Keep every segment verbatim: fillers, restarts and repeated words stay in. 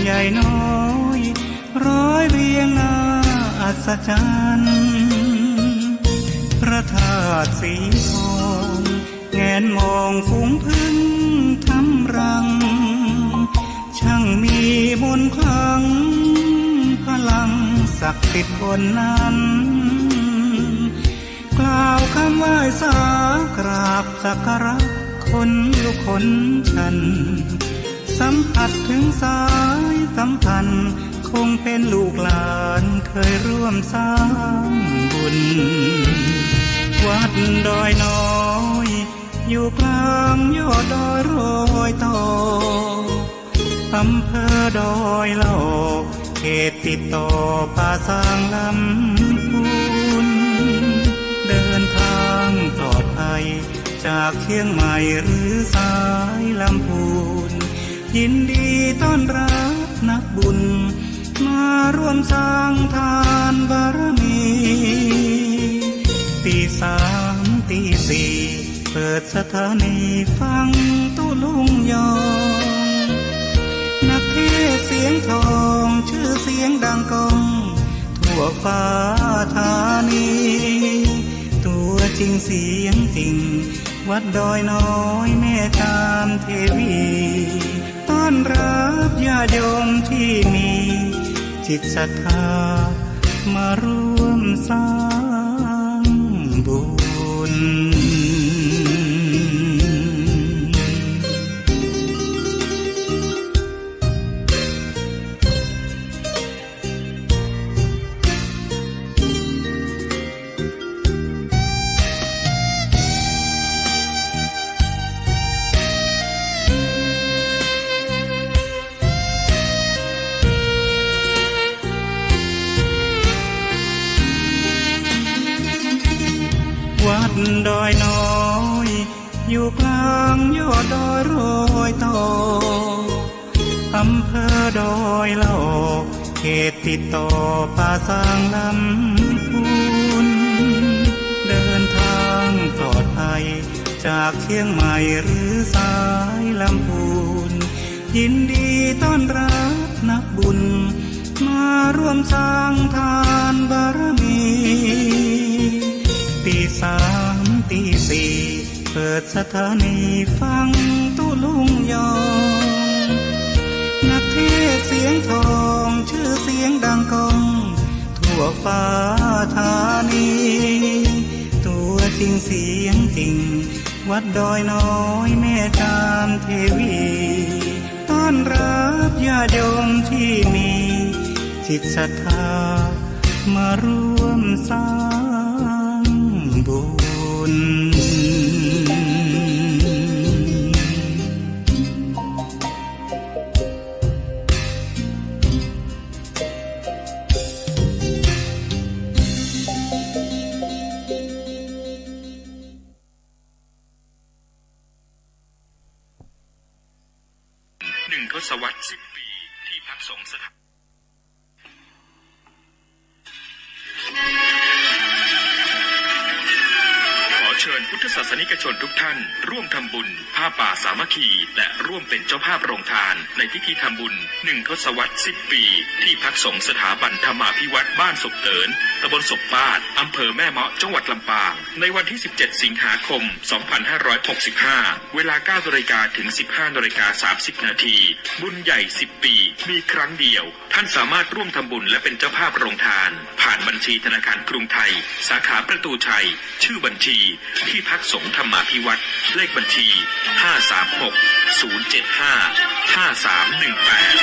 ใหญ่น้อย ร้อยเรียงน่าอัศจรรย์ พระธาตุสีทอง แงนมองฝูงผึ้งทำรัง ช่างมีมนต์ขลัง พลังศักดิ์สิทธิ์บนนั้น กล่าวคำไหว้สากราบสักการะ ขนลุกขนชัน สัมผัสถึงสายสัมพันธ์ คงเป็นลูกหลานเคยร่วมสร้างบุญ วัดดอยน้อย อยู่กลางยอดดอยรอยต่อ อำเภอดอยหลอก เขตติดต่อป่าซางลำพูน เดินทางปลอดภัย จากเชียงใหม่หรือสายลำพูน ยินดีต้อนรับนักบุญ มาร่วมสร้างทานบารมี ตีสามตีสี่ เปิดสถานีฟังตุ๊ลุงยอง นักเทศน์เสียงทอง ชื่อเสียงดังก้อง ทั่วฟ้าธานี ตัวจริงเสียงจริง วัดดอยน้อยแม่จามเทวี ต้อนรับญาติโยมที่มีจิตศรัทธา มาร่วมสร้างบุญ วัดดอยน้อย อยู่กลางยอดดอยรอยต่อ อำเภอดอยหลอก เขตติดต่อป่าซางลำพูน เดินทางปลอดภัย จากเชียงใหม่หรือสายลำพูน ยินดีต้อนรับนักบุญ มาร่วมสร้างทานบารมี ตีสามตีสี่ เปิดสถานีฟังตุ๊ลุงยอง นักเทศน์เสียงทอง ชื่อเสียงดังก้อง ทั่วฟ้าธานี ตัวจริงเสียงจริง วัดดอยน้อยแม่จามเทวี ต้อนรับญาติโยมที่มีจิตศรัทธา มาร่วมสร้างบุญ หนึ่งทศวรรษสิบปี ที่พักสงฆ์สถา ขอเชิญพุทธศาสนิกชนทุกท่าน ร่วมทำบุญผ้าป่าสามัคคี และร่วมเป็นเจ้าภาพโรงทาน ในพิธีทำบุญหนึ่งทศวรรษสิบปี ที่พักสงฆ์สถาบันธรรมาภิวัตน์บ้านศพเติน ตำบลศพปาด อำเภอแม่เมาะ จังหวัดลำปาง ในวันที่สิบเจ็ดสิงหาคมสองพันห้าร้อยหกสิบห้า เวลาเก้านาฬิกาถึงสิบห้านาฬิกาสามสิบนาที บุญใหญ่สิบปี มีครั้งเดียว ท่านสามารถร่วมทำบุญและเป็นเจ้าภาพโรงทาน ผ่านบัญชีธนาคารกรุงไทย สาขาประตูชัย ชื่อบัญชี ที่พักสงฆ์ธรรมาภิวัตน์ เลขบัญชี ห้าสามหก ศูนย์เจ็ดห้า ห้าสามหนึ่งแปด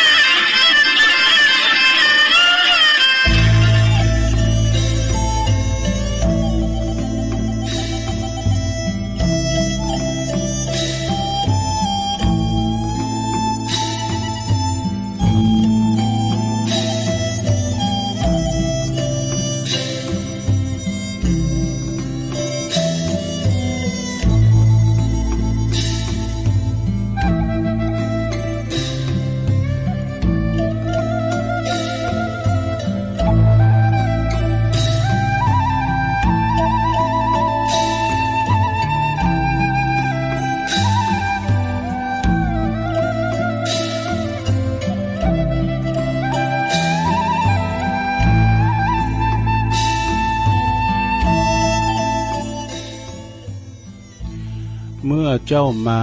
เจ้ามา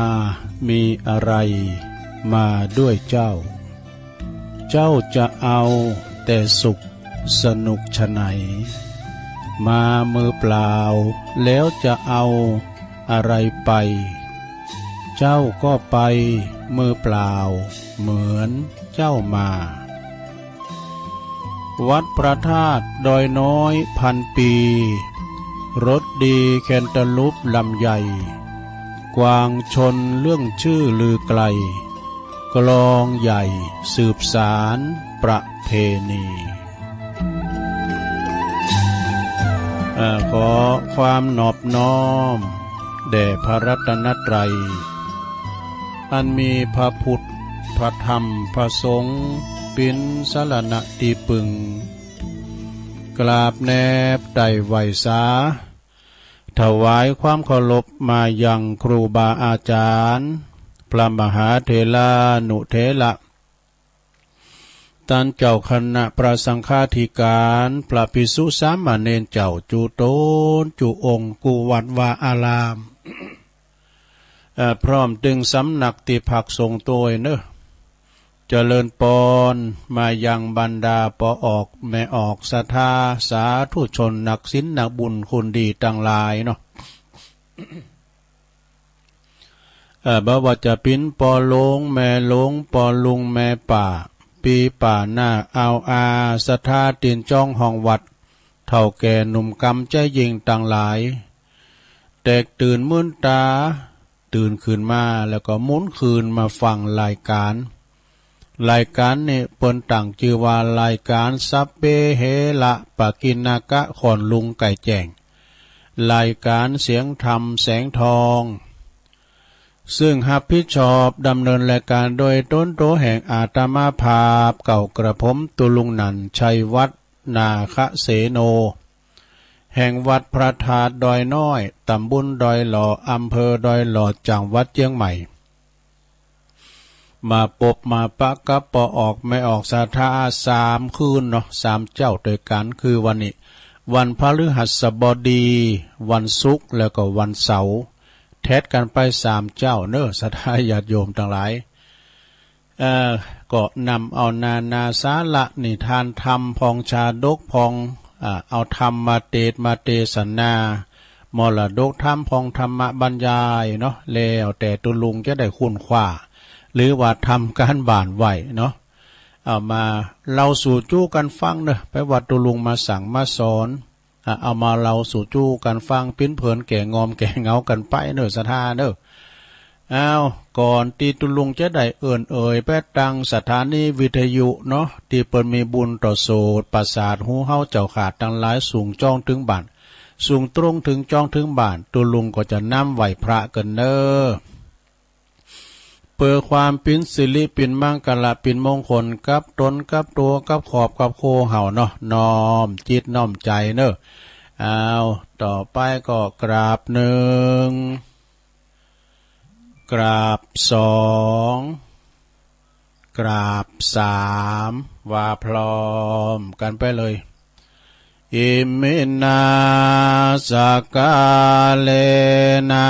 มีอะไรมาด้วยเจ้า เจ้าจะเอาแต่สุขสนุกไฉน มามือเปล่า แล้วจะเอาอะไรไป เจ้าก็ไปมือเปล่าเหมือนเจ้ามา วัดพระธาตุดอยน้อยพันปี รสดีแคนตาลูปลำไย กวางชนเรื่องชื่อลือไกล กลองใหญ่สืบสานประเพณี เอ่อ ขอความนอบน้อมแด่พระรัตนตรัย อันมีพระพุทธ พระธรรม พระสงฆ์ เป๋นสรณะตี้ปึง กราบแนบไต่ไหว้สา ถวายความเคารพมายังครูบาอาจารย์ พระมหาเถรานุเถระ ต้านเจ้าคณะพระสังฆาธิการ พระภิกษุสามเณรเจ้า จุตนจุองค์ กู้วัดวาอาราม เอ่อ พร้อมตึงสำนักตี้พักสงฆ์ตวยเนอะ เจริญปอนมายังบรรดาปอออกแม่ออกศรัทธาสาธุชนนักศีลนักบุญคุณดีตังหลายเนาะ เอ่อ บ่ว่าจะเป๋นปอหลวงแม่หลวง ปอลุงแม่ป้า ปี้ป้าน้าอาวอา ศรัทธาตี๋นจ้องห้องวัด เฒ่าแก่หนุ่มกำใจ๊ยิ่งตังหลาย แตกตื่นมื่นต๋า ตื่นขึ้นมาแล้วก็หมุนคืนมาฟังรายการ รายการนี้เปิ้นตั้งจื้อว่ารายการสัพเพเหระปะกิณณกะ ขอนลุงไก่แจ้ง รายการเสียงธรรมแสงทอง ซึ่งฮับผิดชอบดำเนินรายการโดยต๋นตั๋วแห่งอาตมาภาพเก่ากระผมตุลุงหนั่น ชัยวัฒน์ นาคเสโน แห่งวัดพระธาตุดอยน้อย ตำบลดอยหล่อ อำเภอดอยหล่อ จังหวัดเจียงใหม่ มาปบมาปะกับปอออกแม่ออกศรัทธาสามคืนเนาะ สามเจ๊าตวยกั๋น คือวันนี้ วันพฤหัสบดี วันศุกร์ แล้วก็วันเสาร์ แทดกั๋นไปสามเจ๊าเนอะ ศรัทธาญาติโยมตังหลาย เอ่อ ก็นำเอานานาสาระนิทานธรรมพ่อง ชาดกพ่อง อ่า เอาธรรมมาเตศน์มาเตสนา มรดกธรรมพ่อง ธรรมบรรยายเนาะ แล้วแต่ตุลุงจะได้ค้นคว้า หรือว่าทำการบ้านไว้เนาะ เอามาเล่าสู่จู้กั๋นฟังเนอะ ไปว่าตุลุงมาสั่งมาสอน อ่ะ เอามาเล่าสู่จู้กั๋นฟัง ปิ้นเผินแก่งอมแก่เหงากั๋นไปเนอะ ศรัทธาเนอะ อ้าว ก่อนตี้ตุลุงจะได้เอิ้นเอ่ยไปตังสถานีวิทยุเนาะ ตี้เปิ้นมีบุญต่อโสตประสาทหูเฮาเจ้าข้าตังหลาย สูงจ้องเถิงบ้าน สูงตรงเถิงจ้องเถิงบ้าน ตุลุงก็จะนำไหว้พระกั๋นเนอะ เปื้อความเป๋นสิริเป๋นมังคละเป๋นมงคลกับต๋นกับตั๋วกับครอบกับครัวเฮาเนาะ น้อมจิตน้อมใจ๋เนอะ อ้าว ต่อไปก็กราบหนึ่ง กราบสอง กราบสาม ว่าพร้อมกั๋นไปเลย อิมินา สักกาเลนะ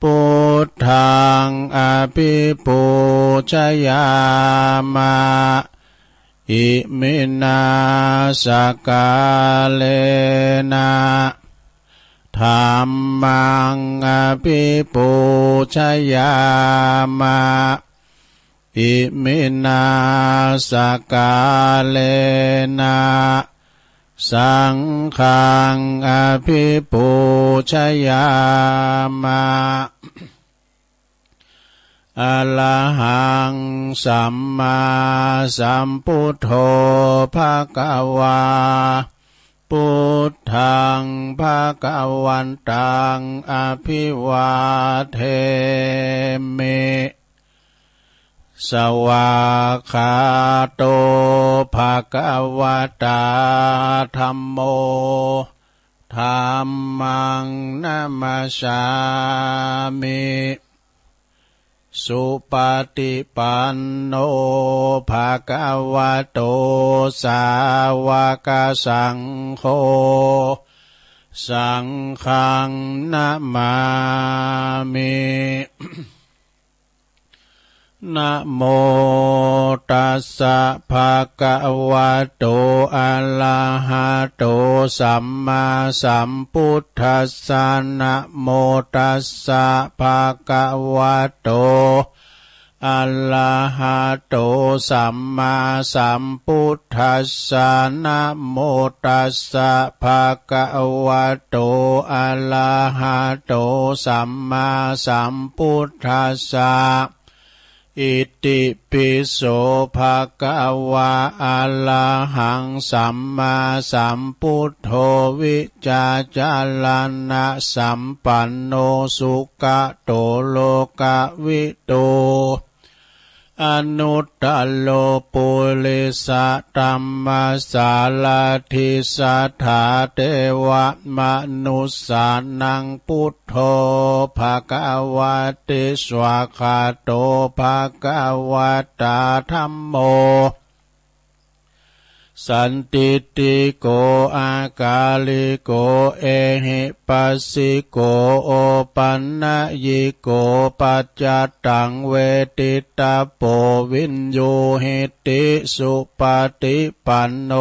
พุทธัง อภิปูชยามะ อิมินา สักกาเลนะ ธัมมัง อภิปูชยามะ อิมินา สักกาเลนะ สังฆัง อภิปูชยามะ อะระหัง สัมมาสัมพุทโธ ภะคะวา พุทธัง ภะคะวันตัง อะภิวาเทมิ สวากขาโต ภะคะวะตา ธัมโม ธัมมัง นะมัสสามิ สุปะฏิปันโน ภะคะวะโต สาวะกะสังโฆ สังฆังนะมามิ นะโมตัสสะ ภะคะวะโต อะระหะโต สัมมาสัมพุทธัสสะ นะโมตัสสะ ภะคะวะโต อะระหะโต สัมมาสัมพุทธัสสะ นะโมตัสสะ ภะคะวะโต อะระหะโต สัมมาสัมพุทธัสสะ อิติปิโส ภะคะวะ อะระหัง สัมมาสัมพุทโธ วิจาจารณะสัมปันโน สุกะโต โลกะวิทู อนุตตโร ปุริสะธัมมะสาระธิ สัทธาเทวะมนุสสานัง พุทโธ ภะคะวะติ สวากขาโต ภะคะวะตา ธัมโม สันทิฏฐิโก อะกาลิโก เอหิปัสสิโก โอปันนยิโก ปัจจัตตัง เวทิตะโพ วิญญูหิติ สุปะฏิปันโน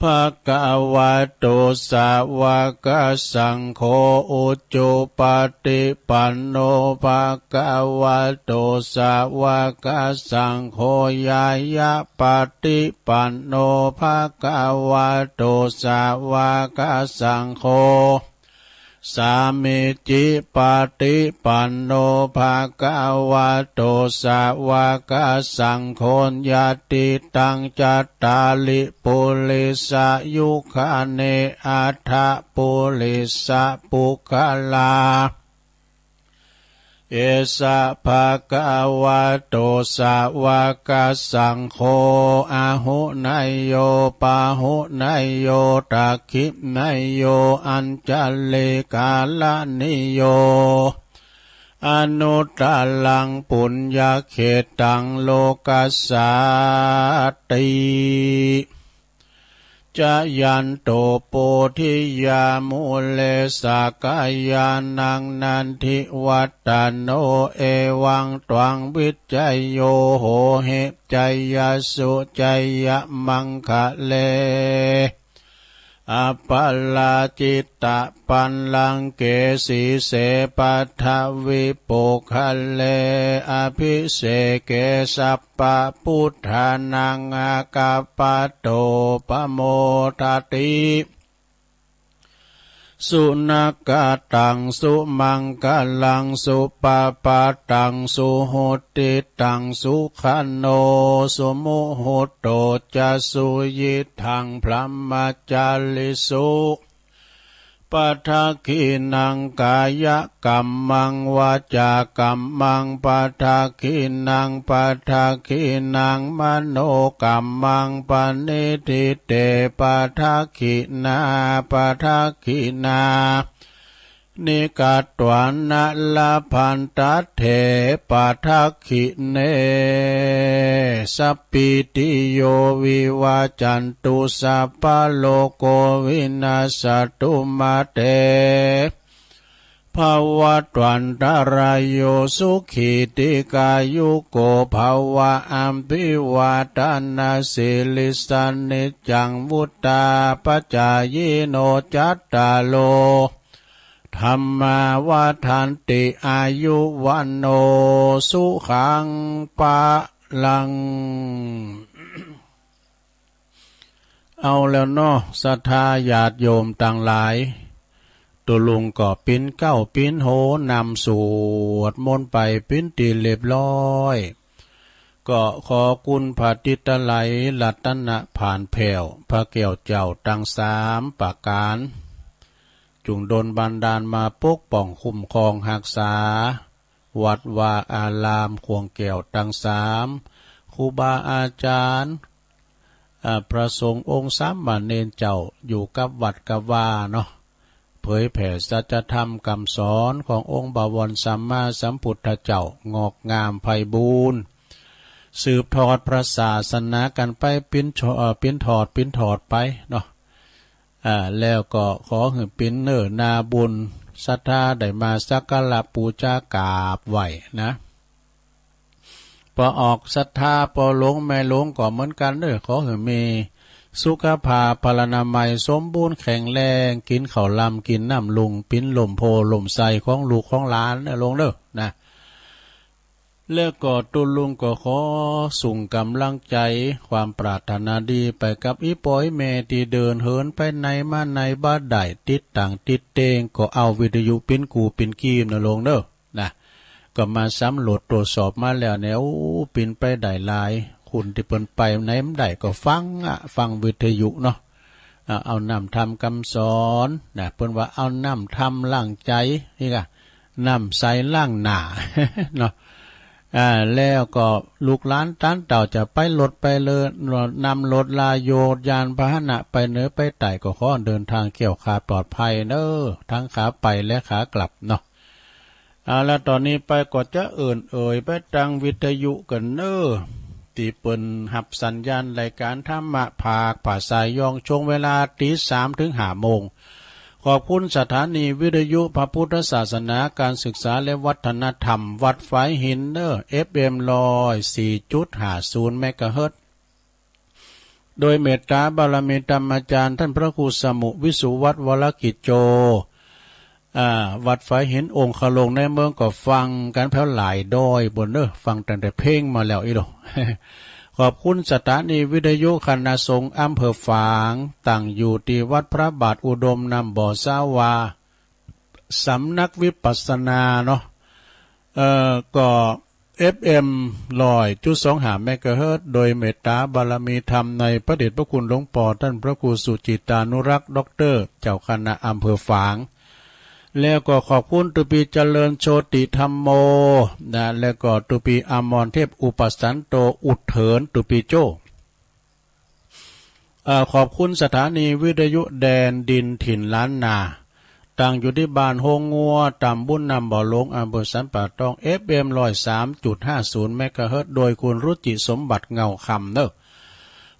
ภะคะวะโต สาวะกะสังโฆ อุจุปะฏิปันโน ภะคะวะโต สาวะกะสังโฆ ญาญะปะฏิปันโน ภะคะวะโต สาวะกะสังโฆ สามีจิปะฏิปันโน ภะคะวะโต สาวะกะสังโฆ ญาติตัง จัตตาริ ปุริสะยุคานิ อัฏฐะปุริสะปุคคลา เอสะ ภะคะวะโต สาวะกะสังโฆ อาหุเนยโย ปาหุเนยโย ทักขิเนยโย อัญชลีกะระณิโย อนุตตรัง ปุญญะเขตตัง โลกัสสาติ จะยันโต โพธิยา มูเล สะกะยานัง นันทิวัตตะโน เอวังตวัง วิจโย โหหิ จยสสุ จยมังคะเล อะปะราจิตตะปัลลังเก สีเส ปัทวิปุคคะเล อะภิเสเก สัพพะพุทธานัง อะกะปะโต ปะโมทะติ สุนักขะตัง สุมังคะลัง สุปะปะตัง สุหุตติตัง สุขันโณ สุมุหุตโต จะ สุยิตถัง พรหมจาริสุ ปะทักขิณัง กายะกัมมัง วาจากัมมัง ปะทักขิณัง ปะทักขิณัง มโนกัมมัง ปะณิฏฐิเต ปะทักขิณา ปะทักขิณา นิกัตตวานะ ละพันตัตเถ ปะทักขิเณ สัพพีติโย วิวัจจันตุ สัพพะโรโค วินัสสะตุ มาเต ภะวัตวันตะราโย สุขี ทีฆายุโก ภะวะ อะภิวาทะนะสีลิสสะ นิจจัง วุฑฒาปะจายิโน จัตตาโร ธัมมา วัฑฒันติ อายุ วัณโณ สุขัง พะลัง เอาแล้วเนาะ ศรัทธาญาติโยมตังหลาย ตุ๊ลุงก็ปิ้นเก๊าปิ้นโฮ นำสวดมนต์ไปปิ้นตี้เรียบร้อย ก็ขอคุณพระติตะไลยรัตนะผานแผ้ว พระแก้วเจ้าตังสามประก๋าน จุ่งดลบันดาลมาปกป้องคุ้มครองฮักษา วัดวาอารามขวงแก้วตังสาม ครูบาอาจารย์ อ่า พระสงฆ์องค์สามเณรเจ้าอยู่กับวัดกับวาเนาะ เผยแผ่สัจธรรมกำสอนขององค์บวรสัมมาสัมพุทธเจ้างอกงามไพบูลย์ สืบทอดพระศาสนากันไปปิ้นชอ- เอ่อ ปิ้นทอดปิ้นทอดไปเนาะ อ่า แล้วก็ขอหื้อเป๋นเนื้อนาบุญ ศรัทธาได้มาสักการะปู๋จากราบไหว้นะ ปอออกศรัทธา ปอหลวงแม่หลวงก็เหมือนกั๋นเน้อ ขอหื้อมีสุขภาพพลานามัยสมบูรณ์แข็งแรง กิ๋นข้าวลำกิ๋นน้ำลุง เป๋นล่มโพธิ์ล่มไทรของลูกของหลานเน้อหลวงเน้อนะ แล้วก็ตุ๊ลุงก็ขอส่งก๋ำลังใจ๋ ความปรารถนาดีไปกับอี่ป้ออี่แม่ตี้เดินเหินไปไหนมาไหนบ่ได้ ติดต่างติดเตง ก็เอาวิทยุเป๋นกู้เป๋นกีมเน้อหลวงเน้อ นะ ก็มาสำรวจตรวจสอบมาแล้วเนี่ย โอ้ เป๋นไปได้หลาย คนตี้เปิ้นไปไหนบ่ได้ก็ฟังอะ ฟังวิทยุเนาะ อ่า เอาน้ำธรรมคำสอนนะ เปิ้นว่าเอาน้ำธรรมล้างใจ๋ นี่กะ น้ำใสล้างหน้า เนาะ อ่า แล้วก็ลูกหลานต้านเต้าจะไปรถไปเรือ นำรถลาโยธยานพาหนะไปเหนือไปใต้ก็ขอเดินทางแคล้วคลาดปลอดภัยเน้อ ทั้งขาไปและขากลับเนาะ เอาละ ตอนนี้ไปก็จะเอิ้นเอ่ยไปตางวิทยุกั๋นเน้อ ตี้เปิ้นฮับสัญญาณรายการธรรมะภาคภาษาย้อง ช่วงเวลาตีสามถึงห้าโมง ขอบคุณสถานีวิทยุพระพุทธศาสนาการศึกษาและวัฒนธรรมวัดฝายหินเน้อ เอฟเอ็ม ร้อยสี่จุดห้าศูนย์ เมกะเฮิรตซ์ โดยเมตตาบารมีธรรมอาจารย์ท่านพระครูสมุห์ วิสุวัฒน์ วรกิจโจ อ่า วัดฝายหินองคาลงในเมืองก็ฟังกั๋นแผวหลายดอยปู้นเน้อ ฟังตั้งแต่เพลงมาแล้วอี้โล ขอบคุณสถานีวิทยุคณะสงฆ์อำเภอฝาง ตั้งอยู่ตี้วัดพระบาทอุดมน้ำบ่อสาวา สำนักวิปัสสนาเนาะ เอ่อ ก็ เอฟเอ็ม ร้อยจุดสองห้า เมกะเฮิรตซ์ โดยเมตตาบารมีธรรมในพระเดชพระคุณหลวงปอท่านพระครูสุจิตานุรักษ์ ด็อกเตอร์ เจ้าคณะอำเภอฝาง แล้วก็ขอบคุณตุ๊ปีเจริญโชติธัมโม นะ แล้วก็ตุ๊ปีอมรเทพอุปสันโต อุดเถินตุ๊ปีโจ้ เอ่อ ขอบคุณสถานีวิทยุแดนดินถิ่นล้านนา ตั้งอยู่ตี้บ้านโฮงงัว ตำบลน้ำบ่อหลง อำเภอสันป่าตอง เอฟเอ็ม ร้อยสามจุดห้าศูนย์ เมกะเฮิรตซ์ โดยคุณรุจิสมบัติเงาคำเน้อ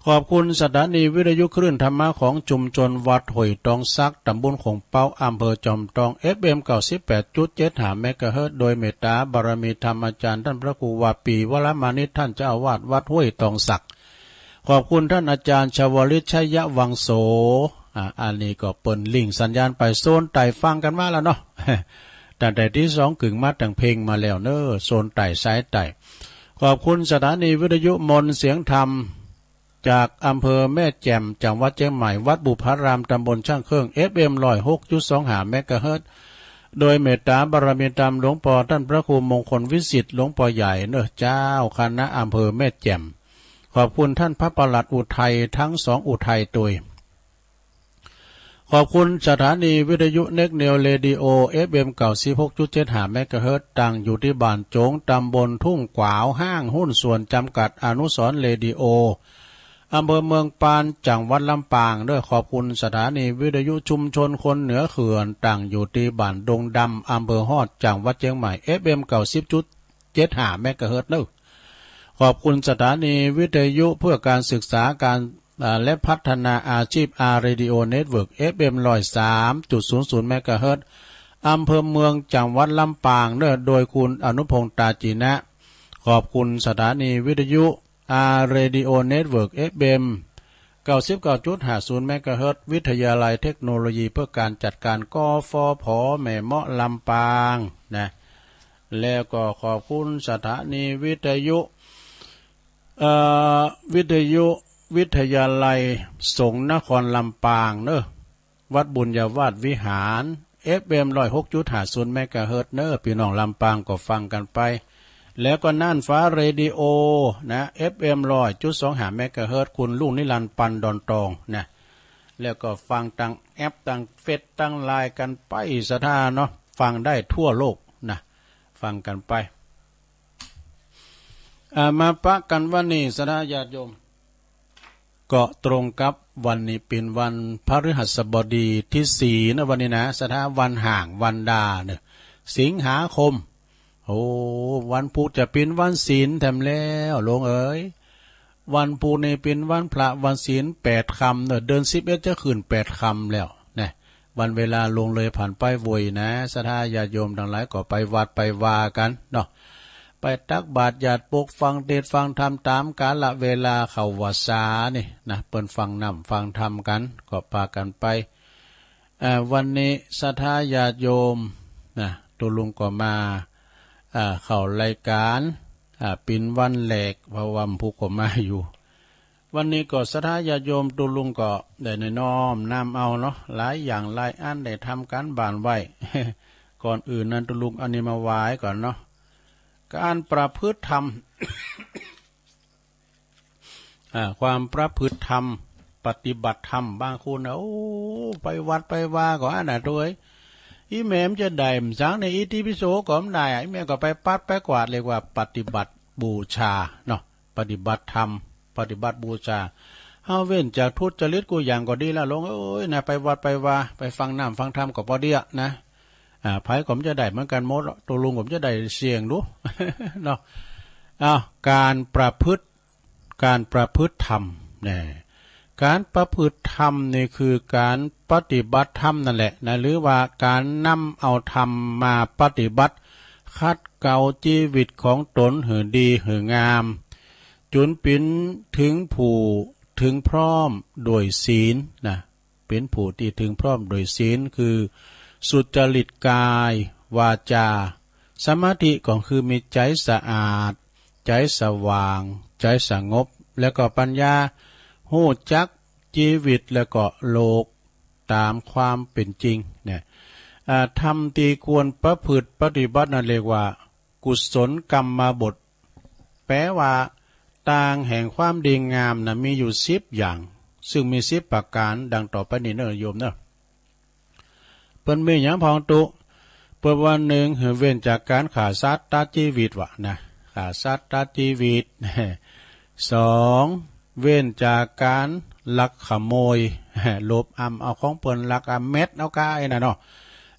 ขอบคุณสถานีวิทยุคลื่นธรรมะของชุมชนวัดห้วยตองสัก ตำบลโขงเป๊า อำเภอจอมตอง เอฟเอ็ม เก้าสิบแปดจุดเจ็ดห้า เมกะเฮิรตซ์ โดยเมตตาบารมีธรรมอาจารย์ท่านพระครูวาปี วรมานิช ท่านเจ้าอาวาสวัดห้วยตองสัก ขอบคุณท่านอาจารย์ชวลิต ชัยวังโส อ่า อันนี้ก็เปิ้นลิงก์สัญญาณไปโซนใต้ฟังกั๋นมาแล้วเนาะ ตั้งแต่ตีสองกึ่งมาตั้งเพลงมาแล้วเน้อ โซนใต้สายใต้ ขอบคุณสถานีวิทยุมนต์เสียงธรรม จากอำเภอแม่แจ่ม จังหวัดเชียงใหม่ วัดบุพพาราม ตำบลช่างเครื่อง เอฟเอ็ม ร้อยหกจุดสองห้า เมกะเฮิรตซ์ โดยเมตตาบารมีธรรมหลวงปอท่านพระครูมงคลวิสิทธิ์ หลวงปอใหญ่เน้อเจ้า คณะอำเภอแม่แจ่ม ขอบคุณท่านพระปลัดอุทัย ทั้งสองอุทัยตวย ขอบคุณสถานีวิทยุเน็กเนวเรดิโอ เอฟเอ็ม เก้าสิบหกจุดเจ็ดห้า เมกะเฮิรตซ์ ตั้งอยู่ตี้บ้านโจ๋ง ตำบลทุ่งกวาว ห้างหุ้นส่วนจำกัดอนุสรณ์เรดิโอ อำเภอเมืองปาน จังหวัดลำปางเน้อ ขอบคุณสถานีวิทยุชุมชนคนเหนือเขื่อน ตั้งอยู่ตี้บ้านดงดำ อำเภอฮอด จังหวัดเชียงใหม่ เอฟเอ็ม เก้าสิบจุดเจ็ดห้า เมกะเฮิรตซ์เน้อ ขอบคุณสถานีวิทยุเพื่อการศึกษาการ อ่า และพัฒนาอาชีพ อาร์ เรดิโอ เน็ตเวิร์ก เอฟเอ็ม ร้อยสามจุดศูนย์ศูนย์ เมกะเฮิรตซ์ อำเภอเมือง จังหวัดลำปางเน้อ โดยคุณอนุพงษ์ ตาจีนะ ขอบคุณสถานีวิทยุ อาร์ เรดิโอ เน็ตเวิร์ก เอฟเอ็ม เก้าสิบเก้าจุดห้าศูนย์ เมกะเฮิรตซ์ วิทยาลัยเทคโนโลยีเพื่อการจัดการ กฟผ แม่เมาะ ลำปางนะ แล้วก็ขอบคุณสถานีวิทยุ เอ่อ วิทยุวิทยาลัยสงฆ์นครลำปางเน้อ วัดบุญญาวาสวิหาร เอฟเอ็ม ร้อยหกจุดห้าศูนย์ เมกะเฮิรตซ์เน้อ พี่น้องลำปางก็ฟังกันไป แล้วก็น่านฟ้าเรดิโอนะ เอฟเอ็ม ร้อยจุดสองห้า เมกะเฮิรตซ์ คุณลุงนิรันดร์ ปันดอนตองนะ แล้วก็ฟังตางแอป ตางเฟซ ตางไลน์กันไป ศรัทธาเนาะ ฟังได้ทั่วโลกนะ ฟังกันไป อ่า มาปะกันวันนี้ ศรัทธาญาติโยม ก็ตรงกับวันนี้เป๋นวันพฤหัสบดีตี้สี่นะ วันนี้นะ ศรัทธา วันฮ้างวันดาเน้อ สิงหาคม โอ้ วันพุธจะเป๋นวันศีลแถมแล้ว หลวงเอ๋ย วันพุธนี้เป็นวันพระวันศีลแปดค่ำเนอะ เดือนสิบเอ็ดจะขึ้นแปดค่ำแล้วนะ วันเวลาล่วงเลยผ่านไปไวนะ ศรัทธาญาติโยมทั้งหลายก็ไปวัดไปวากันเนาะ ไปตักบาตรญาติโยม ฟังเทศน์ฟังธรรมตามกาลเวลาเข้าพรรษานี่นะ เปิ้นฟังน้ำฟังธรรมกัน ก็พากันไป อ่า วันนี้ศรัทธาญาติโยมนะ ตุ๊ลุงก็มา อ่า เข้ารายการ อ่า เป็นวันแรก เพราะว่าผู้ก็มาอยู่ วันนี้ก็ศรัทธาญาติโยมตุ๊ลุงก็ได้น้อมนำเอาเนาะ หลายอย่างหลายอันได้ทำการบ้านไว้ ก่อนอื่นนั้นตุ๊ลุงเอานี่มาไหว้ก่อนเนาะ การประพฤติธรรม อ่า ความประพฤติธรรม ปฏิบัติธรรม บางคนนะ โอ้ ไปวัดไปวาก็อันน่ะ โตย อีแม่มันจะได้มันสังในอิติปิโสก็มันได้อะ อีแม่ก็ไปปัดไปกวาด เรียกว่าปฏิบัติบูชาเนาะ ปฏิบัติธรรม ปฏิบัติบูชา เฮาเว้นจากทุจริตกู้อย่างก็ดีแล้ว หลวงเอ้ยนะ ไปวัดไปวา ไปฟังน้ำฟังธรรมก็พอดีอะนะ อ่า ไผก็มันจะได้เหมือนกันหมด ตุ๊ลุงก็มันจะได้เสี่ยงดู เนาะ อ้าว การประพฤติ การประพฤติธรรมนะ การประพฤติธรรมนี่คือการปฏิบัติธรรมนั่นแหละนะ หรือว่าการนำเอาธรรมมาปฏิบัติ ขัดเกลาชีวิตของตนหื้อดีหื้องาม จนเป็นถึงผู้ถึงพร้อมโดยศีลนะ เป็นผู้ที่ถึงพร้อมโดยศีล คือสุจริตกายวาจา สมาธิก็คือมีใจสะอาด ใจสว่าง ใจสงบ แล้วก็ปัญญา ฮู้จักชีวิตแล้วก็โลกตามความเป็นจริงเนี่ย อ่า ธรรมที่ควรประพฤติปฏิบัตินั้นเรียกว่า กุศลกรรมบท แปลว่า ตางแห่งความดีงามนะ มีอยู่สิบอย่าง ซึ่งมีสิบประการ ดังต่อไปนี้เนอะโยมเนอะ เปิ้นมีหยังพ่องตุ๊ เปิ้นว่า หนึ่ง หื้อเว้นจากการฆ่าสัตว์ตัดชีวิตวะนะ ฆ่าสัตว์ตัดชีวิต สอง เว้นจากการลักขโมย ลอบอ้ำเอาของเปิ้น ลักเอา แม็ดเอากาไอ้น่ะเนาะ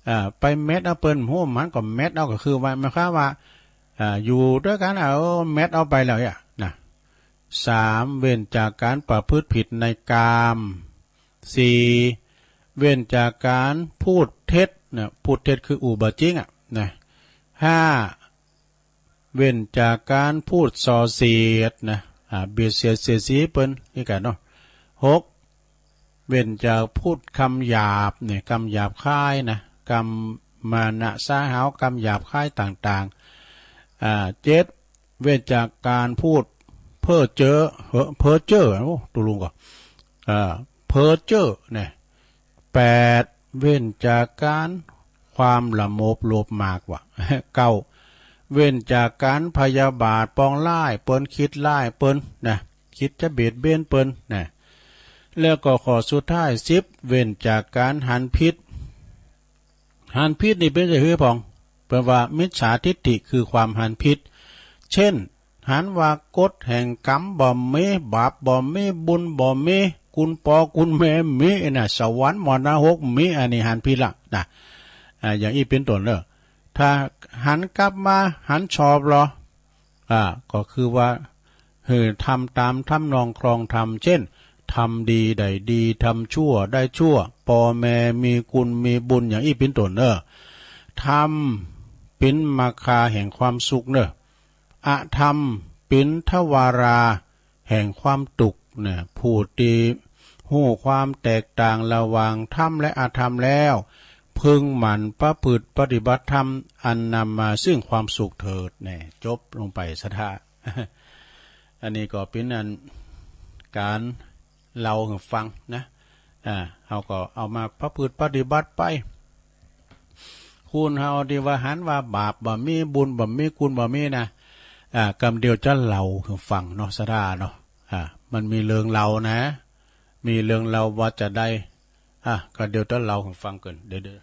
อ่า ไปแม็ดเอาเปิ้น ฮู้มันก็แม็ดเอา ก็คือว่า หมายความว่า อ่า อยู่ด้วยกัน เอาแม็ดเอาไปแล้วเนี่ยนะ สาม เว้นจากการประพฤติผิดในกาม สี่ เว้นจากการพูดเท็จนะ พูดเท็จคืออู้บ่จริงอะนะ ห้า เว้นจากการพูดส่อเสียดนะ อ่า เบียดเสียดเสียดสีเปิ้น คือกันเนาะ หก เว้นจากพูดคำหยาบเนี่ย คำหยาบคายนะ คำหมานะสาหาว คำหยาบคายต่างๆ อ่า เจ็ด เว้นจากการพูดเพ้อเจ้อ เฮ้อ เพ้อเจ้อ โอ้ ตุ๊ลุงก็ อ่า เพ้อเจ้อเนี่ย แปด เว้นจากการความละโมบโลภมากวะ เก้า เว้นจากการพยาบาทปองร้ายเปิ้น คิดร้ายเปิ้นนะ คิดจะเบียดเบียนเปิ้นนะ แล้วก็ข้อสุดท้าย สิบ เว้นจากการหันผิด หันผิดนี่เป๋นจะหื้อพ่อง เปิ้นว่ามิจฉาทิฏฐิคือความหันผิด เช่น หันว่ากฎแห่งกรรมบ่มี บาปบ่มี บุญบ่มี คุณพ่อคุณแม่มีนะ สวรรค์มรณะหกมี อันนี้หันผิดละนะ อ่า อย่างอี้เป๋นต้นเนอะ ถ้าหันกลับมาหันชอบลอ อ่า ก็คือว่า หื้อทำตามทำนองครองธรรม เช่น ทำดีได้ดี ทำชั่วได้ชั่ว พ่อแม่มีคุณมีบุญ อย่างอี้เป๋นต้นเนอะ ธรรมเป๋นมรรคาแห่งความสุขเนอะ อธรรมเป๋นทวาราแห่งความทุกข์นะ ผู้ที่ฮู้ความแตกต่างระหว่างธรรมและอธรรมแล้ว พึงหมั่นประพฤติปฏิบัติธรรมอันนำมาซึ่งความสุขเถิด แน่ จบลงไปศรัทธา อันนี้ก็เป๋นอันการเล่าหื้อฟังนะ อ่า เฮาก็เอามาประพฤติปฏิบัติไป คนเฮาที่ว่าหันว่าบาปบ่มี บุญบ่มี คุณบ่มีนะ อ่า กำเดียวจะเล่าหื้อฟังเนาะศรัทธาเนาะ อ่า มันมีเรื่องเล่านะ มีเรื่องเล่าว่าจะได้ อ่ะ ก็เดี๋ยวจะเล่าหื้อฟังก่อน เดี๋ยว เดี๋ยว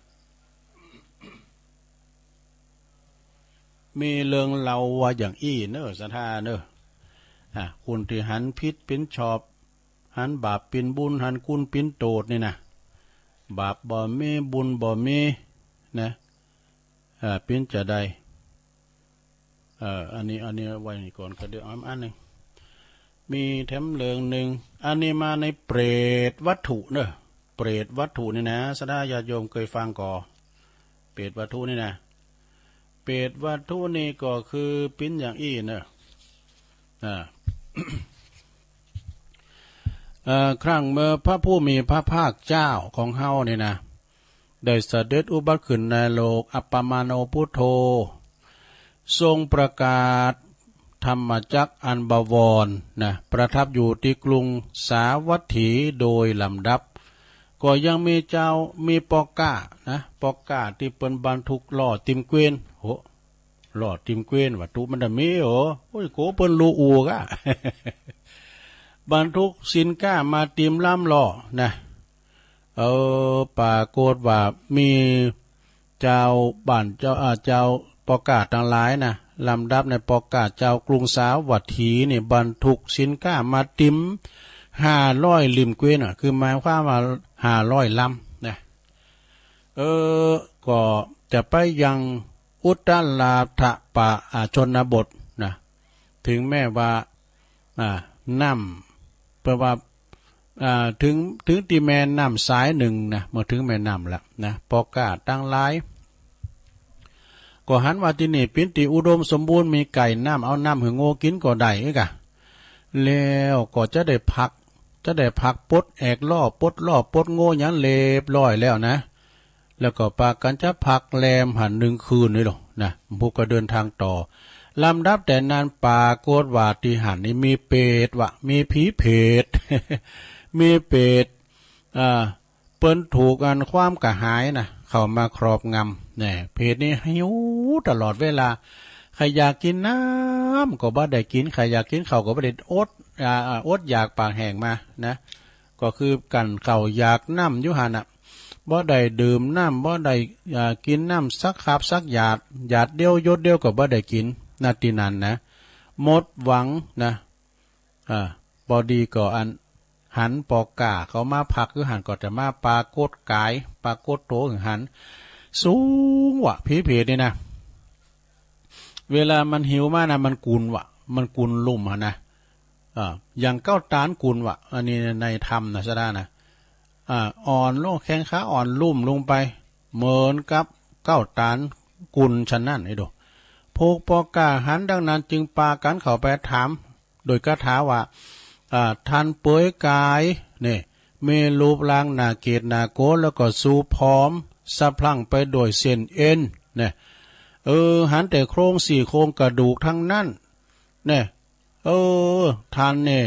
มีเรื่องเล่าว่าอย่างอี้เนอะศรัทธาเนอะ อ่ะ คนที่หันผิดเป๋นชอบ หันบาปเป๋นบุญ หันคุณเป๋นโทษนี่นะ บาปบ่มี บุญบ่มีนะ อ่า เป๋นจะใด เอ่อ อันนี้ อันนี้ไว้นี่ก่อน ก็เดี๋ยวเอาอันหนึ่ง มีแถมเรื่องหนึ่ง อันนี้มาในเปรตวัตถุเนอะ เปรตวัตถุนี่นะ ศรัทธาญาติโยมเคยฟังก่อ เปรตวัตถุนี่นะ เปรตวัตถุนี่ก็คือปิ้นอย่างอี้เนอะ อ่า เอ่อ ครั้งเมื่อพระผู้มีพระภาคเจ้าของเฮานี่นะ ได้เสด็จอุบัติขึ้นในโลก อัปปมาโณ พุทโธ ทรงประกาศธรรมจักรอันบวรนะ ประทับอยู่ที่กรุงสาวัตถีโดยลำดับ ก็ยังมีเจ้า มีปอก้านะ ปอก้าตี้เปิ้นบรรทุกล้อติมเกวียน โห ล้อติมเกวียน วัตถุมันจะมี โอ้ โอ้ย โกเปิ้นลูอูกะ บรรทุกสินค้ามาติมลำล้อนะ เออ ปรากฏว่ามีเจ้าบ้านเจ้า อ่า เจ้าปอก้าตังหลายนะ ลำดับในปอก้าเจ้ากรุงสาวัตถีนี่บรรทุกสินค้ามาติมห้าร้อยลิมเกวียนอะ คือหมายความว่าห้าร้อยลำนะ เออ ก็จะไปยังอุตราทปะ อ่า ชนบทนะ ถึงแม้ว่า อ่า น้ำ เปิ้นว่า อ่า ถึง ถึงตี้แม่น้ำสายหนึ่งนะ เมื่อถึงแม่น้ำแล้วนะ ปอก้าตังหลาย ก็หันว่าตี้นี่ปิ้นตี้อุดมสมบูรณ์ มีไก่น้ำ เอาน้ำหื้อโง่กินก็ได้เอ้ยกะ แล้วก็จะได้พัก จะได้พักปลดแอกล้อ ปลดล้อ ปลดโง่หยังเรียบร้อยแล้วนะ แล้วก็ปากั๋นจะพักแรมหั้นหนึ่งคืนนี่โลดนะ ผู้ก็เดินทางต่อ ลำดับแต่นั้นปรากฏว่าตี้หั้นนี่มีเปรตวะ มีผีเปรต มีเปรต อ่า เปิ้นถูกอันความกระหายนะ เข้ามาครอบงำ แน่ เปรตนี่หิวตลอดเวลา ใครอยากกินน้ำก็บ่ได้กิน ใครอยากกินข้าวก็บ่ได้ อด อ่า อ่า อดอยากปากแห้งมานะ ก็คือกั้นข้าวอยากน้ำอยู่หั้นน่ะ บ่ได้ดื่มน้ำ บ่ได้ อ่า กินน้ำสักคาบสักหยาด หยาดเดียว หยดเดียวก็บ่ได้กิน ณ ตี้นั้นนะ หมดหวังนะ อ่า พอดีก็อันหันปอก้าเขามาพักอยู่หั้น ก็จะมาปรากฏกาย ปรากฏโตอยู่หั้น สูงวะ ผีเปรตนี่นะ เวลามันหิวมานะ มันกุนวะ มันกุนลุ่มหั้นนะ อ่า อย่างเก๊าตานกุนวะ อันนี้ในธรรมนะ ศรัทธานะ อ่า อ่อนลง แข้งขาอ่อนลุ่มลงไป เหมือนกับเก๊าตานกุนฉะนั้นไอ้ดู พวกปอก้าหันดังนั้นจึงปากั๋นเข้าไปถาม โดยคาถาว่า อ่า ท่านเปลือยกายเนี่ย มีรูปร่างหน้าเกลียดหน้าโกรธ แล้วก็สูบผอมสะพรั่งไปด้วยเส้นเอ็นเนี่ย เออ หันแต่โครงซี่โครงกระดูกทั้งนั้นเนี่ย เออ ท่านเนี่ย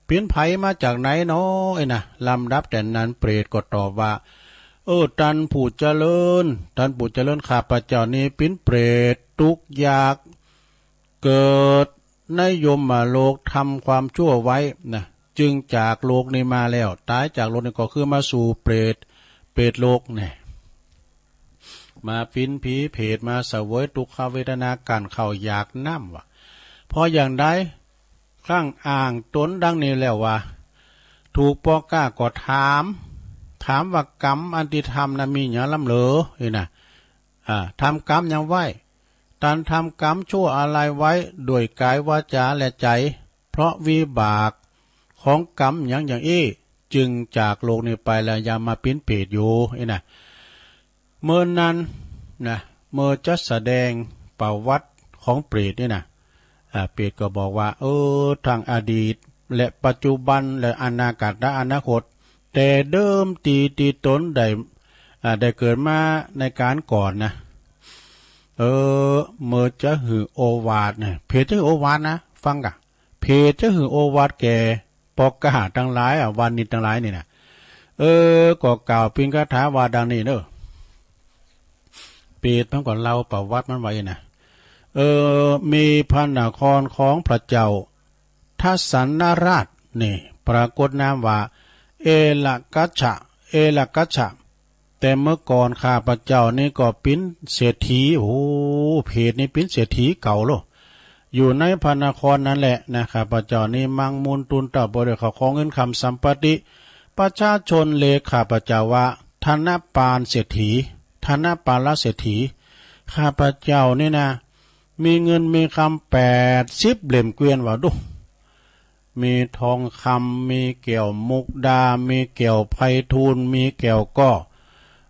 ปิ้นไผมาจากไหนน้อ ไอ้นะ ลำดับแต่นั้นเปรตก็ตอบว่า เออ ท่านผู้เจริญ ท่านผู้เจริญ ข้าพเจ้านี่ปิ้นเปรต ทุกข์ยาก เกิดในยมโลก ทำความชั่วไว้นะ จึงจากโลกนี้มาแล้ว ตายจากโลกนี้ก็คือมาสู่เปรต เปรตโลกเนี่ย มาปิ้นผีเปรต มาเสวยทุกขเวทนา กั้นข้าวอยากน้ำวะ เพราะอย่างใด ครั้นอ้างตนดังนี้แล้วว่า ถูกปอก้าก็ถาม ถามว่ากรรมอันตี้ทำนั้นมีหยังลำเหลือ นี่นะ อ่า ทำกรรมหยังไว้ ท่านทำกรรมชั่วอะไรไว้ ด้วยกายวาจาและใจ เพราะวิบากของกรรมหยังอย่างอี้ จึงจากโลกนี้ไปแล้ว ยังมาปิ้นเปรตอยู่ นี่นะ เมื่อนั้นนะ เมื่อจะแสดงประวัติของเปรตนี่นะ อ่า เปรตก็บอกว่า เออ ทั้งอดีต และปัจจุบัน และอนาคต อนาคต แต่เดิมทีตี้ตนได้ อ่า ได้เกิดมาในการก่อนนะ เออ เมื่อจะหื้อโอวาทนะ เปรตจะหื้อโอวาทนะ ฟังก่ะ เปรตจะหื้อโอวาทแก่ปอก้าตังหลายอะ วานิชตังหลายนี่นะ เออ ก็กล่าวปิ้นคาถาว่าดังนี้เนอะ เปรตมันก็เล่าประวัติมันไว้นะ เออ มีพระนครของพระเจ้าทัสสนราชนี่ ปรากฏนามว่า เอลกัชชะ เอลกัชชะ แต่เมื่อก่อนข้าพเจ้านี่ก็ปิ้นเศรษฐี โอ้ เปรตนี่ปิ้นเศรษฐีเก่าโลด อยู่ในพระนครนั้นแหละนะ ข้าพเจ้านี่มั่งมูลตุนเต้าบ่ได้เข้าของเงินคำสัมปติ ประชาชนเรียกข้าพเจ้าว่า ธนปาลเศรษฐี ธนปาลเศรษฐี ข้าพเจ้านี่นะ มีเงินมีคำแปดสิบเล่มเกวียนว่าดู มีทองคำ มีแก้วมุกดา มีแก้วไพฑูรย์ มีแก้วก๊อ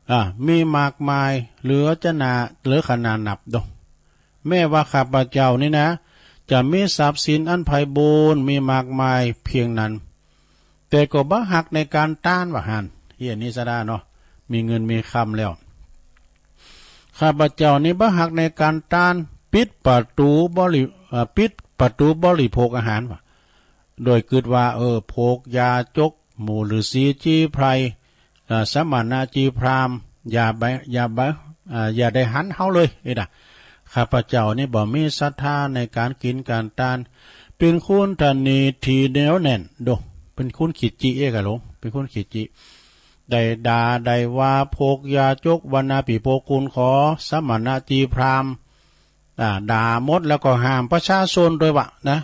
อ่า มีมากมาย เหลือจะนา เหลือขนาดนับโด แม้ว่าข้าพเจ้านี่นะ จะมีทรัพย์สินอันไพบูลย์ มีมากมายเพียงนั้น แต่ก็บ่ฮักในการตาน ว่าหั้น เฮียนี่ซะดาเนาะ มีเงินมีคำแล้ว ข้าพเจ้านี่บ่ฮักในการตาน ปิดประตูบริ เอ่อ ปิดประตูบริโภคอาหาร ว่า โดยกึ๊ดว่า เออ พวกยาจก หมู่ฤๅษีจีไพร เอ่อ สมณะจีพราหมณ์ อย่าไป อย่าไป เอ่อ อย่าได้หันเฮาเลย นี่นะ ข้าพเจ้านี่บ่มีศรัทธาในการกินการตาน เป็นคนตนีทีเหนียวแน่นโด เป็นคนขี้จิเอกะหลง เป็นคนขี้จิ ได้ด่าได้ว่าพวกยาจก วรรณาภิพวกคุณขอ สมณะจีพราหมณ์ อ่า ด่าหมดแล้วก็ห้ามประชาชนด้วยวะนะ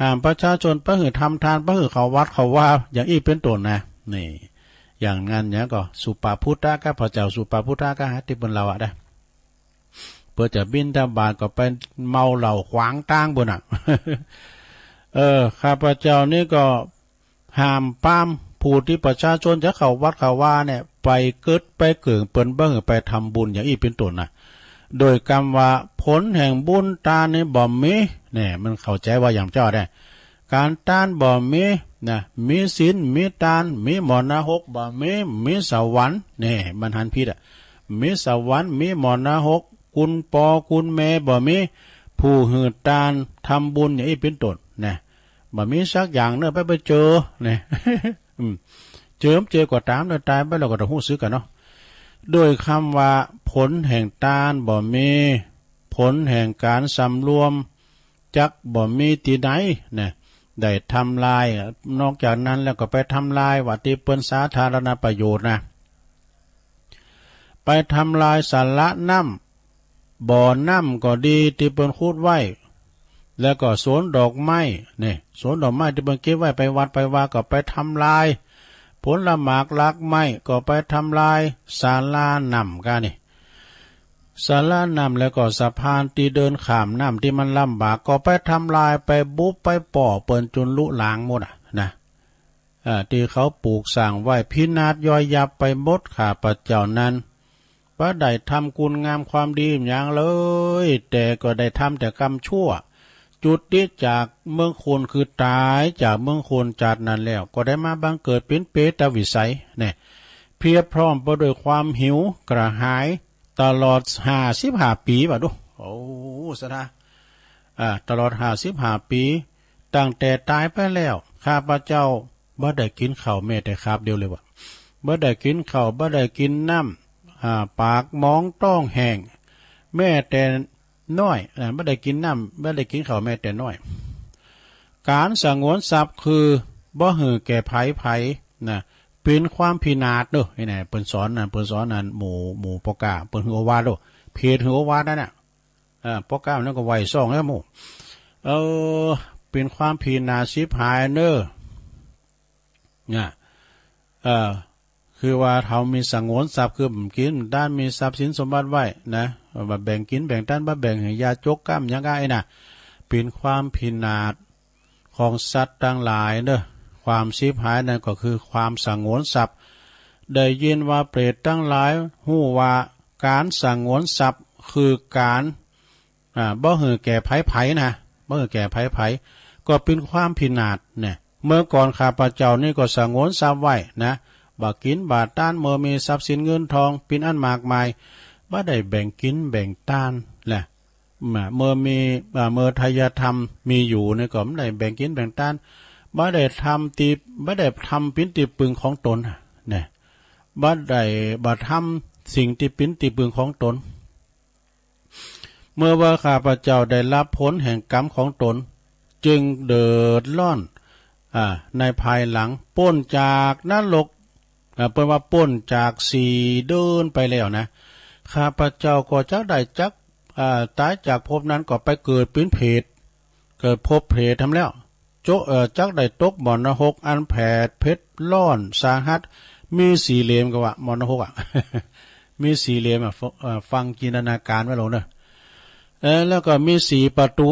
ห้ามประชาชนบ่หื้อทำทาน บ่หื้อเข้าวัดเข้าวา อย่างอี้เป็นต้นนะ นี่ อย่างนั้นเนี่ยก็สุปาพุทธะ กับพระเจ้าสุปาพุทธะ ก็หาที่เปิ้นเล่าอะนะ เปิ้นจะบิณฑบาตก็ไปเมาเหล้าขวางตางปุ้นน่ะ เออ ข้าพเจ้านี่ก็ ห้ามปรามผู้ที่ประชาชนจะเข้าวัดเข้าวาเนี่ย ไปเกิดไปเกิงเปิ้นบ่หื้อไปทำบุญอย่างอี้เป็นต้นนะ โดยกำว่าผลแห่งบุญตานนี่บ่มี เนี่ย มันเข้าใจว่าอย่างเจ้าได้ การตานบ่มีนะ มีศีล มีตาน มีหมอนรกบ่มี มีสวรรค์ เนี่ย มันหันผิดอะ มีสวรรค์ มีหมอนรก คุณปอคุณแม่บ่มี ผู้หื้อตานทำบุญอย่างอี้เป็นต้นนะ บ่มีสักอย่างเนอะ ไป ไปเจอ เนี่ย อืม เจอ เจอก็ตามเนอะ ตายไปแล้วก็ต้องฮู้สึกกั๋นเนาะ โดยกำว่าผลแห่งตานบ่มี ผลแห่งการสำรวมจักบ่มีตี้ใดนะ ได้ทำลาย นอกจากนั้นแล้วก็ไปทำลายวัตถุที่เปิ้นสาธารณประโยชน์นะ ไปทำลายสาระน้ำ บ่อน้ำก็ดีตี้เปิ้นขุดไว้ แล้วก็สวนดอกไม้ เนี่ย สวนดอกไม้ตี้เปิ้นเก็บไว้ไปวัดไปวาก็ไปทำลาย ผลหมากรากไม้ก็ไปทำลาย สาระน้ำก้านี่ สาระน้ำแล้วก็สะพานตี้เดินข้ามน้ำตี้มันลำบากก็ไปทำลาย ไปบุบไปป้อเปิ้นจนลุล้างหมดอะนะ อ่า ตี้เขาปลูกสร้างไว้พินาศย่อยยับไปหมด ข้าพเจ้านั้นบ่ได้ทำคุณงามความดีหยังเลย แต่ก็ได้ทำแต่กรรมชั่ว จุติจากเมืองคนคือต๋ายจากเมืองคนจาตินั้นแล้ว ก็ได้มาบังเกิดเป๋นเปรตวิสัย เนี่ย เพียบพร้อมไปด้วยความหิวกระหาย ตลอดห้าสิบห้าปี๋ ว่าดู โอ้ สะดา อ่า ตลอดห้าสิบห้าปี๋ ตั้งแต่ต๋ายไปแล้ว ข้าพเจ้าบ่ได้กิ๋นข้าวแม้แต่คาบเดียวเลยว่า บ่ได้กิ๋นข้าว บ่ได้กิ๋นน้ำ อ่า ปากหมองต๊องแห้ง แม้แต่น้อย อ่า บ่ได้กิ๋นน้ำ บ่ได้กิ๋นข้าวแม้แต่น้อย การสงวนทรัพย์คือบ่หื้อแก่ใผๆ นะ เป๋นความพินาศเนาะ นี่นะ เปิ้นสอนนะ เปิ้นสอนนั่น หมู่ หมู่ป้อก้า เปิ้นหื้อโอวาทเนาะ เปรตหื้อโอวาทนั่นน่ะ เออ ป้อก้านั้นก็ไหว้ซ่องแล้วหมู่ เออ เป๋นความพินาศฉิบหายเนาะ นะ เออ คือว่าเฮามีสงวนทรัพย์ คือบ่กิ๋นบ่ตาน มีทรัพย์สินสมบัติไว้นะ บ่แบ่งกิ๋นแบ่งตาน บ่แบ่งหื้อยาจกก้ำหยังก้า ไอ้น่ะ เป๋นความพินาศ ของสัตว์ตังหลายเนาะ ความฉิบหายนั้นก็คือความสงวนทรัพย์ ได้ยินว่าเปรตตังหลายฮู้ว่าก๋านสงวนทรัพย์คือก๋าน อ่า บ่หื้อแก่ใผๆ นะ บ่หื้อแก่ใผๆ ก็เป๋นความพินาศเนี่ย เมื่อก่อนข้าพเจ้านี่ก็สงวนทรัพย์ไว้นะ บ่กิ๋นบ่ตาน เมื่อมีทรัพย์สินเงินทองเป๋นอันมากมาย บ่ได้แบ่งกิ๋นแบ่งตานแหละ เมื่อ เมื่อมี อ่า เมื่อไทยธรรมมีอยู่เนี่ย ก็บ่ได้แบ่งกิ๋นแบ่งตาน บ่ได้ทำตี้ บ่ได้ทำเป๋นตี้ปึงของตน เนี่ย บ่ได้ บ่ทำสิ่งตี้เป๋นตี้ปึงของตน เมื่อว่าข้าพเจ้าได้รับผลแห่งกรรมของตน จึงเดือดร้อน อ่า ในภายหลัง ป๊นจากนรก อ่า เปิ้นว่าป๊นจากสี่เดือนไปแล้วนะ ข้าพเจ้าก็จักได้จัก อ่า ต๋ายจากภพนั้นก็ไปเกิดเป๋นเปรต เกิดภพเปรตแหมแล้ว โจะ เอ่อ จักได้ตกหม้อนรกอันแผดเผ็ดร้อนสาหัส มีสี่เหลี่ยม ก็ว่าหม้อนรกอะ มีสี่เหลี่ยมอะ ฟ- เอ่อ ฟังจินตนาการไว้ลงเนอะ เอ่อ แล้วก็มีสี่ประตู๋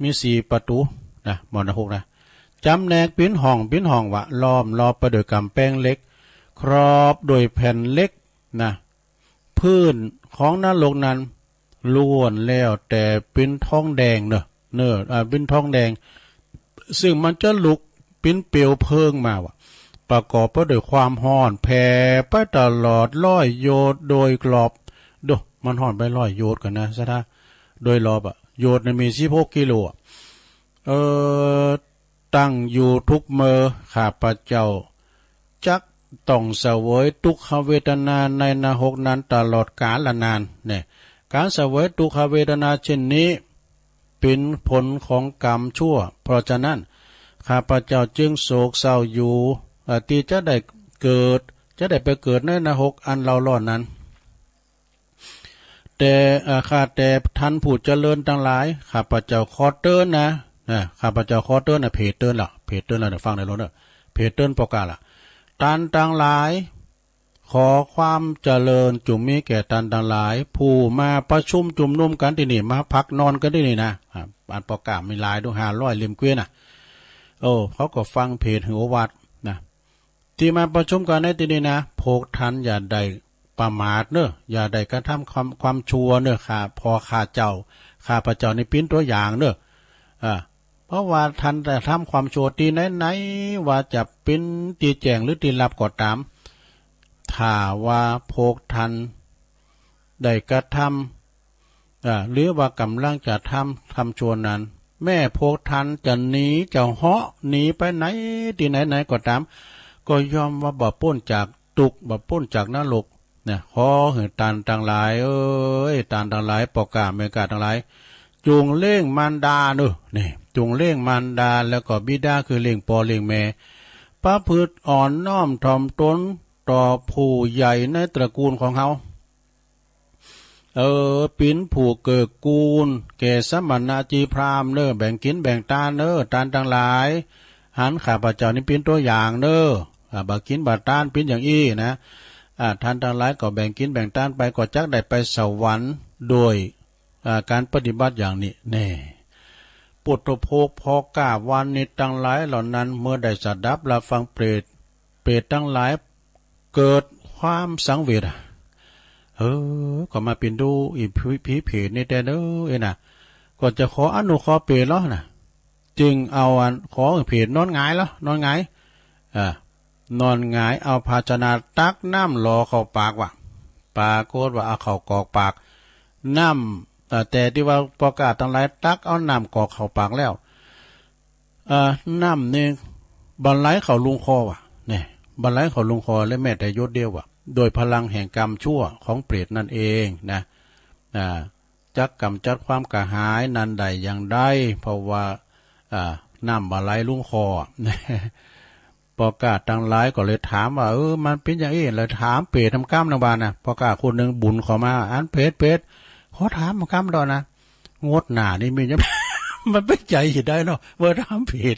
มีสี่ประตู๋นะ หม้อนรกนะ จำแนกปิ๋นห้อง ปิ๋นห้องวะ ล้อมรอบไปด้วยก๋ำแปงเหล็ก ครอบด้วยแผ่นเหล็กนะ พื้นของนรกนั้นล้วนแล้วแต่ปิ๋นทองแดงเนอะ เนอะ อ่า ปิ๋นทองแดง ซึ่งมันจะลุกปิ๋นเปลวเพลิงมาวะ ประกอบไปด้วยความร้อนแผ่ไปตลอดร้อยโยชน์โดยรอบ โด มันร้อนไปร้อยโยชน์กั๋นนะ ศรัทธา โดยรอบอะ โยชน์นี่มีสิบหกกิโลอะ เออ ตั้งอยู่ทุกเมื่อ ข้าพเจ้าจักต้องเสวยทุกขเวทนาในนรกนั้นตลอดกาลนาน เนี่ย ก๋านเสวยทุกขเวทนาเช่นนี้ เป๋นผลของกรรมชั่ว เพราะฉะนั้น ข้าพเจ้าจึงโศกเศร้าอยู่ เอ่อ ตี้จะได้เกิด จะได้ไปเกิดในนรกอันเร่าร้อนนั้น แต่ เอ่อ ข้าแต่ท่านผู้เจริญตังหลาย ข้าพเจ้าขอเตือนนะ นะ ข้าพเจ้าขอเตือนนะ เพจเตือนละ เพจเตือนละ เนี่ย ฟังได้โลดเนอะ เพจเตือนปอกล้าละ ท่านตังหลาย ขอความเจริญจงมีแก่ท่านตังหลาย ผู้มาประชุมชุมนุมกั๋นตี้นี่ มาพักนอนกั๋นตี้นี่นะ อ่า อันปอกล้ามีหลายดู ห้าร้อยเล่มกว่านะ โอ้ เขาก็ฟังเพจหื้อโอวาทนะ ตี้มาประชุมกั๋นในตี้นี่นะ พวกท่านอย่าได้ประมาทเนอะ อย่าได้กระทำความ ความชั่วเนอะ ข้า เพราะข้าเจ้า ข้าพเจ้านี่เป๋นตัวอย่างเนอะ อ่า เพราะว่าท่านได้ทำความชั่วตี้ไหนๆ ว่าจะเป๋นตี้แจ้งหรือตี้ลับก็ต๋าม ถ้าว่าพวกท่านได้กระทำ อ่า หรือว่าก๋ำลังจะทำ ทำชั่วนั้น แม้พวกท่านจะหนี จะเหาะหนีไปไหน ตี้ไหนๆ ก็ต๋าม ก็ย่อมว่าบ่ป๊นจากทุกข์ บ่ป๊นจากนรก นะ ขอหื้อท่านตังหลายเอ้ย ท่านตังหลาย ปอกล้าแม่กล้าตังหลาย จงเลี้ยงมารดาเนอะ นี่ จงเลี้ยงมารดา แล้วก็บิดาคือเลี้ยงป้อเลี้ยงแม่ ประพฤติอ่อนน้อมถ่อมตนต่อผู้ใหญ่ในตระกูลของเฮา เออ เป๋นผู้เกื้อกูลแก่สมณะจีพราหมณ์เนอะ แบ่งกิ๋นแบ่งตานเนอะ ท่านตังหลาย หันข้าพเจ้านี่เป๋นตัวอย่างเนอะ อ่า บ่กิ๋นบ่ตานเป๋นอย่างอี้นะ อ่า ท่านตังหลายก็แบ่งกิ๋นแบ่งตานไป ก็จักได้ไปสวรรค์โดย อ่า ก๋านปฏิบัติอย่างนี้แน่ ปุถุภพ ปอกล้าวานิชตังหลายเหล่านั้น เมื่อได้สดับรับฟังเปรต เปรตตังหลายเกิดความสังเวชอะ เออ ก็มาเป๋นดูอีผี ผีเปรตนี่แต๊เนอะ เอ้ยนะ ก็จะขออนุเคราะห์เปรตลอนะ จึงเอาอัน ขอเปรตนอนหงายลอ นอนหงาย อ่า นอนหงาย เอาภาชนะตักน้ำหล่อเข้าปากวะ ปรากฏว่าเอาเข้ากรอกปาก น้ำ เอ่อ แต่ตี้ว่าปอกล้าตังหลายตักเอาน้ำกรอกเข้าปากแล้ว เอ่อ น้ำนี่บ่ไหลเข้าลุงคอวะ เนี่ย บ่ไหลเข้าลุงคอเลยแม้แต่หยดเดียววะ โดยพลังแห่งกรรมชั่วของเปรตนั่นเองนะ อ่า จักกำจัดความกระหายนั้นได้อย่างใด เพราะว่า อ่า น้ำบ่ไหลลุงคอ ปอกล้าตังหลายก็เลยถามว่า เออ มันเป๋นอย่างอี้ เลยถามเปรตทำกำนะบาดนะ ปอกล้าคนหนึ่งบุญเข้ามา อันเปรต เปรต ขอถามกำดอกนะ งวดหน้านี่มีหยัง มันเป๋นใจ๋สิได้เนาะ เมื่อถามเปรต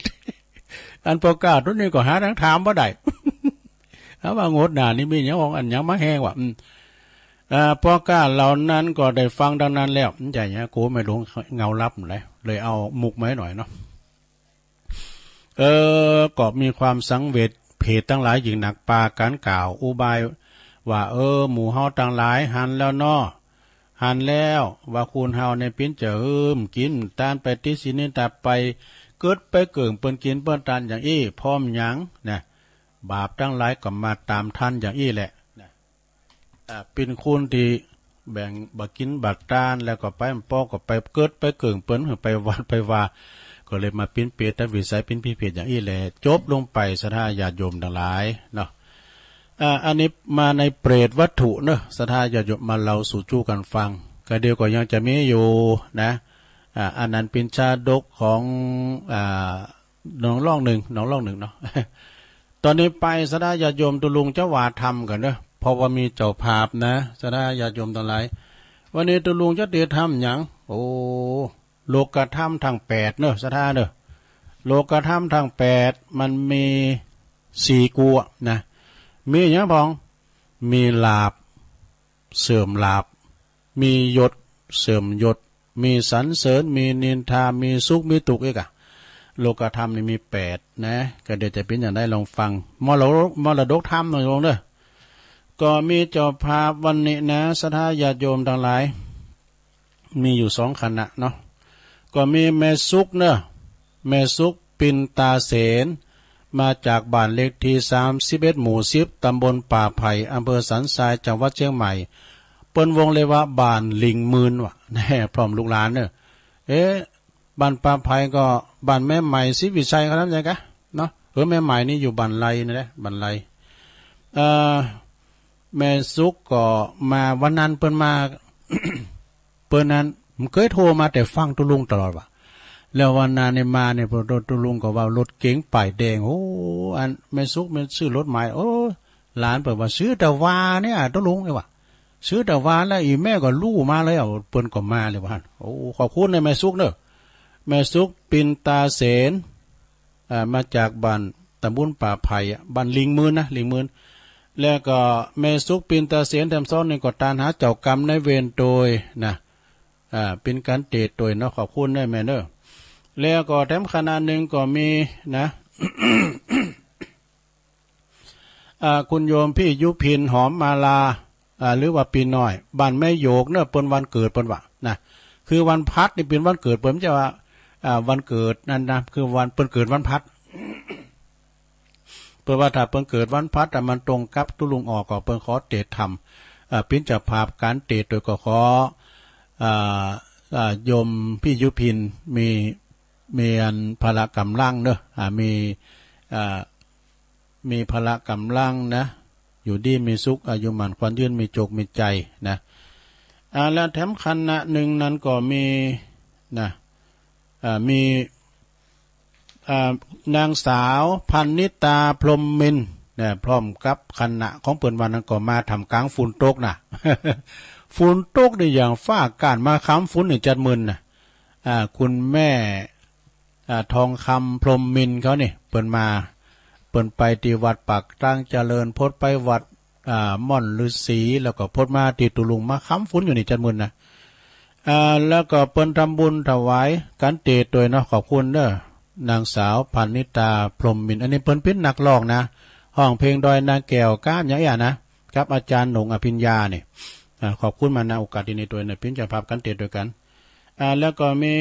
อันปอกล้าตัวนี้ก็หาทางถามบ่ได้ เอาว่างวดหน้านี่มีหยังของอันหยังมาแฮงวะ อืม อ่า ปอกล้าเหล่านั้นก็ได้ฟังดังนั้นแล้ว ใหญ่เนี่ย กูไม่หลงเงาลับเลย เลยเอามุกมาให้หน่อยเนาะ เออ ก็มีความสังเวช เปรตตังหลายยิ่งนัก ปากั๋นกล่าวอุบายว่า เออ หมู่เฮาตังหลายหันแล้วเนาะ หันแล้วว่าคุณเฮาเนี่ยเป๋นเจ้าหื้มกิ๋นตานไปติดศีลนินทาไป เกิดไปเกิ่งเปิ้นกิ๋นเปิ้นตานอย่างอี้ พร้อมหยังนะ บาปตังหลายก็มาต๋ามทันอย่างอี้แหละนะ อ่า เป๋นคนตี้แบ่งบ่กิ๋นบ่ตาน แล้วก็ไปปอก็ไปเกิดไปเกิ่งเปิ้น ไปวัดไปวา ก็เลยมาเป๋นเปรตวิสัย เป๋นผีเปรตอย่างอี้แหละ จบลงไป ศรัทธาญาติโยมตังหลายเนาะ อ่า อันนี้มาในเปรตวัตถุเนาะ ศรัทธาญาติโยมมาเล่าสู่จู้กั๋นฟัง ก็เดี๋ยวก็ยังจะมีอยู่นะ อ่า อันนั้นเป๋นชาดกของ อ่า หนองล่องหนึ่ง หนองล่องหนึ่งเนาะ ตอนนี้ไป ศรัทธาญาติโยม ตุ๊ลุงจะว่าธรรมกั๋นเนาะ เพราะว่ามีเจ้าภาพนะ ศรัทธาญาติโยมตังหลาย วันนี้ตุ๊ลุงจะเตรียมธรรมหยัง โอ้ โลกธรรมทั้งแปดเนาะ ศรัทธาเนาะ โลกธรรมทั้งแปดมันมีสี่กั๋วนะ มีหยังพ่อง มีลาภ เสื่อมลาภ มียศ เสื่อมยศ มีสรรเสริญ มีนินทา มีสุข มีทุกข์อีกอะ โลกธรรมนี่มีแปดนะ ก็เดี๋ยวจะเป็นอย่างไรลองฟัง มรดก มรดกธรรมหน่อยลงเด้อ ก็มีเจ้าภาพวันนี้นะ ศรัทธาญาติโยมทั้งหลาย มีอยู่สองคณะเนาะ ก็มีแม่สุกเนอะ แม่สุกปินตาเสน มาจากบ้านเลขที่สามสิบเอ็ด หมู่สิบ ตำบลป่าไผ่ อำเภอสันทราย จังหวัดเชียงใหม่ เปิ้นวงเล็บว่าบ้านลิงหมื่นว่ะ แน่ พร้อมลูกหลานเนอะ เอ๊ะ บ้านป่าไผ่ก็บ้านแม่ใหม่ศรีวิชัยเขาทำไงกะเนาะ เออ แม่ใหม่นี่อยู่บ้านไร่นี่แหละ บ้านไร่ เอ่อ แม่สุกก็มาวันนั้นเปิ้นมา เปิ้นนั้นมันเคยโทรมาแต่ฟังตุลุงตลอดว่ะ แล้ววันนั้นนี่มาเนี่ย พอตุลุงก็ว่ารถเก๋งป้ายแดง โอ้ อันแม่สุกมันซื้อรถใหม่ โอ้ หลานเปิ้นว่าซื้อแต่วาเนี่ย ตุลุงเนี่ยว่ะ ซื้อแต่วาแล้ว อีแม่ก็ลู่มาเลย เอา เปิ้นก็มาเลยว่า โอ้ ขอบคุณนะแม่สุกเนอะ แม่สุกปินตาเสน อ่า มาจากบ้านตำบลป่าไผ่อะ บ้านลิงหมื่นนะ ลิงหมื่น แล้วก็แม่สุกปินตาเสนแถมซ้อนนี่ก็ตานหาเจ้ากรรมนายเวรโดยนะ อ่า เป็นการเตะโดยเนาะ ขอบคุณนะแม่เนอะ แล้วก็แถมคณะหนึ่งก็มีนะ อ่า คุณโยมพี่ยุพินหอมมาลา อ่า หรือว่าปีน้อย บ้านแม่โยกเนอะ เปิ้นวันเกิดเปิ้นว่านะ คือวันพัดนี่เป็นวันเกิดเปิ้น ไม่ใช่ว่า อ่า วันเกิดนั่นนะ คือวันเปิ้นเกิดวันพัด เปิ้นว่าถ้าเปิ้นเกิดวันพัด แต่มันตรงกับตุลุงออก ก็เปิ้นขอเตะทำ อ่า เป็นเจ้าภาพการเตะโดยก็ขอ อ่า อ่า โยมพี่ยุพินมี มีอันพละกำลังเนอะ อ่า มี อ่า มีพละกำลังนะ อยู่ดีมีสุข อายุหมั้นขวัญยืน มีโจคมีชัยนะ อ่า และแถมคณะหนึ่งนั้นก็มีนะ อ่า มี อ่า นางสาวพันนิตา พรหมมินทร์นะ พร้อมกับคณะของเปิ้นวันนั้นก็มาท่ามกลางฝนตกนะ ฝนตกนี่อย่างฟ้าอากาศมาค้ำฝนนี่จัดมึนนะ อ่า คุณแม่ อ่า ทองคำ พรหมมินทร์เขานี่ เปิ้นมา เปิ้นไปที่วัดปากตางเจริญ พดไปวัด อ่า ม่อนฤๅษี แล้วก็พดมาที่ตุลุง มาค้ำฝนอยู่นี่จัดมึนนะ อ่า แล้วก็เปิ้นทำบุญถวายการเตะโดยเนาะ ขอบคุณเด้อ นางสาวพันนิตา พรหมมินทร์ อันนี้เปิ้นเป็นนักร้องนะ ฮ้องเพลงดอยนางแก้ว กับอย่างเอี้ยนะ กับอาจารย์หนงอภิญญานี่ อ่า ขอบคุณมานะ โอกาสที่นี่โดยนะ เป็นเจ้าภาพการเตะโดยกัน อ่า แล้วก็มี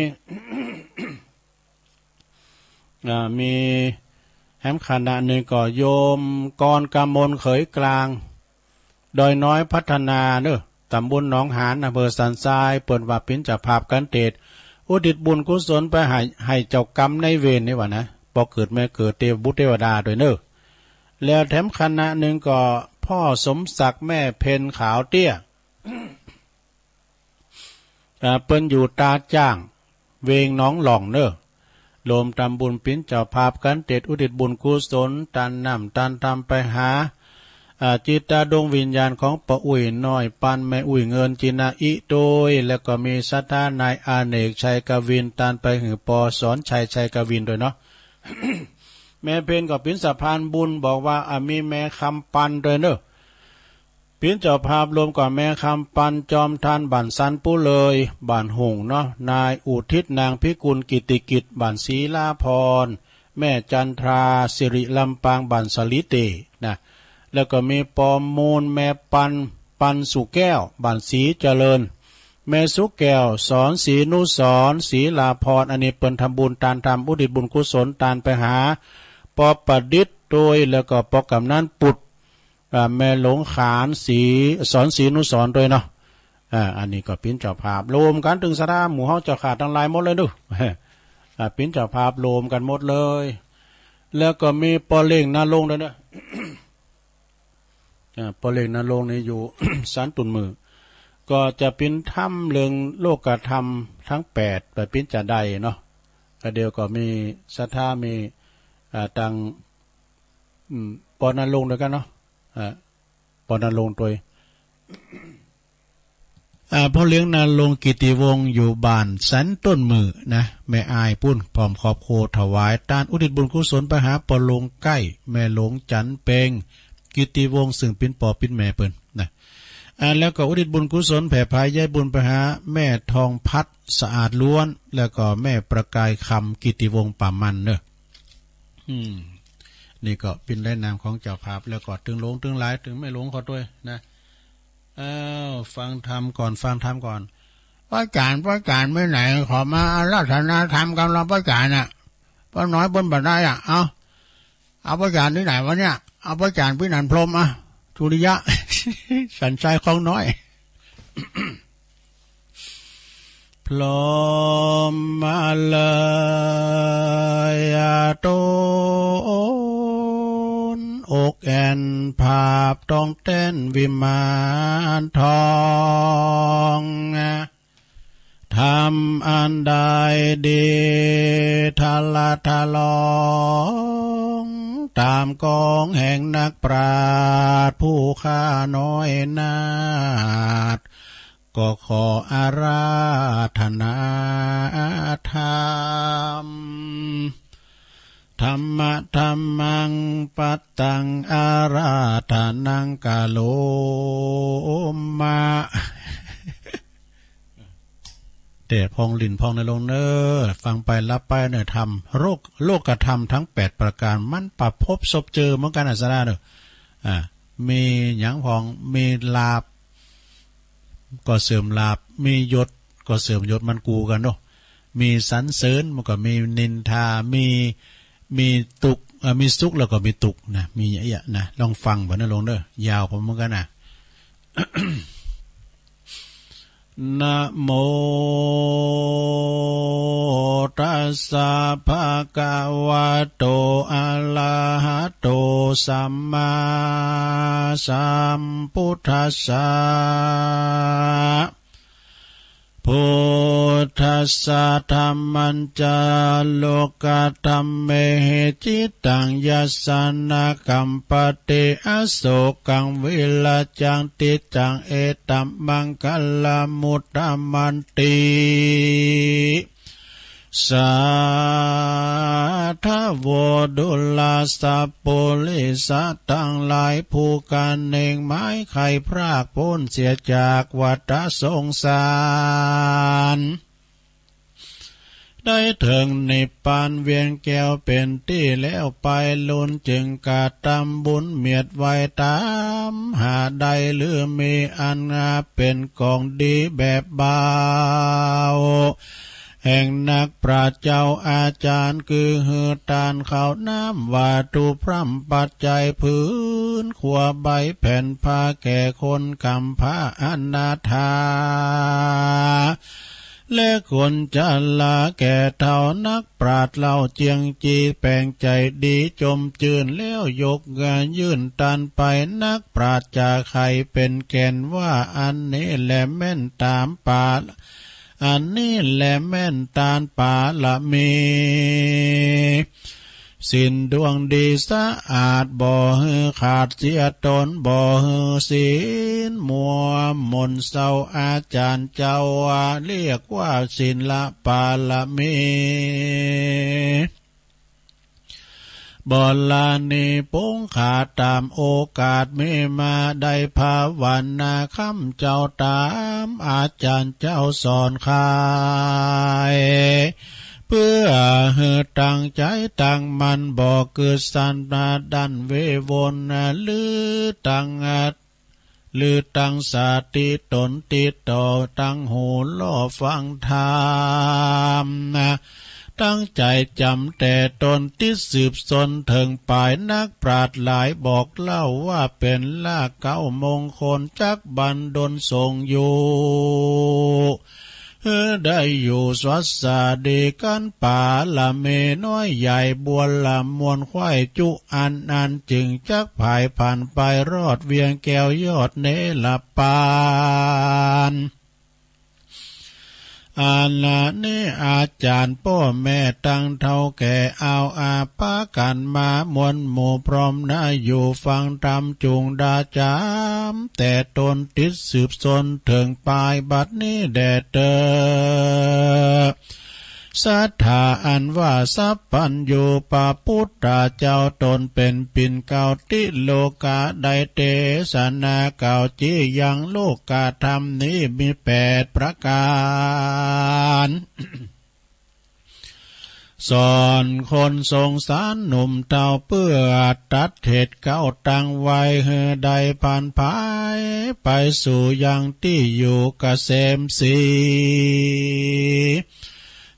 อ่า มีแหมคณะหนึ่งก็โยมกรกมลเขยกลาง ดอยน้อยพัฒนาเนอะ ตำบลหนองหาน อำเภอสันทราย เปิ้นว่าเป็นเจ้าภาพการเตะ อุทิศบุญกุศลไปให้ ให้เจ้ากรรมนายเวรนี่หว่านะ ปอเกิดแม่เกิดเตวบุตรเทวดาโดยเนอะ แล้วแถมคณะหนึ่งก็พ่อสมศักดิ์แม่เพ็ญขาวเตี้ย อ่า เปิ้นอยู่ตาจ้าง เวงหนองหล่องเนอะ รวมทำบุญเป็นเจ้าภาพกันเตะอุทิศบุญกุศล ตานน้ำตานธรรมไปหา อ่า จิตดวงวิญญาณของป้ออุ้ยน้อย ปันแม่อุ้ยเงินจินาอิโดย แล้วก็มีศรัทธานายอเนกชัยกวิน ตานไปหื้อปอสอนชัยชัยกวินโดยเนาะ แม่เพ็ญก็เป็นสะพานบุญ บอกว่า อ่า มีแม่คำปันโดยเนอะ เป็นเจ้าภาพรวมกับแม่คำปัน จอมทานบ้านสันปูเลย บ้านหงส์เนาะ นายอุทิศ นางพิกุล กิตติกิจ บ้านศรีลาพร แม่จันทรา สิริลำปาง บ้านสาลีเตนะ แล้วก็มีปอมูล แม่ปัน ปันสุแก้ว บ้านศรีเจริญ แม่สุแก้ว สอนศรีนุสร ศรีลาพร อันนี้เปิ้นทำบุญตานธรรม อุทิศบุญกุศลตานไปหาปอประดิษฐ์โดย แล้วก็ปอกำนันปุตร อ่า แม่หลวงขานศรี สอนศรีนุสรณ์โดยเนาะ อ่า อันนี้ก็เป็นเจ้าภาพรวมกัน ตึงศรัทธาหมู่เฮาเจ้าข้าทั้งหลายหมดเลยเนาะ อ่า เป็นเจ้าภาพรวมกันหมดเลย แล้วก็มีป้อเล้งนาลงค์ด้วยเนาะ อ่า ป้อเล้งนาลงค์นี่อยู่ สันตุนมือ ก็จะเป็นธรรมเรื่องโลกธรรมทั้งแปด ไปเป็นจะได้เนาะ ก็เดี๋ยวก็มีศรัทธา มี อ่า ตัง อืม ป้อนาลงค์ด้วยกันเนาะ อ่า ป้อนาลงค์โดย อ่า ป้อเล้งนาลงค์ กิตติวงศ์ อยู่บ้านสันต้นมือนะ แม่อายปุ้น พร้อมครอบครัวถวายตานอุทิศบุญกุศลไปหาป้อหลวงไก้ แม่หลวงจันเปง กิตติวงศ์ ซึ่งเป็นป้อเป็นแม่เปิ้นนะ อ่า แล้วก็อุทิศบุญกุศลแผ่พายใยบุญไปหาแม่ทองพัดสะอาดล้วน แล้วก็แม่ประกายคำกิติวงศ์ป่ามันเนอะ อืม นี่ก็เป๋นรายนามของเจ้าภาพ แล้วก็ตึงหลวงตึงหลาย ตึงแม่หลวงขอด้วยนะ อ้าว ฟังธรรมก่อน ฟังธรรมก่อน พระอาจารย์ พระอาจารย์ไปไหน ขอมาอาราธนาธรรมกับเรา พระอาจารย์น่ะ ป้าน้อยเปิ้นบ่ได้อ่ะ เอา เอาพระอาจารย์ที่ไหนวะเนี่ย เอาพระอาจารย์พินันพรหมอ่ะ สุริยะ สันทรายคองน้อย พรหมมาเลยตน อกแอ่นภาพต้องแต้นวิมานทอง ธรรมอันใดดีทะละทะลอง ตามกองแห่งนักปราชญ์ผู้ข้าน้อยนาถ ก็ขออาราธนาธรรม ธัมมะธัมมัง ปัตตัง อาราธนัง กะโรมะ แต่พองลิ้นพองในลงเนอ ฟังไปหลับไปเนอ ธรรม โลก โลกธรรมทั้งแปดประการ มันประพบซบเจอเหมือนกันนะ สาระเนอ อ่า มีหยังพอง มีลาภ ก็เสื่อมลาภ มียศก็เสื่อมยศ มันกูกันเนาะ มีสรรเสริญมันก็มีนินทา มี มีตุ๊กข์ เอ่อ มีสุขแล้วก็มีตุ๊กข์นะ มีเยอะแยะนะ ลองฟังบ่นะลงเด้อ ยาวพอเหมือนกันนะ นะโม ตัสสะ ภะคะวะโต อะระหะโต สัมมาสัมพุทธัสสะ พุทธัสสะ ธัมมัญจะ โลกัตถัมเมหิ จิตตัง ยัสสะ นะ กัมปะติ อโศกัง วิรัจจัง ติจจัง เอตะมังคะลัง มุตตะมันติ สาธะโว ดูราสัปปุริสะตังหลาย ผู้กะเน่งหมายใค่พรากป๊นเสียจากวัฏสงสาร ได้เถิงนิพพานเวียงแก้วเป๋นตี้แล้วไป ลุนจึงกระตำบุญเมียดไว้ต๋ามหาได้ หรือมีอันงาเป๋นของดีแบบเบา แห่งนักปราชญ์เจ้าอาจ๋ารย์ คือหื้อตานข้าวน้ำวัตถุพร่ำปัจจัย ผืนครัวใบแผ่นผ้าแก่คนกำพร้าอนาถา และคนชราแก่เฒ่า นักปราชญ์เล่าเจียงจีแป๋งใจ๋ดีจมจื้น แล้วยกเงือยื่นตานไป นักปราชญ์จะไขเป๋นแก่นว่า อันนี้แหละแม่นตานปา อันนี้แหละแม่นตานปาระมี ศีลดวงดีสะอาด บ่หื้อขาดเสียตน บ่หื้อศีลมัวหม่นเศร้า อาจ๋ารย์เจ้าว่า เรียกว่าศีลปาระมี บารมีปงข้าต๋ามโอกาสมีมา ได้ภาวนาค้ำเจ้าต๋ามอาจ๋ารย์เจ้าสอนไข เปื้อหื้อตั้งใจ๋ตั้งมั่น บ่กึศสันดานเววน หรือตั้ง หรือตั้งสติต๋นติดต่อ ตั้งหูล่อฟังธรรม ตั้งใจ๋จ๋ำแต่ต๋นติดสืบสนเถิงป๋าย นักปราชญ์หลายบอกเล่าว่าเป๋นรากเหง้ามงคล จักบันดลส่งอยู่ หื้อได้อยู่สวัสสาดีกั๋น ปาระมีน้อยใหญ่บัวละมวลไขว้จุอันอัน จึงจักผายผ่านไปรอดเวียงแก้วยอดเนรปาน อาณานี้อาจ๋ารย์ป้อแม่ตังเฒ่าแก่ เอาอาปากั๋นมามวลหมู่พร้อมนา อยู่ฟังธรรมจุ่งดาจ๋ำแต่ต๋นติดสืบสนเถิงป๋าย บัดนี้แด่เต๊อะ ส สัตถาอันว่าสัพพัญญูพระพุทธเจ้าตนเป็นปิ่นเกล้าติโลกา ได้เตสนาเกล้าจี้ยังโลกธรรมนี้มีแปดประการ สอนคนสงสารหนุ่มเฒ่าเปื้อตัดเหตุเกล้าตั้งไว้หื้อได้ผ่านผายไปสู่ยังตี้อยู่เกษมศรี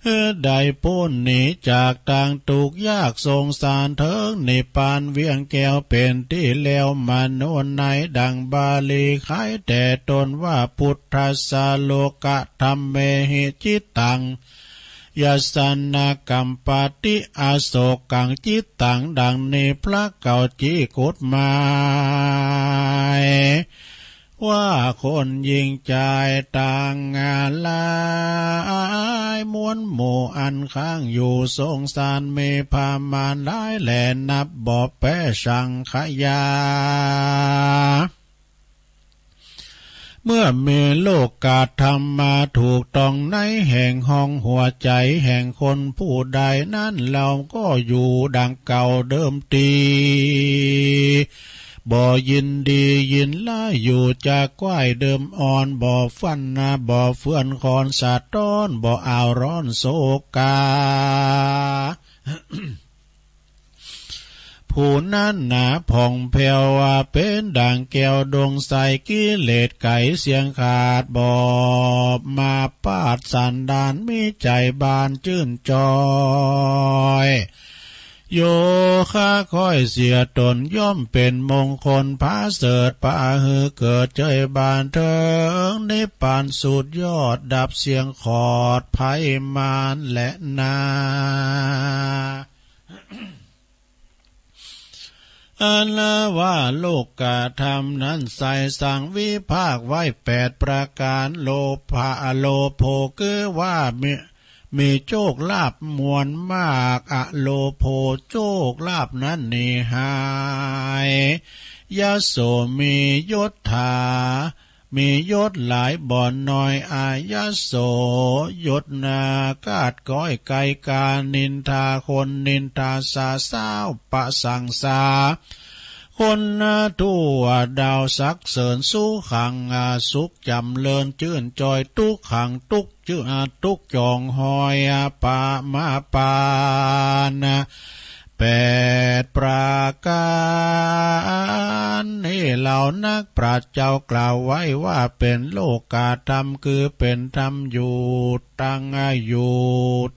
หื้อได้ป๊นหนีจากตางตุ๊กข์ยากสงสารเถิงนิพพานเวียงแก้วเป๋นตี้แล้วมโนในดั่งบาลีไขแต่ต้นว่า พุทธัสสะโลกะธัมเมหิ จิตตัง ยัสสะ นะ กัมปะติ อโศกัง จิตตัง ดังนี้พระเกล้าจี้กฎหมาย ว่าคนหญิงจายตังหลายมวลหมู่อันค้างอยู่สงสารมีประมาณหลายแหล่นับบ่แป๊สังขยา เมื่อมีโลกธรรมมาถูกต้องในแห่งห้องหัวใจแห่งคนผู้ใดนั้น เฮาก็อยู่ดังเก่าเดิมตี้ บ่ยินดียินร้ายอยู่จะก้อยเดิมอ่อน บ่ฟั่นบ่เฟื่อนคอนสะท้อน บ่เอาร้อนโศกา ผู้นั้นหนาผ่องแผ้วว่าเป๋นดั่งแก้วดวงใส กิเลสไก๋เสี้ยงขาด บ่มาปาดสันดาน มีใจ๋บานจื้นจ่อย โยคะค่อยเสียตนย่อมเป๋นมงคลผาเสริฐ ปาหื้อเกิดเจยบานเถิงนิพพานสุดยอด ดับเสี้ยงขอดภัยมารและนา อันว่าโลกธรรมนั้นใส่สั่งวิพากษ์ไว้แปดประการ โลภะ โลโภคือว่ามี มีโชคลาภมวลมาก อโลโภ โชคลาภนั้นหนีหาย ยโส มียศถา มียศหลายบ่น้อย อายโส ยศหนากาดก้อยไกลกา นินทา คนนินทา สาสาวประสังสา คนทั่วดาวสรรเสริญ สุขัง สุขจ๋ำเริญจื้นจ่อย ทุกขัง ทุกข์จื้น ทุกข์จ่องหอย ปะมาปาน แปดประการนี้ เหล่านักปราชญ์เจ้ากล่าวไว้ว่าเป๋นโลกธรรม คือเป๋นธรรมอยู่ตั้งอยู่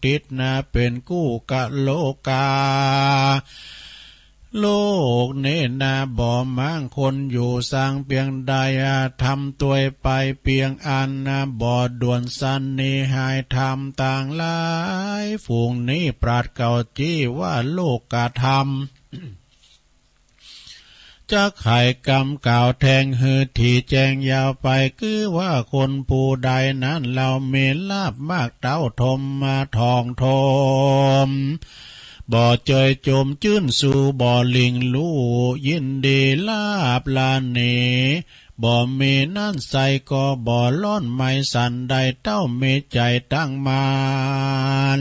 ติดนา เป๋นกู้กะโลกา โลกนี้นาบ่มั่งคนอยู่สร้างเปียงใด ธรรมตวยไปเปียงอัน บ่ด่วนสันหนีหาย ธรรมตังหลายฝูงนี้ ปราชญ์เก่าจี้ว่าโลกธรรม จักไขกำกล่าวแทงหื้อถี่แจ้งยาวไป คือว่าคนผู้ใดนั้น เฮามีลาภมากเต้าทมมาทองทม บ่เจยจมจื้นสู่ บ่หลิ่งลู่ยินดีลาภละหนี บ่มีนั้นใส่ก็บ่ร้อนไหม้สันใด เต้ามีใจ๋ตั้งมา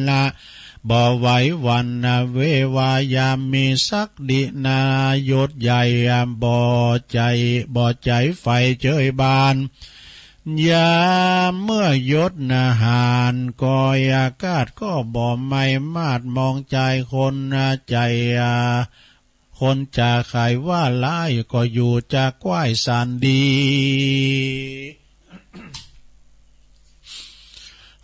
นะ บ่ไหวหวั่นนะเววายาม มีศักดินายุทธใหญ่ บ่ใจ๋ บ่ใจ๋ใฝ่เจยบาน ยามเมื่อยศนะหานก้อยอากาศ ก็บ่ไหม้มาดมองใจ๋คนนะใจ๋ คนจะไขว่าร้าย ก็อยู่จะก้อยสันดี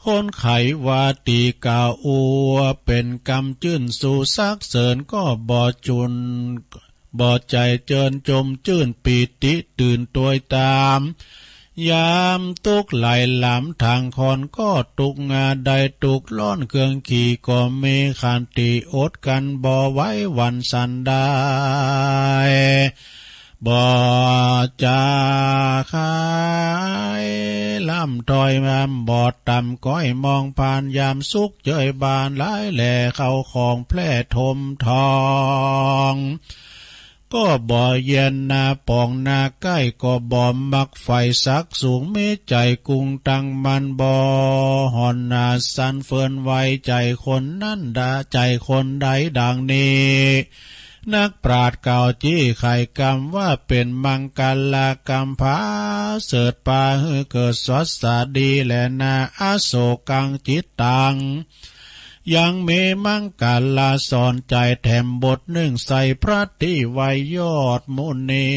คนไขว่าตี้กล่าวอัวเป๋นกำจื้นสู่สรรเสริญ ก็บ่จุน บ่ใจ๋เจิญจมจื้นปีติตื่นตวยต๋าม ยามตุ๊กข์ไหลหลามถางคอน ก็ตุ๊กข์งาได้ตุ๊กข์ร้อนเครื่องขี่ ก็มีขันติอดกลั้น บ่ไหวหวั่นสันใด บ่จะขายล่ำถ้อย บ่ต่ำก้อยมองผ่าน ยามสุขเจยบานหลายแหล่ เข้าของแพร่ถมทอง ก็บ่เย็นนา ปองนาใกล้ก็บ่มักใฝ่สักสุข มีใจ๋กุ้งตังมันบ่ห่อนนา สันเฟินไหวใจ๋คนนั้นดา ใจ๋คนใดดังนี้ นักปราชญ์กล่าวจี้ไขกรรมว่าเป๋นมังกรกรรม ผาเสริฐปาหื้อเกิดสวัสดีแลนา อโศกังจิตตัง ยังมีมังกรสอนใจ๋แถมบทหนึ่ง ใส่พระติไวยยอดมุนี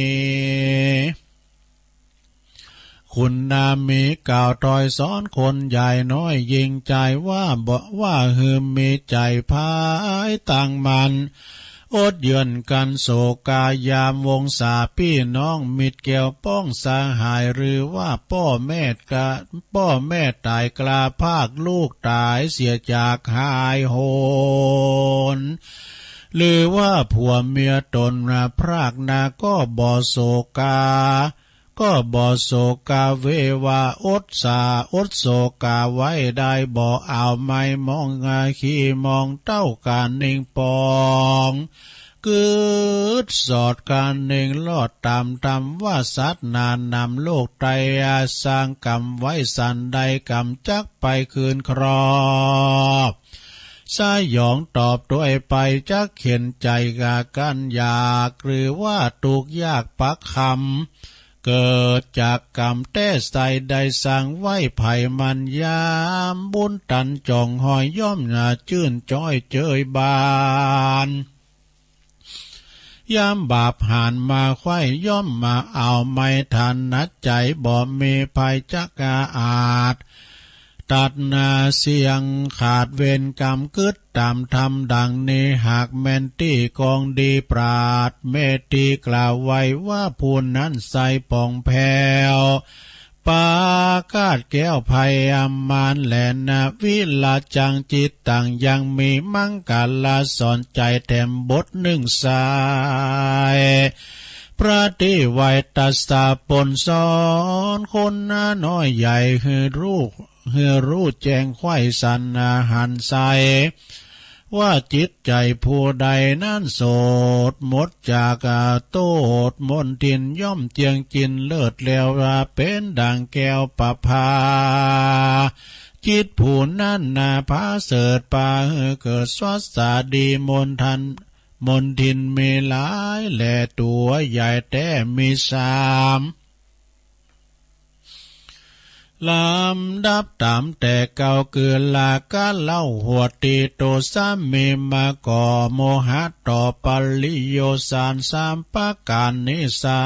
คุณนามีกล่าวตอยสอนคนใหญ่น้อย ยิงใจ๋ว่าบ่ ว่าหื้อมีใจ๋ภายตั้งมั่น อดเยื่อนกั๋นโศกายามวงศา ปี้น้องมิตรแก้วป้องสหาย หรือว่าป้อแม่กะ ป้อแม่ต๋ายกล้าพราก ลูกต๋ายเสียจากหายโหน หรือว่าผัวเมียต๋นพรากนา ก็บ่โศกา ก็บ่โศกาเววา อดสา อดโศกาไว้ได้ บ่เอาไม้มองขี้มองเต้าก๋านเน่งปอง กึ๊ดสอดก๋านเน่งลอดต๋ามธรรมว่าสัตว์หนานำโลกไตอาสร้างกรรมไว้สันใด กรรมจักไปคืนครอบ สยองตอบด้วยไป จักเข็ญใจ๋กากั๋นอยาก หรือว่าตุ๊กข์ยากปักคำ เกิดจากกรรมแต๊ใสได้สร้างไว้ ไผมันยามบุญตันจ่องหอย ย่อมหน้าจื้นจ้อยเจยบาน ยามบาปหานมาไขว้ ย่อมมาเอาไม้ถนัดใจ๋ บ่มีภัยจักอาจ ตัดนาเสี้ยงขาดเวรกรรม กึ๊ดต๋ามธรรมดังนี้ หากแม่นตี้กองดีปราชญ์ เมตตี้กล่าวไว้ว่า ผู้นั้นใสผ่องแผ้ว ประกาศแก้วไพยามารแลนา วิลาจังจิตตัง ยังมีมังกรสอนใจ๋แถมบทหนึ่ง ใส่พระติไวยตรัสปนสอน คนน้อยใหญ่หื้อรู้ หื้อรู้แจ้งไขว้สันหันใส่ ว่าจิตใจ๋ผู้ใดนั้นโสดหมดจากโต้ษมลทิน ย่อมเจียงจินเลิศแล้ว ว่าเป๋นดั่งแก้วประภา จิตผู้นั้นนา ผาเสริฐปาหื้อเกิดสวัสดี มลทัน มลทินมีหลายแล ตั๋วใหญ่แต๊มีสาม ลำดับต๋ามแต่เก่า คือราคะเล่า หัวติ โตสะ มีมาก่อ โมหะต่อ ปริโยชน์สารสามประก๋านนี้ไซร้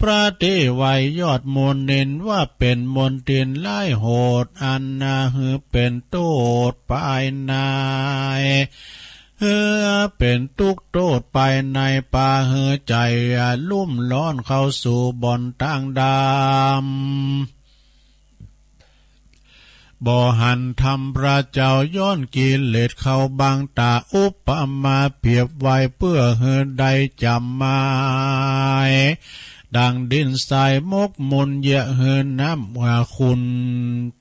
พระติไวยยอดมุนินว่าเป๋นมลทินร้ายโหด อันนาหื้อเป๋นโต้ษภายใน หื้อเป๋นตุ๊กข์โต้ษภายใน ปาหื้อใจ๋ลุ่มร้อนเข้าสู่บ่อนตางดำ บ่หันธรรมพระเจ้า ย้อนกิเลสเข้าบังตา อุปมาเปรียบไว้เปื้อหื้อได้จ๋ำหมาย ดั่งดินทรายหมกมุ่น เยียะหื้อน้ำว่าขุ่น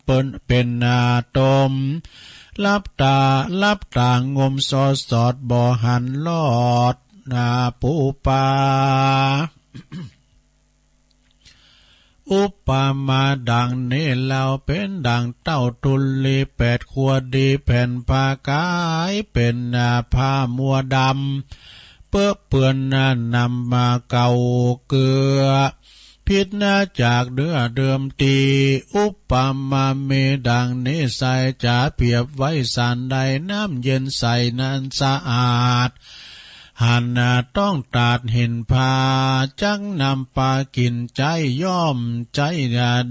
เปิ้นเป๋นนาตม หลับต๋า หลับต๋างมสอดสอด บ่หันลอดนาปูปา อุปมาดั่งนี้เล่า เป๋นดั่งเต้าธุลีแปดขัวดี แผ่นผ้ากายเป๋นนาผ้ามัวดำ เปื้อเปื้อนนำมาเก่าเกื้อ ผิดนาจากเนื้อเดิมตี้ อุปมามีดั่งนี้ไซร้ จะเปรียบไว้สันใด น้ำเย็นใสนั้นสะอาด หันนาต้องตาดหินพา จักนำปากิ๋นใจ๊ ย่อมใจ๊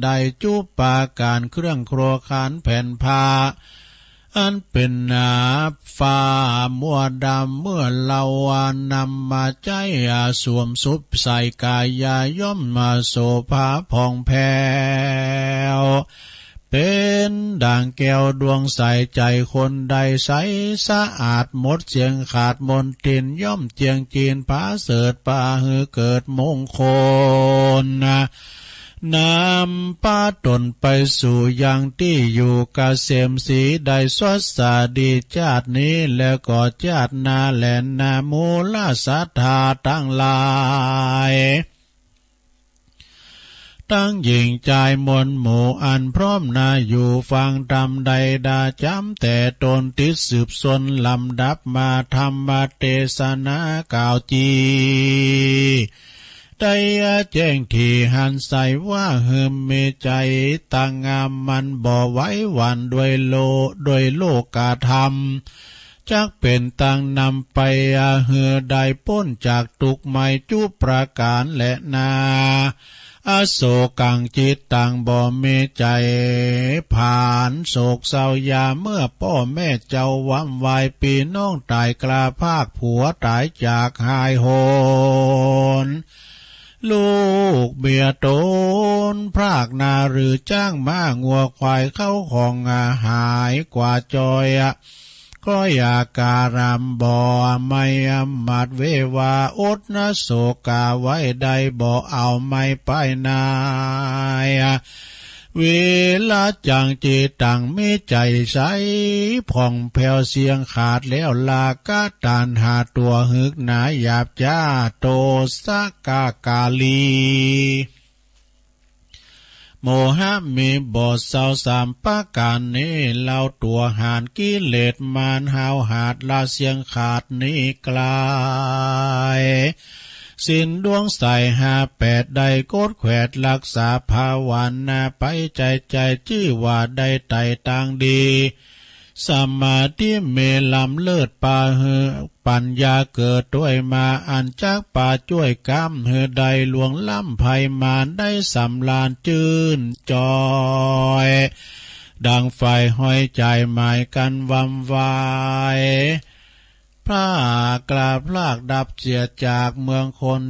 ได้จุปาก๋าน เครื่องครัวคานแผ่นผ้า อันเป๋นนาผ้ามัวดำ เมื่อเล่าว่านำมาใจ๊สวมสุบใส่กายา ย่อมมาโสภาผ่องแผ้ว เป๋นดั่งแก้วดวงใส ใจ๋คนใดใสสะอาด หมดเสี้ยงขาดมลทิน ย่อมเจียงจิน ผาเสริฐปาหื้อเกิดมงคล นำปะตนไปสู่ยังตี้อยู่เกษมศรี ได้สวัสดีจาตินี้ แล้วก็จาติหน้าแลนา มูลศรัทธาตังหลาย ตังหญิงจายมวลหมู่ อันพร้อมหน้าอยู่ฟังธรรม ได้ด่าจำแต่ตนติดสืบซนลำดับมา ธรรมเตสนากล่าวจี ได้แจ้งที่หันใสว่า หืมมีใจตั้งงามมั่น บ่ไหวหวั่นด้วยโล ด้วยโลกธรรม จักเป็นตังนำไป หื้อได้ป๊นจากทุกข์ ไม่จุประการแลนา อโศกังจิตตัง บ่มีใจผานโศกเศร้า อย่าเมื่อพ่อแม่เจ้าว้ำวาย พี่น้องตายกล้าพราก ผัวตายจากหายโหน ลูกเมียตนพรากนา หรือช้างม้างัวควาย เข้าของหายกว่าจอย คอยอาการำบ่ ไม่อำมัดเววา อดนะโศกาไว้ได้ บ่เอาไม่ไปนาย วิลจังจิตตัง มีใจใสผ่องแผ้ว เสี้ยงขาดแล้วราคะตัณหา ตัวหึกหนาหยาบช้า โทสะกากาลี โมหะมีบ่เศร้า สามประการนี้ เล่าตัวหานกิเลสมาร ห้าวหาดละเสี้ยงขาดนี้ไกล ศีลดวงใสห้าแปด ได้กดแขวดรักษา ภาวนาไปใจใจ ชื่อว่าได้ไต่ตางดี สมาธิมีล้ำเลิศปาหือ ปัญญาเกิดด้วยมา อันจักปาจ้วยกำหื้อได้ล่วงล้ำภัยมาร ได้สำราญชื่นจอย ดังไฟห้อยใจหมายกันวำวาย พรากกล้าพรากดับเสียจากเมืองคน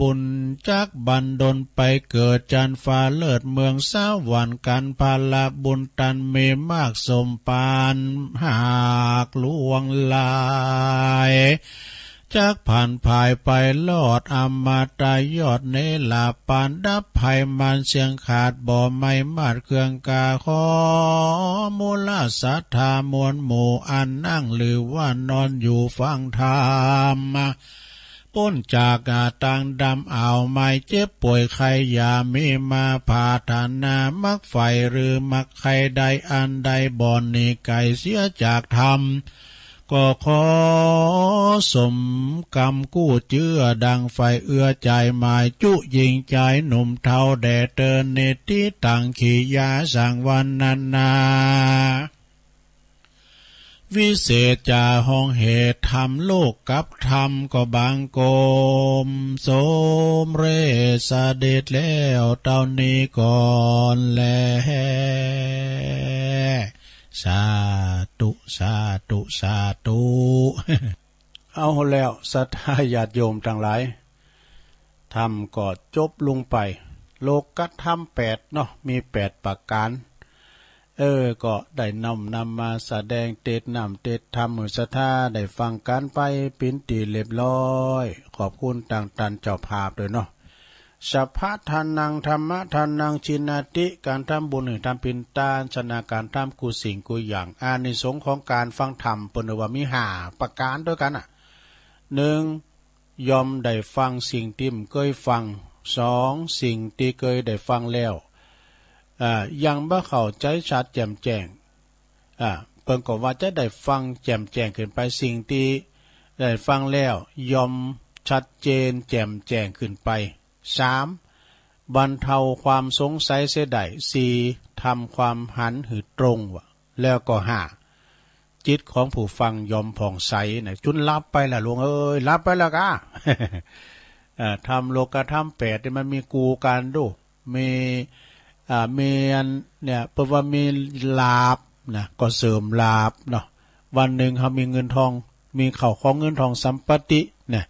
บุญจักบันดลไปเกิดจันฟ้าเลิศ เมืองสวรรค์กันพละบุญตัน มีมากสมปาน หากล่วงลาย จักผันผายไปรอดอมตะยอด เนรปานดับภัยมาร เสี้ยงขาดบ่ไม่มาดเครื่องกา ขอมูลศรัทธามวลหมู่ อันนั่งหรือว่านอนอยู่ฟังธรรม ป๊นจากอาตางดำ เอาไม่เจ็บป่วยไข้ อย่ามีมาผาดถนา มักใฝ่หรือมักใคร่ได้อันใด บ่หนีไกลเสียจากธรรม ก็ขอสมกำกู้เจื้อ ดังไฟเอื้อใจหมายจุ หญิงชายหนุ่มเฒ่าแด่เติน นิติตังขียาสังวรรณนา วิเศษจาห้องเหตุ ธรรมโลกกับธรรมก็บังคม สมเร็จเสด็จแล้วเต้านี้ก่อนแล สาธุ สาธุ สาธุ เอาแล้ว ศรัทธาญาติโยมตังหลาย ธรรมก็จบลงไป โลกธรรมแปดเนาะ มีแปดประการ เออ ก็ได้น้อมนำมาแสดงเตสน์น้ำเตสน์ธรรมหื้อศรัทธาได้ฟังกันไปเป๋นตี้เรียบร้อย ขอบคุณตางต้านเจ้าภาพด้วยเนาะ สัพพะทานัง ธัมมะทานัง ชิณาติ ก๋านทำบุญหื้อทำเป๋นตาน ชนะก๋านทำกู้สิ่งกู้อย่าง อานิสงส์ของก๋านฟังธรรมเปิ้นว่ามีห้าประก๋านด้วยกั๋นน่ะ หนึ่ง ย่อมได้ฟังสิ่งตี้บ่เกยฟัง สอง สิ่งตี้เกยได้ฟังแล้ว อ่า ยังบ่เข้าใจ๋ชัดแจ่มแจ้ง อ่า เปิ้นก็ว่าจะได้ฟังแจ่มแจ้งขึ้นไป สิ่งตี้ได้ฟังแล้วย่อมชัดเจนแจ่มแจ้งขึ้นไป สาม บรรเทาความสงสัยเสียได้ สี่ ทำความหันหื้อตรงว่า แล้วก็ ห้า จิตของผู้ฟังย่อมผ่องใสนะ จุนหลับไปล่ะ หลวงเอ้ย หลับไปแล้วกา เอ่อ ธรรมโลกธรรมแปดนี่มันมีกู้กั๋นดู มี อ่า มีอันเนี่ย เปิ้นว่ามีลาภนะ ก็เสริมลาภเนาะ วันหนึ่งเฮามีเงินทอง มีข้าวของเงินทองสัมปติเนี่ย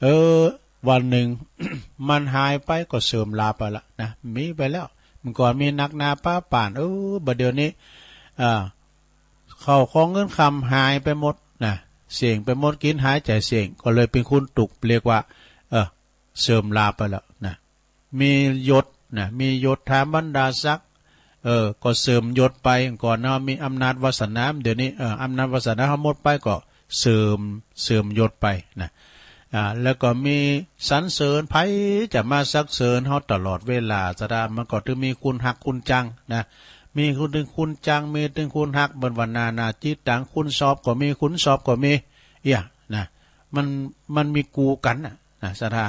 เออ วันหนึ่ง มันหายไปก็เสริมลาภไปละนะ มีไปแล้ว เมื่อก่อนมีนักนาปาป่าน เออ บัดเดี๋ยวนี้ อ่า ข้าวของเงินคำหายไปหมดนะ เสี้ยงไปหมด กิ๋นหายจ่ายเสี้ยง ก็เลยเป๋นคนตุกข์ เรียกว่า เออ เสริมลาภไปแล้วนะ มียศ นะ มียศถาบรรดาศักดิ์ เออ ก็เสริมยศไป ก่อนเฮามีอำนาจวาสนา เดี๋ยวนี้ เออ อำนาจวาสนาเฮาหมดไปก็เสริม เสริมยศไปนะ อ่า แล้วก็มีสรรเสริญ ไผจะมาสรรเสริญเฮาตลอดเวลา สะดา มันก็ต้องมีคนฮักคนจังนะ มีคนตึงคนจัง มีตึงคนฮัก เปิ้นว่านานาจิตตัง คนชอบก็มี คนชอบก็มี เอี้ย นะ มัน มันมีกู่กันนะ นะ สะดา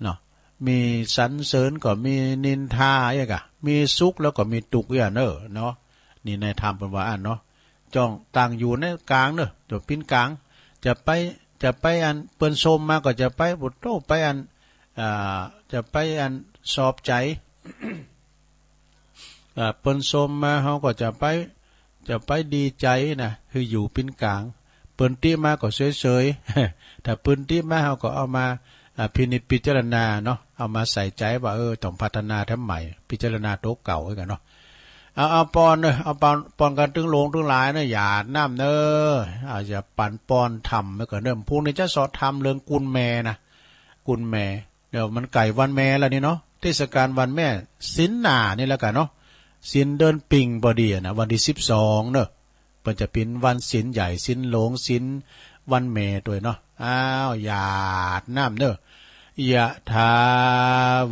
เนาะ มีสรรเสริญก็มีนินทา เอี้ยกะ มีสุขแล้วก็มีทุกข์ เอี้ยเนอะ เนาะ นี่ในธรรมเปิ้นว่าอั้นเนาะ จ้องตั้งอยู่ในกลางเนอะ ตัวปิ้นกลาง จะไป จะไปอันเปิ้นชมมาก็จะไปปุโตไปอัน อ่า จะไปอันชอบใจ อ่า เปิ้นชมมาเฮาก็จะไป จะไปดีใจนะ คืออยู่ปิ้นกลาง เปิ้นติมาก็เฉยๆ ถ้าเปิ้นติมาเฮาก็เอามา อ่า พินิจพิจารณาเนาะ เอามาใส่ใจว่า เออ ต้องพัฒนาทำไม พิจารณาตัวเก่าไว้ก่อนเนาะ เอา เอาปอนเนอะ เอาปอน ปอนกันตึงหลวงตึงหลายเนอะ หยาดน้ำเนอะ เอา อย่าปั่นปอนธรรมไว้ก่อนเนอะ พรุ่งนี้จะเสาะธรรมเรื่องกุลแม่นะ กุลแม่ เดี๋ยวมันใกล้วันแม่แล้วนี่เนาะ เทศกาลวันแม่ ศีลหน้านี่แล้วกันเนาะ ศีลเดือนปิงพอดีอะนะ วันที่สิบสองเนอะ เปิ้นจะเป๋นวันศีลใหญ่ ศีลหลวง ศีลวันแม่ตัวยเนาะ อ้าว หยาดน้ำเนอะ ยะถา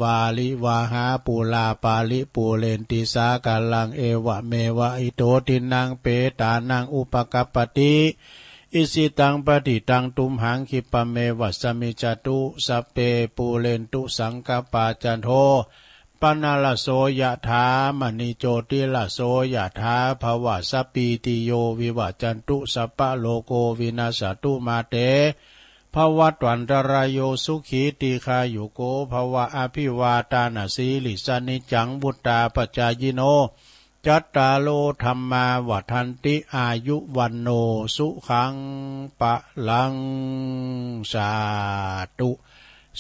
วาริวหาปูราปาริปูเรนติสาคารัง เอวะเมวะอิโตทินังเปตานังอุปกัปปติ อิชิตังปฏิตังตุมหัง คิปะเมวะสะมิจจตุ สัพเพปูเรนตุสังกปปา จันโทปะนะระโส ยะถา มะณิโจติระโส ยะถา ภวะสะปปีติโย วิวัจจันตุ สัพพะโรโค วินัสสะตุ มาเต ภวัตวันตรายโย สุขีตีฆายุโก ภวะ อภิวาทานะสีลิสสะ นิจจังวุฑฒาปะจายิโน จัตตาโร ธัมมา วัฑฒันติ อายุ วัณโณ สุขัง พะลัง สาธุ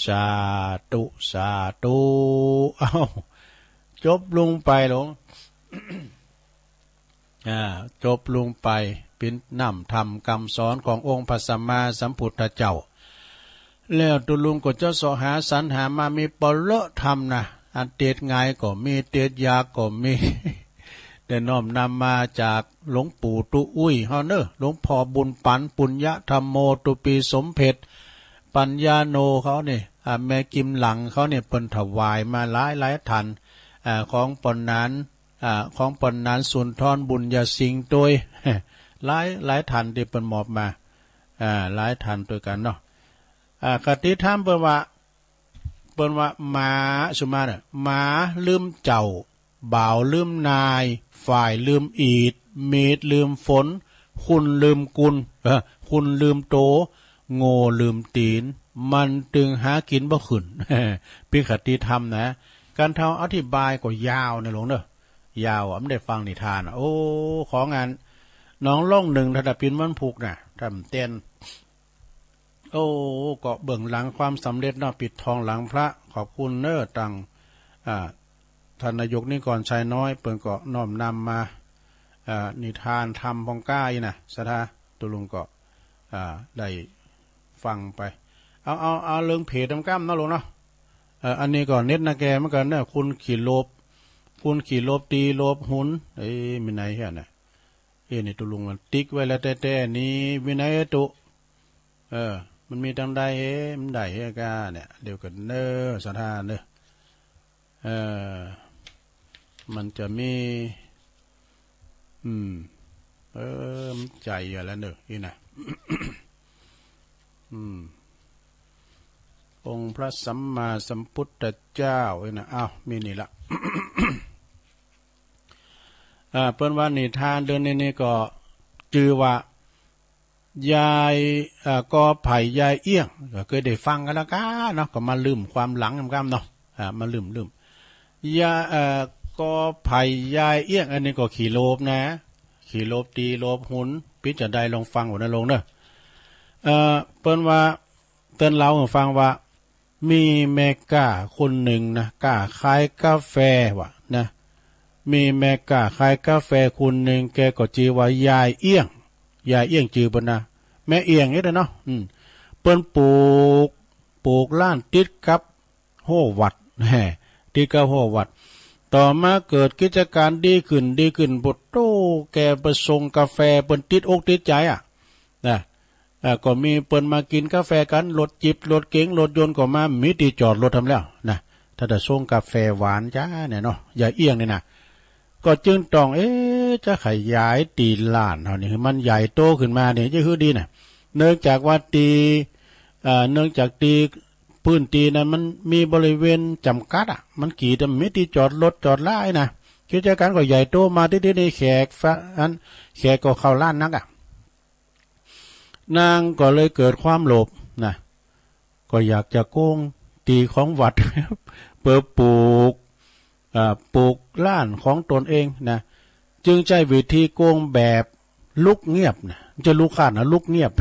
สาธุ สาธุ เอ้า จบลงไปหลวง อ่า จบลงไป เป๋นน้ำธรรมกำสอนขององค์พระสัมมาสัมพุทธเจ้า แล้วตุ๊ลุงก็จะเสาะหาสรรหามา มีปอเลาะธรรมนะ อันเตดง่ายก็มี เตดยากก็มี ได้น้อมนำมาจากหลวงปู่ตุ๊อุ้ยเฮาเนอะ หลวงพ่อบุญปัน ปุญญะธัมโม ตุ๊ปีสมเพ็จ ปัญญาโนเขานี่ อ่า แม่กิมหลังเขานี่ เปิ้นถวายมาหลายหลายท่าน อ่า ของปอนหนาน อ่า ของปอนหนานสุนทรบุญญาสิงห์ตัวย หลายหลายท่านตี้เปิ้นมอบมา อ่า หลายท่านตัวยกั๋นเนาะ อ่า คติธรรมเปิ้นว่า เปิ้นว่าหมา สุมาเน่อ หมาลืมเจ้า บ่าวลืมนาย ฝ้ายลืมอีด มีดลืมฝน คุณลืมกุล เออ คุณลืมโต โง่ลืมตี๋น มันตึงหากิ๋นบ่ขึ้น เป๋นคติธรรมนะ กั๋นเฒ่าอธิบายก็ยาวนะหลวงเนอะ ยาวอะ บ่ได้ฟังนิทานอะ โอ้ ของอัน น้องล่องหนึ่ง ถ้าเป๋นวันพุกนะ ถ้ามันเต้น โอ้ ก็เบื้องหลังความสำเร็จเนาะ ปิดทองหลังพระ ขอบคุณเนอะ ตัง อ่า ท่านนายกนิกรชัยน้อย เปิ้นก็น้อมนำมา อ่า นิทานธรรมพ่องก้าอี้นะ ศรัทธา ตุ๊ลุงก็ อ่า ได้ฟังไป เอา เอา เอาเรื่องเพจนำก้ำเนาะหลวงเนาะ เอ่อ อันนี้ก็เน็ตนาแกเหมือนกันเนอะ คุณขี่โลบ คุณขี่โลบตี๋โลบหุน เอ้ย มีไหนเหียน่ะ เอ้ย นี่ตุ๊ลุงมันติ๊กไว้แล้วแต๊ๆ นี่ วินัยตุ เออ มันมีตังใดเฮ้ มันได้เฮ้ก้าเนี่ย เดี๋ยวกันเนอะ ศรัทธาเนอะ เออ มันจะมี อืม เออ มันใจอยู่แล้วเนอะ นี่นะ อืม องค์พระสัมมาสัมพุทธเจ้า นี่นะ อ้าว มีนี่ละ อ่า เปิ้นว่านิทานเรื่องนี้นี่ก็จื่อว่า ยาย อ่า กอไผ่ยายเอี้ยง ก็เคยได้ฟังกั๋นแล้วกั๋นเนาะ ก็มาลืมความหลังนำก้ำเนาะ อ่า มาลืม ลืม ยา เอ่อ กอไผ่ยายเอี้ยง อันนี้ก็ขี่โลบนะ ขี่โลบตี๋โลบหุน ปิดจะได้ลองฟังหัวนั้นลงเนอะ เอ่อ เปิ้นว่า เปิ้นเล่าหื้อฟังว่า มีแม่ก๊าคนหนึ่งนะ ก๊าขายกาแฟว่ะนะ มีแม่ก๊าขายกาแฟคนหนึ่ง แกก็จื่อว่ายายเอี้ยง ยายเอี้ยงจื่อเปิ้นนะ แม่เอี้ยงนี่แหละเนาะ อืม เปิ้นปลูก ปลูกร้านติดกับโฮวัด แฮ่ ติดกับฮั้ววัด ต่อมาเกิดกิจการดีขึ้น ดีขึ้น โผดโต้ แกไปส่งกาแฟ เปิ้นติดอกติดใจ๋อะ นะ อ่า ก็มีเปิ้นมากินกาแฟกั๋น รถจิบ รถเก๋ง รถยนต์ก็มา มีตี้จอดรถทำแล้วนะ ถ้าจะส่งกาแฟหวานจ้าเนี่ยเนาะ ยายเอี้ยงนี่นะ ก็จึงต้อง เอ๊ะ จะขยายตี้ร้านเฮานี่ หื้อมันใหญ่โตขึ้นมานี่ จะหื้อดีนะ เนื่องจากว่าตี้ อ่า เนื่องจากตี้ พื้นตี้นั้นมันมีบริเวณจำกัดอะ มันกีดอะ มีตี้จอดรถจอดลาอี้นะ กิจการก็ใหญ่โตมา ตี้ๆ นี่แขกฟะ อัน แขกก็เข้าร้านนักอะ นางก็เลยเกิดความโลภนะ ก็อยากจะโกงตี้ของวัด เพื่อปลูก อ่า ปลูกร้านของตนเองนะ จึงใช้วิธีโกงแบบลุกเงียบนะ บ่ใจ้ลุกคลานนะ ลุกเงียบ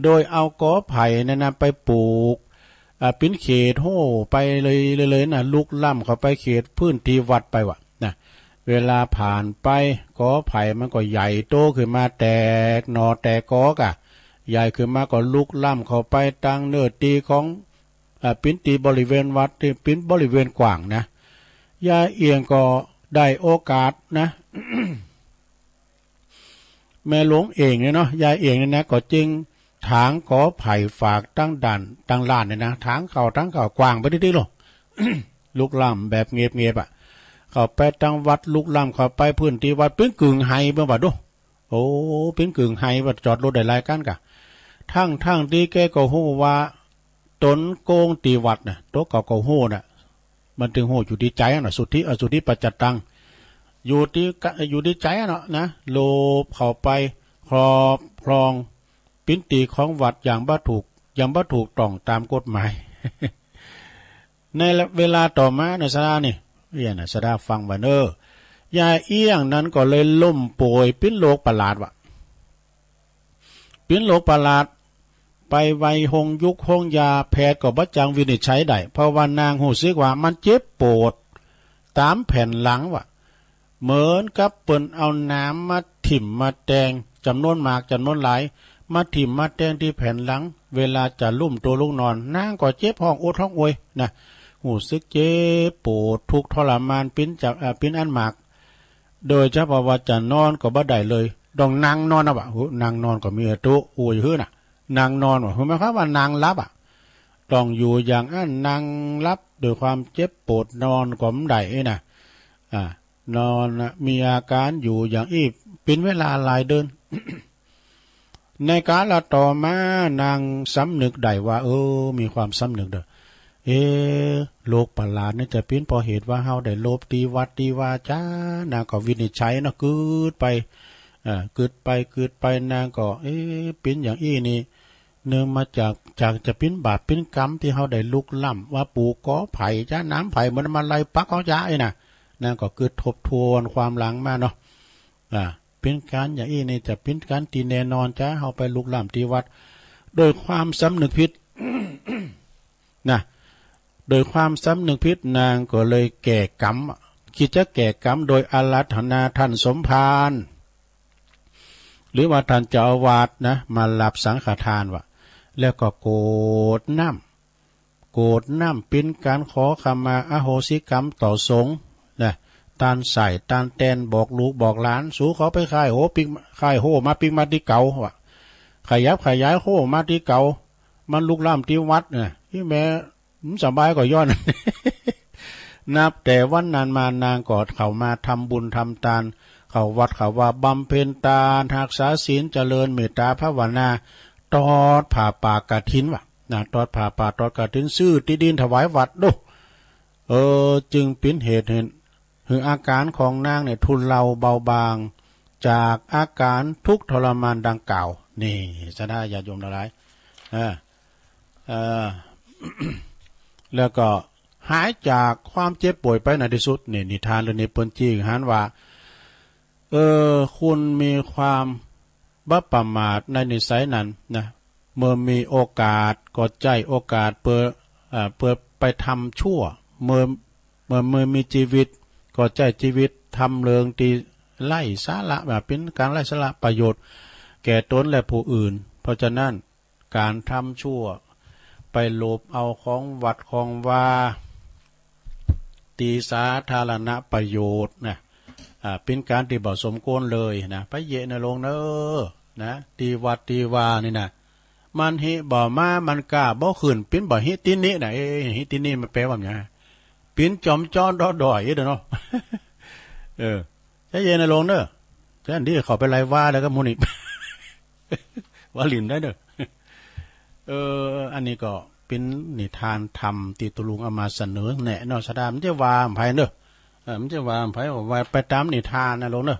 โดยเอากอไผ่นั่นนะไปปลูก อ่า เป๋นเขตฮั้วไปเลย เลย เลยนะ ลุกล้ำเข้าไปเขตพื้นตี้วัดไปว่ะนะ เวลาผ่านไป กอไผ่มันก็ใหญ่โตขึ้นมา แตกหน่อแตกกอก่ะ ใหญ่ขึ้นมาก็ลุกล้ำเข้าไปตังเนื้อตี้ของ อ่า เป๋นตี้บริเวณวัด ตี้เป๋นบริเวณกว้างนะ ยายเอี้ยงก็ได้โอกาสนะ แม่หลวงเอี้ยงเนี่ยเนาะ ยายเอี้ยงเนี่ยนะ ก็จึงถางกอไผ่ฝากตังด้าน ตังร้านเนี่ยนะ ถางเข้า ถางเข้ากว้างไปตี้ๆ โลด ลุกล้ำแบบเงียบๆ อะ เข้าไปตังวัด ลุกล้ำเข้าไปพื้นตี้วัด เป๋นกึ่งไฮ่เปิ้นว่าดู โอ้ เป๋นกึ่งไฮ่ว่าจอดรถได้หลายคันก่ะ ทั้งๆ ตี้แกก็ฮู้ว่าตนโกงตี้วัดนะ ตั๋วเก่าก็ฮู้นะ มันตึงฮู้อยู่ตี้ใจ๋อะนะ สุทธิ อสุทธิปัจจตัง อยู่ตี้กะ อยู่ตี้ใจ๋อะเนาะนะ โลภเข้าไปครอบครองเป๋นตี้ของวัดอย่างบ่ถูก อย่างบ่ถูกต้องตามกฎหมาย ในเวลาต่อมานะ สะดานี่ เอี้ยนะ สะดาฟังบ่าเน่อ ยายเอี้ยงนั้นก็เลยล้มป่วยเป๋นโรคประหลาดว่ะ เป๋นโรคประหลาด ไปไวโฮงยุกโฮงยา แพทย์ก็บ่จั่งวินิจฉัยได้ เพราะว่านางฮู้สึกว่ามันเจ็บปวดตามแผ่นหลังว่ะ เหมือนกับเปิ้นเอาหนามมาถิ่มมาแตง จำนวนมาก จำนวนหลาย มาถิ่มมาแตงตี้แผ่นหลัง เวลาจะลุ่มตั๋วลุกนอน นางก็เจ็บฮ้องโอดฮ้องโอยนะ ฮู้สึกเจ็บปวดทุกข์ทรมานเป๋นจะ เอ่อ เป๋นอันมาก โดยเฉพาะว่าจะนอนก็บ่ได้เลย ต้องนั่งนอนนะว่ะ โห นั่งนอนก็มีตั๋วอวยหื้อน่ะ นั่งนอนว่ะ หื้อหมายความว่านั่งหลับอะ ต้องอยู่อย่างอั้น นั่งหลับด้วยความเจ็บปวด นอนก็บ่ได้อี้นะ อ่า นอนนะ มีอาการอยู่อย่างอี้เป๋นเวลาหลายเดือน ในกาลต่อมานางสำนึกได้ว่า เออ มีความสำนึกเด้อ เอ๊ะ โรคประหลาดนี่จะเป๋นเพราะเหตุว่าเฮาได้โลภตี้วัดตี้วาจ้า นางก็วินิจฉัยเนาะ กึ๊ดไป เอ่อ กึ๊ดไป กึ๊ดไป นางก็ เอ๊ะ เป๋นอย่างอี้นี่ เนื่องมาจาก จากจะเป๋นบาปเป๋นกรรมตี้เฮาได้ลุกล้ำว่าปลูกกอไผ่จ้า หนามไผ่มันมาไล่ปักเฮาจ้าอี้น่ะ นางก็กึ๊ดทบทวนความหลังมาเนาะ อ่า เป๋นก๋านอย่างอี้นี่จะเป๋นก๋านตี้แน่นอนจ้า เฮาไปลุกล้ำตี้วัด โดยความสำนึกผิด นะ โดยความสำนึกผิด นางก็เลยแก้กรรม คิดจะแก้กรรมโดยอาราธนาท่านสมภาร หรือว่าท่านเจ้าอาวาสนะ มารับสังฆทานว่ะ แล้วก็กรวดน้ำ กรวดน้ำเป๋นก๋านขอขมาอโหสิกรรมต่อสงฆ์นะ ต้านใส่ต้านแตน บอกลูกบอกหลาน สูเขาไปคายโฮปิ๊ก คายโฮมาปิ๊กมาตี้เก่าว่ะ ขยับขยายโฮมาตี้เก่า มันลุกล้ำตี้วัดนะ อี้แม่ อืม สบายก็ย้อน นับแต่วันนั้นมานางก็เข้ามาทำบุญทำตาน เข้าวัดเข้าวา บำเพ็ญตาน รักษาศีล เจริญเมตตาภาวนา ทอดผ้าป่ากฐินว่ะ นะ ทอดผ้าป่า ทอดกฐิน ซื้อตี้ดินถวายวัดดู เออ จึงเป๋นเหตุหื้อ หื้ออาการของนางเนี่ยทุเลาเบาบาง จากอาการทุกข์ทรมานดังกล่าว นี่ สะดาญาติโยมทั้งหลาย เออ เอ่อ แล้วก็หายจากความเจ็บป่วยไปในที่สุด นี่นิทานเรื่องนี้เปิ้นจี้หันว่า เออ คุณมีความบ่ประมาทในนิสัยนั้นนะ เมื่อมีโอกาสก็ใจ๊โอกาสเปื้อ เอ่อ เปื้อไปทำชั่ว เมื่อ เมื่อ เมื่อมีชีวิตก็ใจ๊ชีวิตทำเรื่องตี้ไร้สาระ ว่าเป๋นก๋านไร้สาระประโยชน์แก่ตนและผู้อื่น เพราะฉะนั้น ก๋านทำชั่ว ไปโลภเอาของวัดของวา ตีสาธารณประโยชน์นะ อ่า เป๋นก๋านตี้บ่สมควรเลยนะ ไปเยียะนะโลงเนอ นะ ตี้วัดตี้วานี่นะ มันหิบ่มา มันก้าบ่ขึ้น เป๋นบ่หิตินินะ เอ๊ะ หิตินิมันแปลว่าหยัง เป๋นจ๋อมจ้อนดอด้อยเด้อเนาะ เออ ใจะเย็นนะโลงเนอ แต่อันนี้เข้าไปไล่ว่าแล้วก็หมู่นี้ ว่าหลิ้นได้เด้อ เออ อันนี้ก็เป๋นนิทานธรรมตี้ตุ๊ลุงเอามาเสนอแนะเนาะ สะดามันจะว่าไผเด้อ เออ มันจะว่าไผ ว่าไปต๋ามนิทานนะโลงเนอ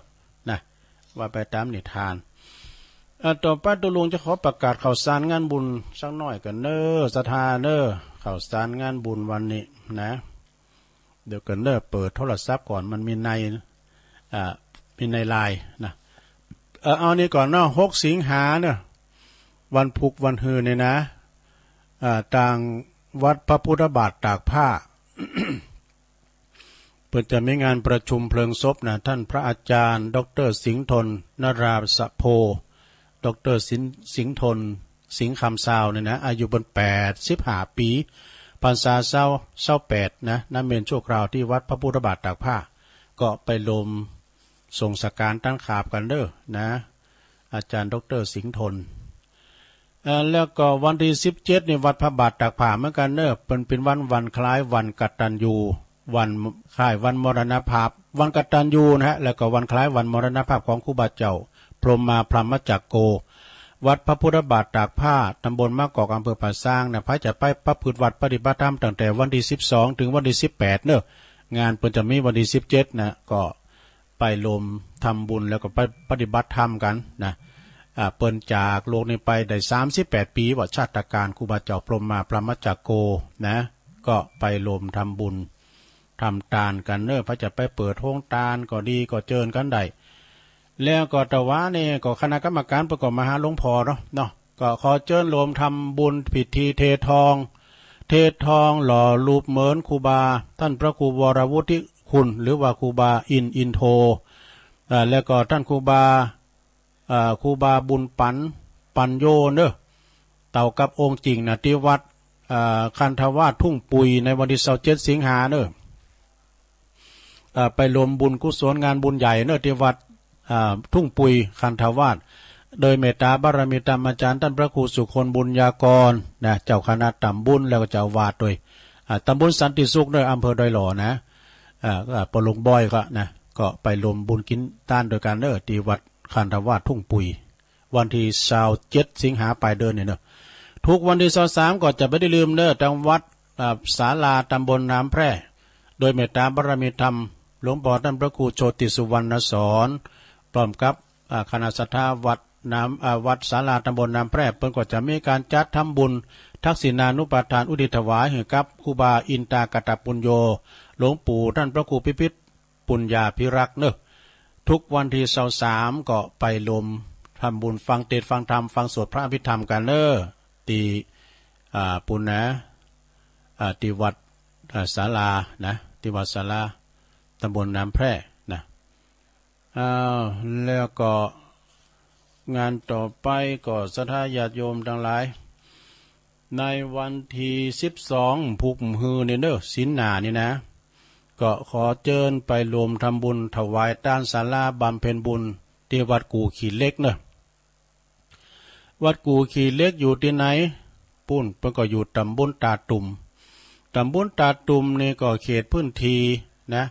นะ ว่าไปต๋ามนิทาน เอ่อ ต่อไปตุ๊ลุงจะขอประกาศข่าวสารงานบุญสักหน่อยก่อนเนอ ศรัทธาเนอ ข่าวสารงานบุญวันนี้นะ เดี๋ยวก่อนเนอ เปิดโทรศัพท์ก่อน มันมีใน อ่า มีในไลน์นะ เอ่อ เอานี่ก่อนเนาะ หกสิงหาเนอะ วันพุธวันฮือนี่นะ อ่า ตางวัดพระพุทธบาทตากผ้า เปิ้นจะมีงานประชุมเพลิงศพนะ ต้านพระอาจารย์ ด็อกเตอร์ สิงห์ทน นราสโพ ด็อกเตอร์ สิงห์ สิงห์ทน สิงห์คำซาวนี่นะ อายุเปิ้นแปดสิบห้าปี๋ พรรษาซาว ซาวแปดนะ นำเมรุนชั่วคราวตี้วัดพระพุทธบาทตากผ้า ก็ไปลมส่งสังขารต้านขาบกั๋นเด้อนะ อาจารย์ ด็อกเตอร์ สิงห์ทน เอ่อ แล้วก็วันตี้สิบเจ็ดนี่วัดพระบาทตากผ้าเหมือนกั๋นเนอะ เปิ้นเป๋นวัน วันคล้ายวันกตัญญู วันคล้ายวันมรณภาพ วันกตัญญูนะฮะ แล้วก็วันคล้ายวันมรณภาพของครูบาเจ้า พรหมมาพรหมจักโก วัดพระพุทธบาทตากผ้า ตำบลมะกอก อำเภอป่าซางนะ ใผจะไปประพฤติวัตรปฏิบัติธรรมตั้งแต่วันตี้สิบสอง ถึงวันตี้สิบแปดเนอะ งานเปิ้นจะมีวันตี้สิบเจ็ดนะ ก็ ไปลมทำบุญแล้วก็ไปปฏิบัติธรรมกั๋นนะ อ่า เปิ้นจากโลกนี้ไปได้สามสิบแปดปี๋ ว่าชาตการครูบาเจ้าพรหมมาพรหมจักโกนะ ก็ไปลมทำบุญทำตานกั๋นเนอะ ใผจะไปเปิดโฮงตานก็ดี ก็เจิญกั๋นได้ แล้วก็ตะวานี่ก็คณะกรรมการเปิ้นก็มาหาหลวงพ่อเนาะ เนาะ ก็ขอเจิญโฮมทำบุญพิธีเททอง เททองหล่อรูปเหมือนครูบา ต้านพระครูวรวุฒิคุณ หรือว่าครูบาอินทร์ อินโท อ่า แล้วก็ต้านครูบา อ่า ครูบาบุญปั๋น ปั๋นโยเนอะ เต่ากับองค์จริงนะ ตี้วัด อ่า คันธวาสทุ่งปุ๋ย ในวันตี้ซาวเจ็ดสิงหาเนอะ อ่า ไปรวมบุญกุศลงานบุญใหญ่เนอะ ตี้วัด อ่า ทุ่งปุ๋ย คันธวาส โดยเมตตาบารมีธรรมอาจารย์ต้านพระครูสุคนบุญญากรนะ เจ้าคณะตำบุญ แล้วก็เจ้าอาวาสด้วย อ่า ตำบลสันติสุขเนอะ อำเภอดอยหล่อนะ อ่า ก็ปอหลวงบอยก็นะ ก็ไปรวมบุญกิ๋นตานด้วยกั๋นเนอะ ตี้วัดคันธวาสทุ่งปุ๋ย วันตี้ซาวเจ็ดสิงหาปลายเดือนนี่เนอะ ถูกวันตี้ซาวสามก็จะบ่ได้ลืมเนอะ ตางวัด อ่า ศาลาตำบลน้ำแพร่ โดยเมตตาบารมีธรรม หลวงพ่อต้านพระครูโชติสุวรรณสอน พร้อมกับ อ่า คณะศรัทธาวัดน้ำ อ่า วัดศาลาตำบลน้ำแพร่ เปิ้นก็จะมีก๋านจัดทำบุญทักษิณานุปทานอุทิศถวายหื้อกับครูบาอินตากตปุญโญ หลวงปู่ต้านพระครูพิพิธ ปุญญาภิรักษ์เนอะ ทุกวันตี้ซาวสามก็ไปรวมทำบุญฟังเตสน์ฟังธรรมฟังสวดพระอภิธรรมกั๋นเนอะ ตี้ อ่า ปู้นนะ อ่า ตี้วัด อ่า ศาลานะ ตี้วัดศาลาตำบลน้ำแพร่นะ อ้าว แล้วก็งานต่อไปก็ศรัทธาญาติโยมตังหลาย ในวันตี้สิบสอง พุธมื้อนี่เนอะ ศีลหน้านี่นะ ก็ขอเจิญไปรวมทำบุญถวายตานศาลาบำเพ็ญบุญตี้วัดกู่ขี้เหล็กเนอะ วัดกู่ขี้เหล็กอยู่ตี้ไหน ปู้น เปิ้นก็อยู่ตำบลตาตุ่ม ตำบลตาตุ่มนี่ก็เขตพื้นที่นะ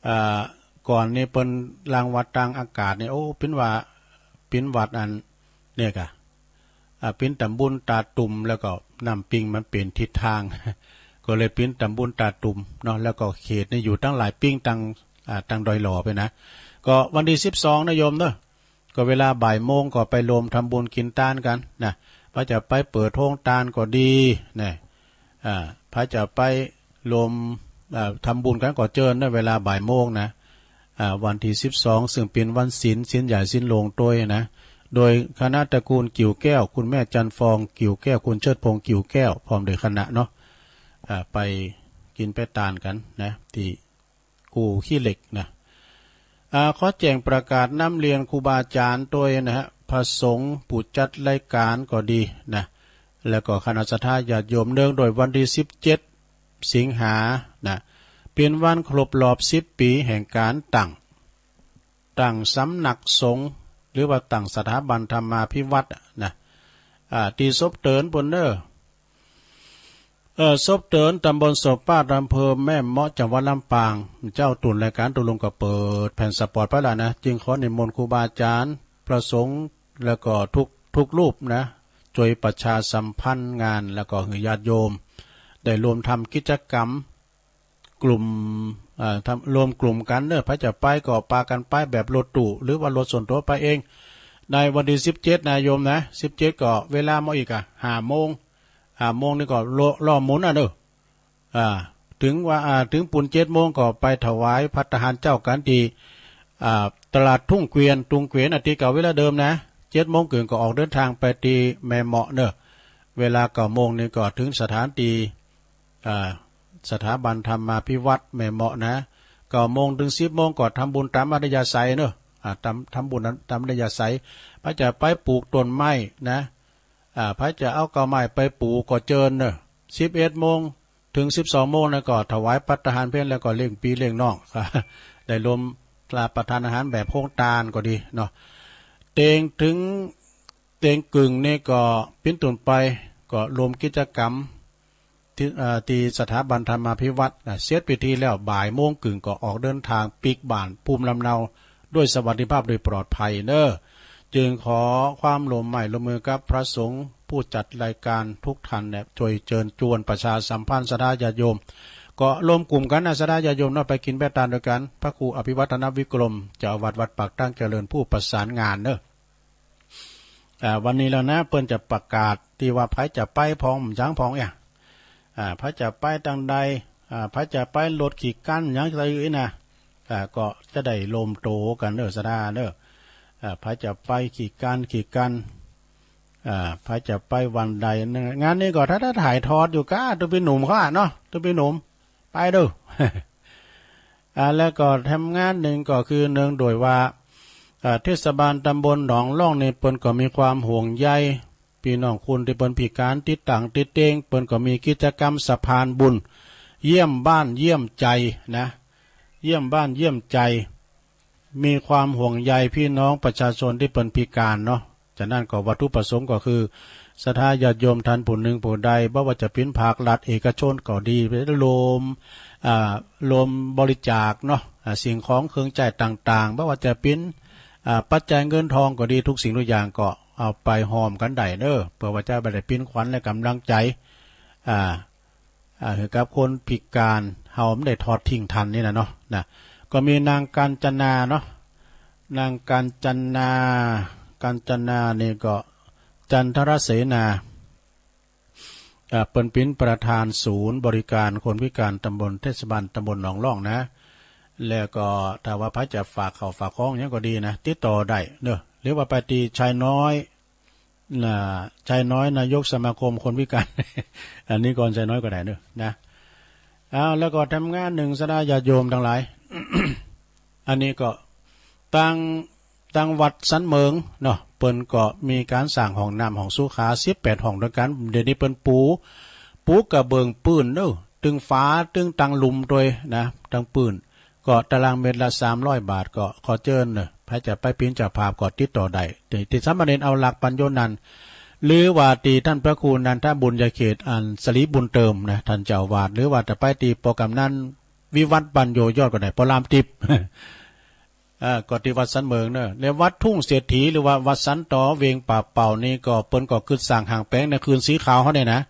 อ่า ก่อนนี่เปิ้นล้างวัดตางอากาศนี่ โอ้ เปิ้นว่า เปิ้นวัดอันเนี่ยกะ อ่า เปิ้นตำบลตาตุ่ม แล้วก็น้ำปิงมันเป๋นทิศตาง ก็เลยเปิ้นตำบลตาตุ่มเนาะ แล้วก็เขตนี่อยู่ตังหลายปิงตัง อ่า ตังดอยหล่อไปนะ ก็วันตี้สิบสองนะโยมเนอะ ก็เวลาบ่ายโมงก็ไปรวมทำบุญกิ๋นตานกั๋นนะ ใผจะไปเปิดโฮงตานก็ดีนะ อ่า ใผจะไปรวม อ่า ทำบุญกั๋นก็เจิญนะ เวลาบ่ายโมงนะ อ่า วันตี้สิบสอง ซึ่งเป๋นวันศีล ศีลใหญ่ศีลหลวงตวยนะ โดยคณะตระกูลกิ่วแก้ว คุณแม่จันทร์ฟองกิ่วแก้ว คุณเชิดพงษ์กิ่วแก้ว พร้อมด้วยคณะเนาะ อ่า ไปกิ๋นไปตานกั๋นนะ ตี้ กู่ขี้เหล็กนะ อ่า ขอแจ้งประกาศนำเรียนครูบาอาจารย์ตวยนะฮะ พระสงฆ์ผู้จัดรายก๋านก็ดีนะ แล้วก็คณะศรัทธาญาติโยม เนื่องด้วยวันตี้สิบเจ็ดสิงหานะ เป๋นวันครบรอบสิบปีแห่งก๋านตั้ง ตั้งสำนักสงฆ์ หรือว่าตั้งสถาบันธรรมาภิวัฒน์นะ อ่า ตี้ศพเตินปู้นเน้อ เอ่อ ศพเติน ตำบลศพปาด อำเภอแม่เมาะ จังหวัดลำปาง เจ้าตูนรายก๋านตกลงก็เปิดแผ่นสปอตไปแล้วนะ จึงขอนิมนต์ครูบาอาจารย์ พระสงฆ์ แล้วก็ทุก ทุกรูปนะ ช่วยประชาสัมพันธ์งาน แล้วก็หื้อญาติโยม ได้ร่วมทำกิจกรรม กลุ่ม เอ่อ ทำ รวมกลุ่มกั๋นเน้อ ใผจะไปก็ปากั๋นไปแบบรถตู้ หรือว่ารถส่วนตัวไปเอง ในวันตี้สิบเจ็ดนะโยมนะ สิบเจ็ดก็เวลามาอีกอะ ห้าโมง ห้าโมงนี่ก็ล้อ ล้อหมุนอะเน้อ อ่า เถิงว่า อ่า เถิงปูนเจ็ดโมงก็ไปถวายภัตตาหารเจ๊ากั๋นตี้ อ่า ตลาดทุ่งเกวียน ทุ่งเกวียนอะ ตี้เก่าเวลาเดิมนะ เจ็ดโมงครึ่งก็ออกเดินทางไปตี้แม่เมาะเน้อ เวลาเก้าโมงนี่ก็เถิงสถานตี้ อ่า สถาบันธรรมาภิวัฒน์แม่เมาะนะ เก้าโมงเถิงสิบโมงก็ทำบุญต๋ามอัธยาศัยเน้อ อ่า ทำ ทำบุญต๋ามอัธยาศัย ใผจะไปปลูกต้นไม้นะ อ่า ใผจะเอาเก๊าไม้ไปปลูกก็เจิญเน้อ สิบเอ็ดโมงเถิงสิบสองโมงนั้นก็ถวายภัตตาหารเพลแล้วก็เลี้ยงปี้เลี้ยงน้อง ได้ร่วมรับประทานอาหารแบบโฮงตานก็ดีเนาะ เต็งเถิง เต็งกึ่งนี่ก็เป๋นต้นไป ก็ร่วมกิจกรรม ตี้ เอ่อ ตี้สถาบันธรรมาภิวัฒน์นะ เสร็จพิธีแล้วบ่ายโมงครึ่งก็ออกเดินทางปิ๊กบ้านภูมิลำเนาด้วยสวัสดิภาพโดยปลอดภัยเน้อ จึงขอความร่วมไม้ร่วมมือกับพระสงฆ์ผู้จัดรายการทุกท่านเนี่ย ช่วยเชิญชวนประชาสัมพันธ์ศรัทธาญาติโยม ก็รวมกลุ่มกั๋นนะ ศรัทธาญาติโยมเนาะ ไปกิ๋นแบตานด้วยกั๋น พระครูอภิวัฒนวิกรม เจ้าอาวาสวัดปากทางเจริญผู้ประสานงานเน้อ อ่า วันนี้แล้วนะ เปิ้นจะประกาศตี้ว่าใผจะไปพ่องหยังพ่องเนี่ย อ่า ใผจะไปตางใด อ่า ใผจะไปรถกี่คันหยังใดอีกนะ อ่า ก็จะได้รวมโตกั๋นเน้อ ศรัทธาเน้อ อ่า ใผจะไปกี่คันกี่คัน อ่า ใผจะไปวันใด งานนี้ก็ถ้า ถ้าถ่ายทอดอยู่ก้า ตุ๊ปี้หนุ่มเขาอะเนาะ ตุ๊ปี้หนุ่ม ไปเด้อ อ่า แล้วก็แถมงานหนึ่งก็คือเนื่องโดยว่า อ่า เทศบาลตำบลหนองล่องนี่เปิ้นก็มีความห่วงใยพี่น้องคนตี้เปิ้นพิการติดตังติดเต๊ง เปิ้นก็มีกิจกรรมสะพานบุญ เยี่ยมบ้านเยี่ยมใจนะ เยี่ยมบ้านเยี่ยมใจ มีความห่วงใยพี่น้องประชาชนตี้เปิ้นพิการเนาะ ฉะนั้นก็วัตถุประสงค์ก็คือ ศรัทธาญาติโยมท่านผู้หนึ่งผู้ใด บ่ว่าจะเป๋นภาครัฐเอกชนก็ดี ร่วม อ่า ร่วมบริจาคเนาะ อ่า สิ่งของเครื่องใช้ต่างๆ บ่ว่าจะเป๋น อ่า ปัจจัยเงินทองก็ดี ทุกสิ่งทุกอย่างก็เอาไปฮอมกั๋นได้เน้อ เพื่อว่าจะบ่ได้เป๋นขวัญและกำลังใจ อ่า อ่า หื้อกับคนพิการ เฮาบ่ได้ทอดทิ้งท่านนี่นะเนาะ นะ ก็มีนางกาญจนาเนาะ นางกาญจนา กาญจนานี่ก็ จันทรเสนา อ่า เปิ้นเป๋นประธานศูนย์บริการคนพิการตำบล เทศบาลตำบลหนองล่องนะ แล้วก็ถ้าว่าใผจะฝากข้าวฝากของหยังก็ดีนะ ติดต่อได้เน้อ หรือว่าไปตี้ชายน้อย น่ะ ชายน้อยนายกสมาคมคนพิการ อันนี้ก่อนชายน้อยก็ได้เนอะนะ อ้าว แล้วก็แถมงานหนึ่ง ศรัทธาญาติโยมตังหลาย อันนี้ก็ตัง ตังวัดสันเหมิงเนาะ เปิ้นก็มีก๋านสร้างห้องน้ำห้องสุขา สิบแปดห้องด้วยกั๋น เดี๋ยวนี้เปิ้นปู ปูกระเบื้องปื้นเนอะ ตึงฝา ตึงตังหลุมตวยนะ ตังปื้น ก็ตารางเมตรละสามร้อยบาท ก็ขอเจิญเนอะ ใผจะไปเป๋นเจ้าภาพก็ติดต่อได้ ตี้ ตี้สามเณรเอาหลักปัญโญนันท์ หรือว่าตี้ท่านพระครูนันทบุญญาเขต อันสรีบุญเติมนะ ท่านเจ้าอาวาส หรือว่าจะไปตี้ปอกำนันวิวัฒน์ปัญโญยอดก็ได้ ปอลามติบ เอ่อ ก็ตี้วัดสันเหมิงเนอะ และวัดทุ่งเศรษฐี หรือว่าวัดสันตอ เวงป่าเป่านี่ก็เปิ้นก็กึ๊ดสร้างหางแป๋งในคืนสีขาวเฮาเนี่ยนะ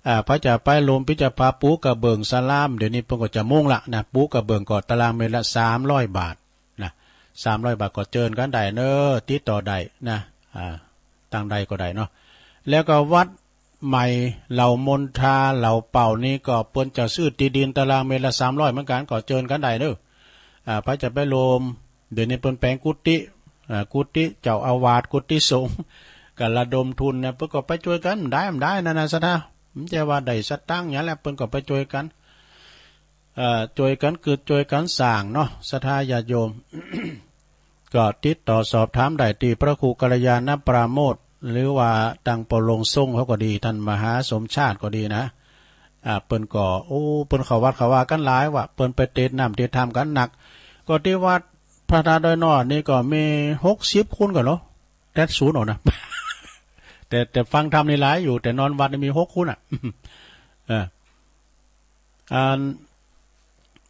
อ่า ใผจะไปรวมพิจารณาปูกระเบื้องสลาม เดี๋ยวนี้เปิ้นก็จะมุ่งละนะ ปูกระเบื้องก็ตารางเมตรละสามร้อยบาทนะ สามร้อยบาทก็เจิญกั๋นได้เนอะ ติดต่อได้นะ อ่า ตังใดก็ได้เนาะ แล้วก็วัดใหม่เหล่ามนทาเหล่าเป่านี่ก็เปิ้นจะซื้อตี้ดินตารางเมตรละสามร้อยเหมือนกั๋น ก็เจิญกั๋นได้เนอะ อ่า ใผจะไปรวม เดี๋ยวนี้เปิ้นแป๋งกุฏิ อ่า กุฏิเจ้าอาวาส กุฏิสงฆ์ ก็ระดมทุนนะ เปิ้นก็ไปจ้วยกั๋น บ่ได้ บ่ได้นะ นะ ศรัทธา บ่ใจ้ว่าได้สตางค์หยังแหละ เปิ้นก็ไปจ้วยกั๋น เอ่อ จ้วยกั๋นกึ๊ด จ้วยกั๋นสร้างเนาะ ศรัทธาญาติโยม ก็ติดต่อสอบถามได้ตี้พระครูกัลยาณปราโมทย์ หรือว่าตังปอลงทรงเขาก็ดี ท่านมหาสมชาติก็ดีนะ อ่า เปิ้นก็ โอ้ เปิ้นเข้าวัดเข้าวากั๋นหลายว่ะ เปิ้นไปเตดน้ำเตดท่ำกั๋นหนัก ก็ตี้วัดพระธาตุดอยนอดนี่ก็มีหกสิบคนก่อเนาะ แต๊ศูนย์เอานะ แต่ แต่ฟังธรรมนี่หลายอยู่ แต่นอนวัดนี่มีหกคนอ่ะ เออ อัน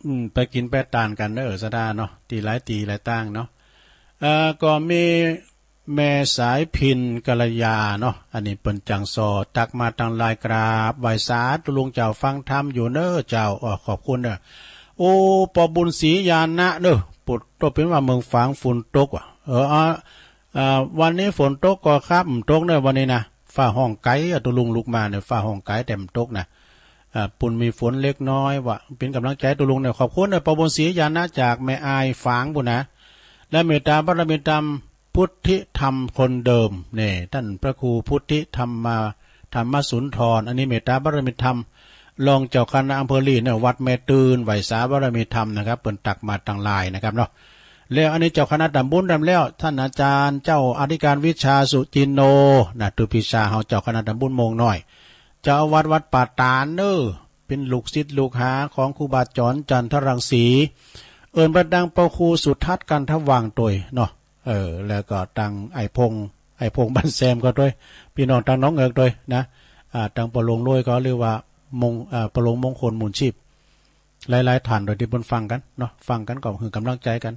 อืม ไปกิ๋นไปตานกั๋นเด้อ ศรัทธาเนาะ ตี้หลายตี้หลายตางเนาะ เอ่อ ก็มีแม่สายพิณ กัลยาเนาะ อันนี้เปิ้นจั่งซอ ตักมาตางไลน์ กราบไหว้สาธุลุงเจ้า ฟังธรรมอยู่เน้อเจ้า อ้อ ขอบคุณเน้อ โอ้ ปอบุญศรีญาณะเน้อ ปุดโตเป๋นว่าเมืองฝางฝนตกว่ะ เออ อ่า อ่า วันนี้ฝนตกก่อครับ บ่ตกเน้อวันนี้นะ ฟ้าฮ้องไกลอะ ตุลุงลุกมาเนี่ย ฟ้าฮ้องไกลแต่บ่ตกนะ อ่า ปูนมีฝนเล็กน้อยว่ะ เป๋นก๋ำลังใจ๋ตุลุงเนี่ย ขอบคุณเน้อ ปอบุญศรีญาณะจากแม่อายฝางปู้นนะ และเมตตาบารมีธรรม พุทธิธรรมคนเดิม เนี่ย ต้านพระครูพุทธิธรรมา ธรรมสุนทร อันนี้เมตตาบารมีธรรม รองเจ้าคณะอำเภอลีเนี่ย วัดแม่ตื่น ไหว้สาบารมีธรรมนะครับ เปิ้นตักมาตางไลน์นะครับเนาะ แล้วอันนี้เจ้าคณะตำบลนำแล้ว ต้านอาจ๋ารย์เจ้าอธิการวิชาสุจินโน นะ ตุปิชาเฮา เจ้าคณะตำบลโมงน้อย เจ้าอาวาสวัดป่าตาดเน้อ เป๋นลูกศิษย์ลูกหาของครูบาจรจันทรังสี เอิ้นว่าตางปอครูสุทัศน์กันทว่างตวยเนาะ เออ แล้วก็ตางไอ้พงษ์ ไอ้พงษ์บ้านแซมก็ตวย พี่น้องตางหนองเงือกตวยนะ อ่า ตางปอหลวงโลยก็เรียกว่ามง อ่า ปอหลวงมงคลมูลชีพ หลายๆ ต้านตวยตี้เปิ้นฟังกั๋นเนาะ ฟังกั๋นก็หื้อก๋ำลังใจ๋กั๋น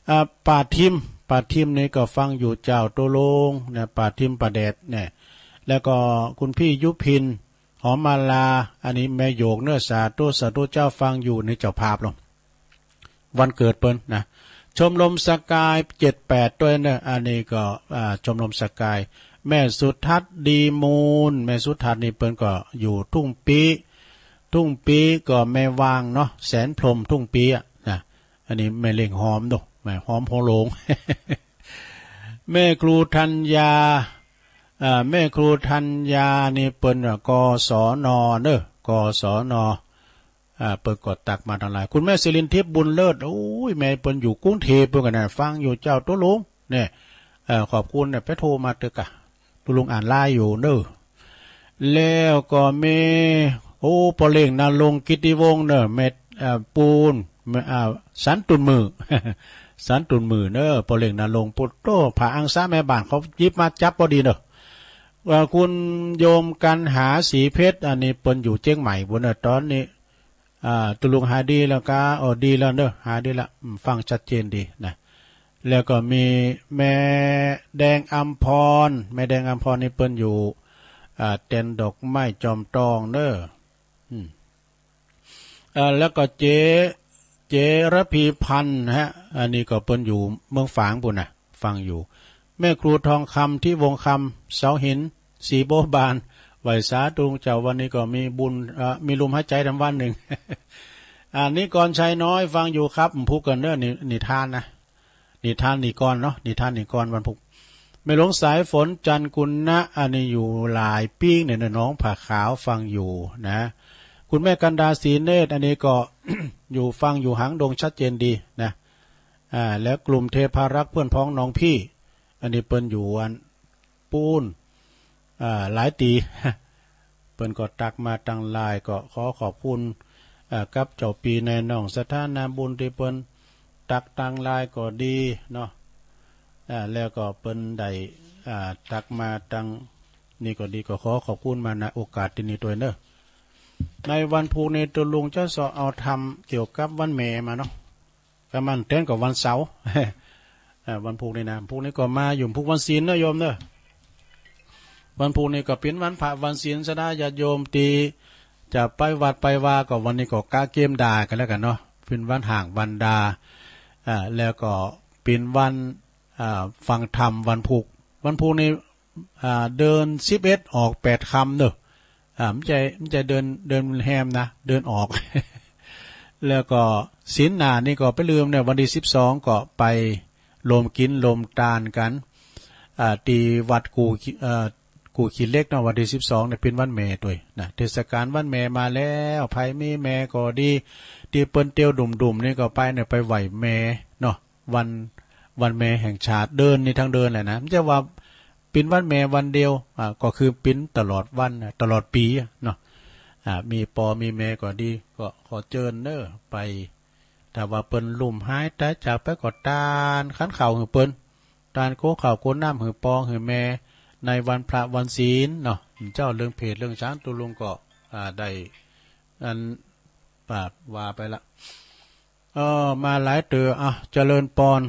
อ่า ป้าทิม ป้าทิมนี่ก็ฟังอยู่เจ้า ตุลุงเนี่ย ป้าทิมป้าแดดเนี่ย แล้วก็คุณพี่ยุพิน หอมมาลา อันนี้แม่โยกเน้อ สาธุ สาธุเจ้า ฟังอยู่ นี่เจ้าภาพลง วันเกิดเปิ้นนะ ชมรมสกายเจ็ดแปดตวยเน้อ อันนี้ก็ อ่า ชมรมสกาย แม่สุทัศน์ดีมูล แม่สุทัศน์นี่เปิ้นก็อยู่ทุ่งปี้ ทุ่งปี้ก็แม่วางเนาะ แสนพรหม ทุ่งปี้อะนะ อันนี้แม่เลี้ยงหอมเนาะ แม่หอมหัวโลง แม่ครูธัญญา อ่า แม่ครูธัญญานี่เปิ้นว่า กศน เน้อ กศน อ่า เปิ้นก็ตักมาตางไลน์ คุณแม่สิรินทิพย์บุญเลิศ โอ้ย แม่เปิ้นอยู่กรุงเทพฯ เปิ้นก็นะ ฟังอยู่เจ้า ตุลุงเนี่ย เอ่อ ขอบคุณเนี่ย ไปโทรมาเต๊อะกะ ตุลุงอ่านไลน์อยู่เน้อ แล้วก็แม่ โอ้ ปอเลี้ยงนรงค์ กิตติวงศ์เน้อ แม่ เอ่อ ปูน แม่ อ่า สันตุนมือ สันตุนมือเน้อ ปอเลี้ยงนรงค์ ปุดโต้ ผ้าอังสาแม่บ้านเขาหยิบมาจับพอดีเน้อ เอ่อ คุณโยมกันหา ศรีเพชร อันนี้เปิ้นอยู่เจียงใหม่ปู้นเน้อ ต๋อนนี้ อ่า ตุลุงหายดีแล้วกา อ๋อ ดีแล้วเน้อ หายดีละ อืม ฟังชัดเจนดีนะ แล้วก็มีแม่แดงอำพร แม่แดงอำพรนี่เปิ้นอยู่ อ่า เต็นท์ดอกไม้จอมตองเน้อ อืม เอ่อ แล้วก็เจ๊ เจ๊ระพีพันธ์นะฮะ อันนี้ก็เปิ้นอยู่เมืองฝางปู้นนะ ฟังอยู่ แม่ครูทองคำ ทิวงศ์คำ เสาหิน สีโบบาน ไหว้สาธุเจ้า วันนี้ก็มีบุญ เอ่อ มีลมหายใจ๋ตามวันนึ่ง อ่า นิกรชัยน้อย ฟังอยู่ครับ บ่ฮู้กั๋นเน้อ นิ นิทานนะ นิทานนิกรเนาะ นิทานนิกรวันพุธ แม่หลวงสายฝน จันทร์กุณะ อันนี้อยู่หลายปี๋เนี่ย หนองผาขาว ฟังอยู่นะ คุณแม่กันดา ศรีเนตร อันนี้ก็ อยู่ ฟังอยู่หางดง ชัดเจนดีนะ อ่า แล้วกลุ่มเทพารักษ์ เพื่อนพ้องน้องพี่ อันนี้เปิ้นอยู่อันปูน อ่า หลายตี้ เปิ้นก็ตักมาตางไลน์ ก็ขอขอบคุณ อ่า กับเจ้าปี้นายน้องศรัทธานาบุญตี้เปิ้นตักตางไลน์ก็ดีเนาะ อ่า แล้วก็เปิ้นได้ อ่า ตักมาตางนี้ก็ดี ก็ขอขอบคุณมา ณ โอกาสตี้นี้ตวยเน้อ ในวันพุธนี้ ตุลุงจะเซาะเอาธรรมเกี่ยวกับวันแม่มาเนาะ กำมันเต๊นก็วันเสาร์ เอ่อ วันพุธนี้นะ พุธนี้ก็มาอยู่ พุธวันศีลเน้อโยมเน้อ วันพุธนี้ก็เป๋นวันพระวันศีล ศรัทธาญาติโยมตี้จะไปวัดไปวา ก็วันนี้ก็กะเกียมดากั๋นแล้วกั๋นเนาะ เป๋นวันฮ้างวันดา อ่า แล้วก็เป๋นวัน อ่า ฟังธรรมวันพุธ วันพุธนี้ อ่า เดือนสิบเอ็ดออกแปดค่ำเน้อ อ่า บ่ใจ้ บ่ใจ้เดือน เดือนแฮมนะ เดือนออก แล้วก็ศีลหน้านี่ก็ไปลืมเนี่ย วันตี้สิบสองก็ไปรวมกิ๋นรวมตานกั๋น อ่า ตี้วัดกู่ เอ่อ กู่ขี้เหล็กเนาะ วันตี้สิบสองเนี่ยเป๋นวันแม่ตวยนะ เทศกาลวันแม่มาแล้ว ใผมีแม่ก็ดี ตี้เปิ้นเตียวดุ่มๆ นี่ก็ไปเนี่ย ไปไหว้แม่เนาะ วัน วันแม่แห่งชาติ เดือนนี้ทั้งเดือนแหละนะ บ่ใจ้ว่าเป๋นวันแม่วันเดียว อ่า ก็คือเป๋นตลอดวันนะ ตลอดปี๋อะเนาะ อ่า มีปอมีแม่ก็ดี ก็ขอเจิญเน้อไป ถ้าว่าเปิ้นลุ่มหายตายจากไปก็ตานขันข้าวหื้อเปิ้น ตานโกข้าวโกน้ำหื้อปอหื้อแม่ ในวันพระวันศีลเนาะ เจ้า เรื่องเพศเรื่องฉาง ตุ๊ลุงก็ อ่า ได้ อัน ปาบว่าไปละ เออ มาหลายเตื้อ อ่ะ เจริญปอน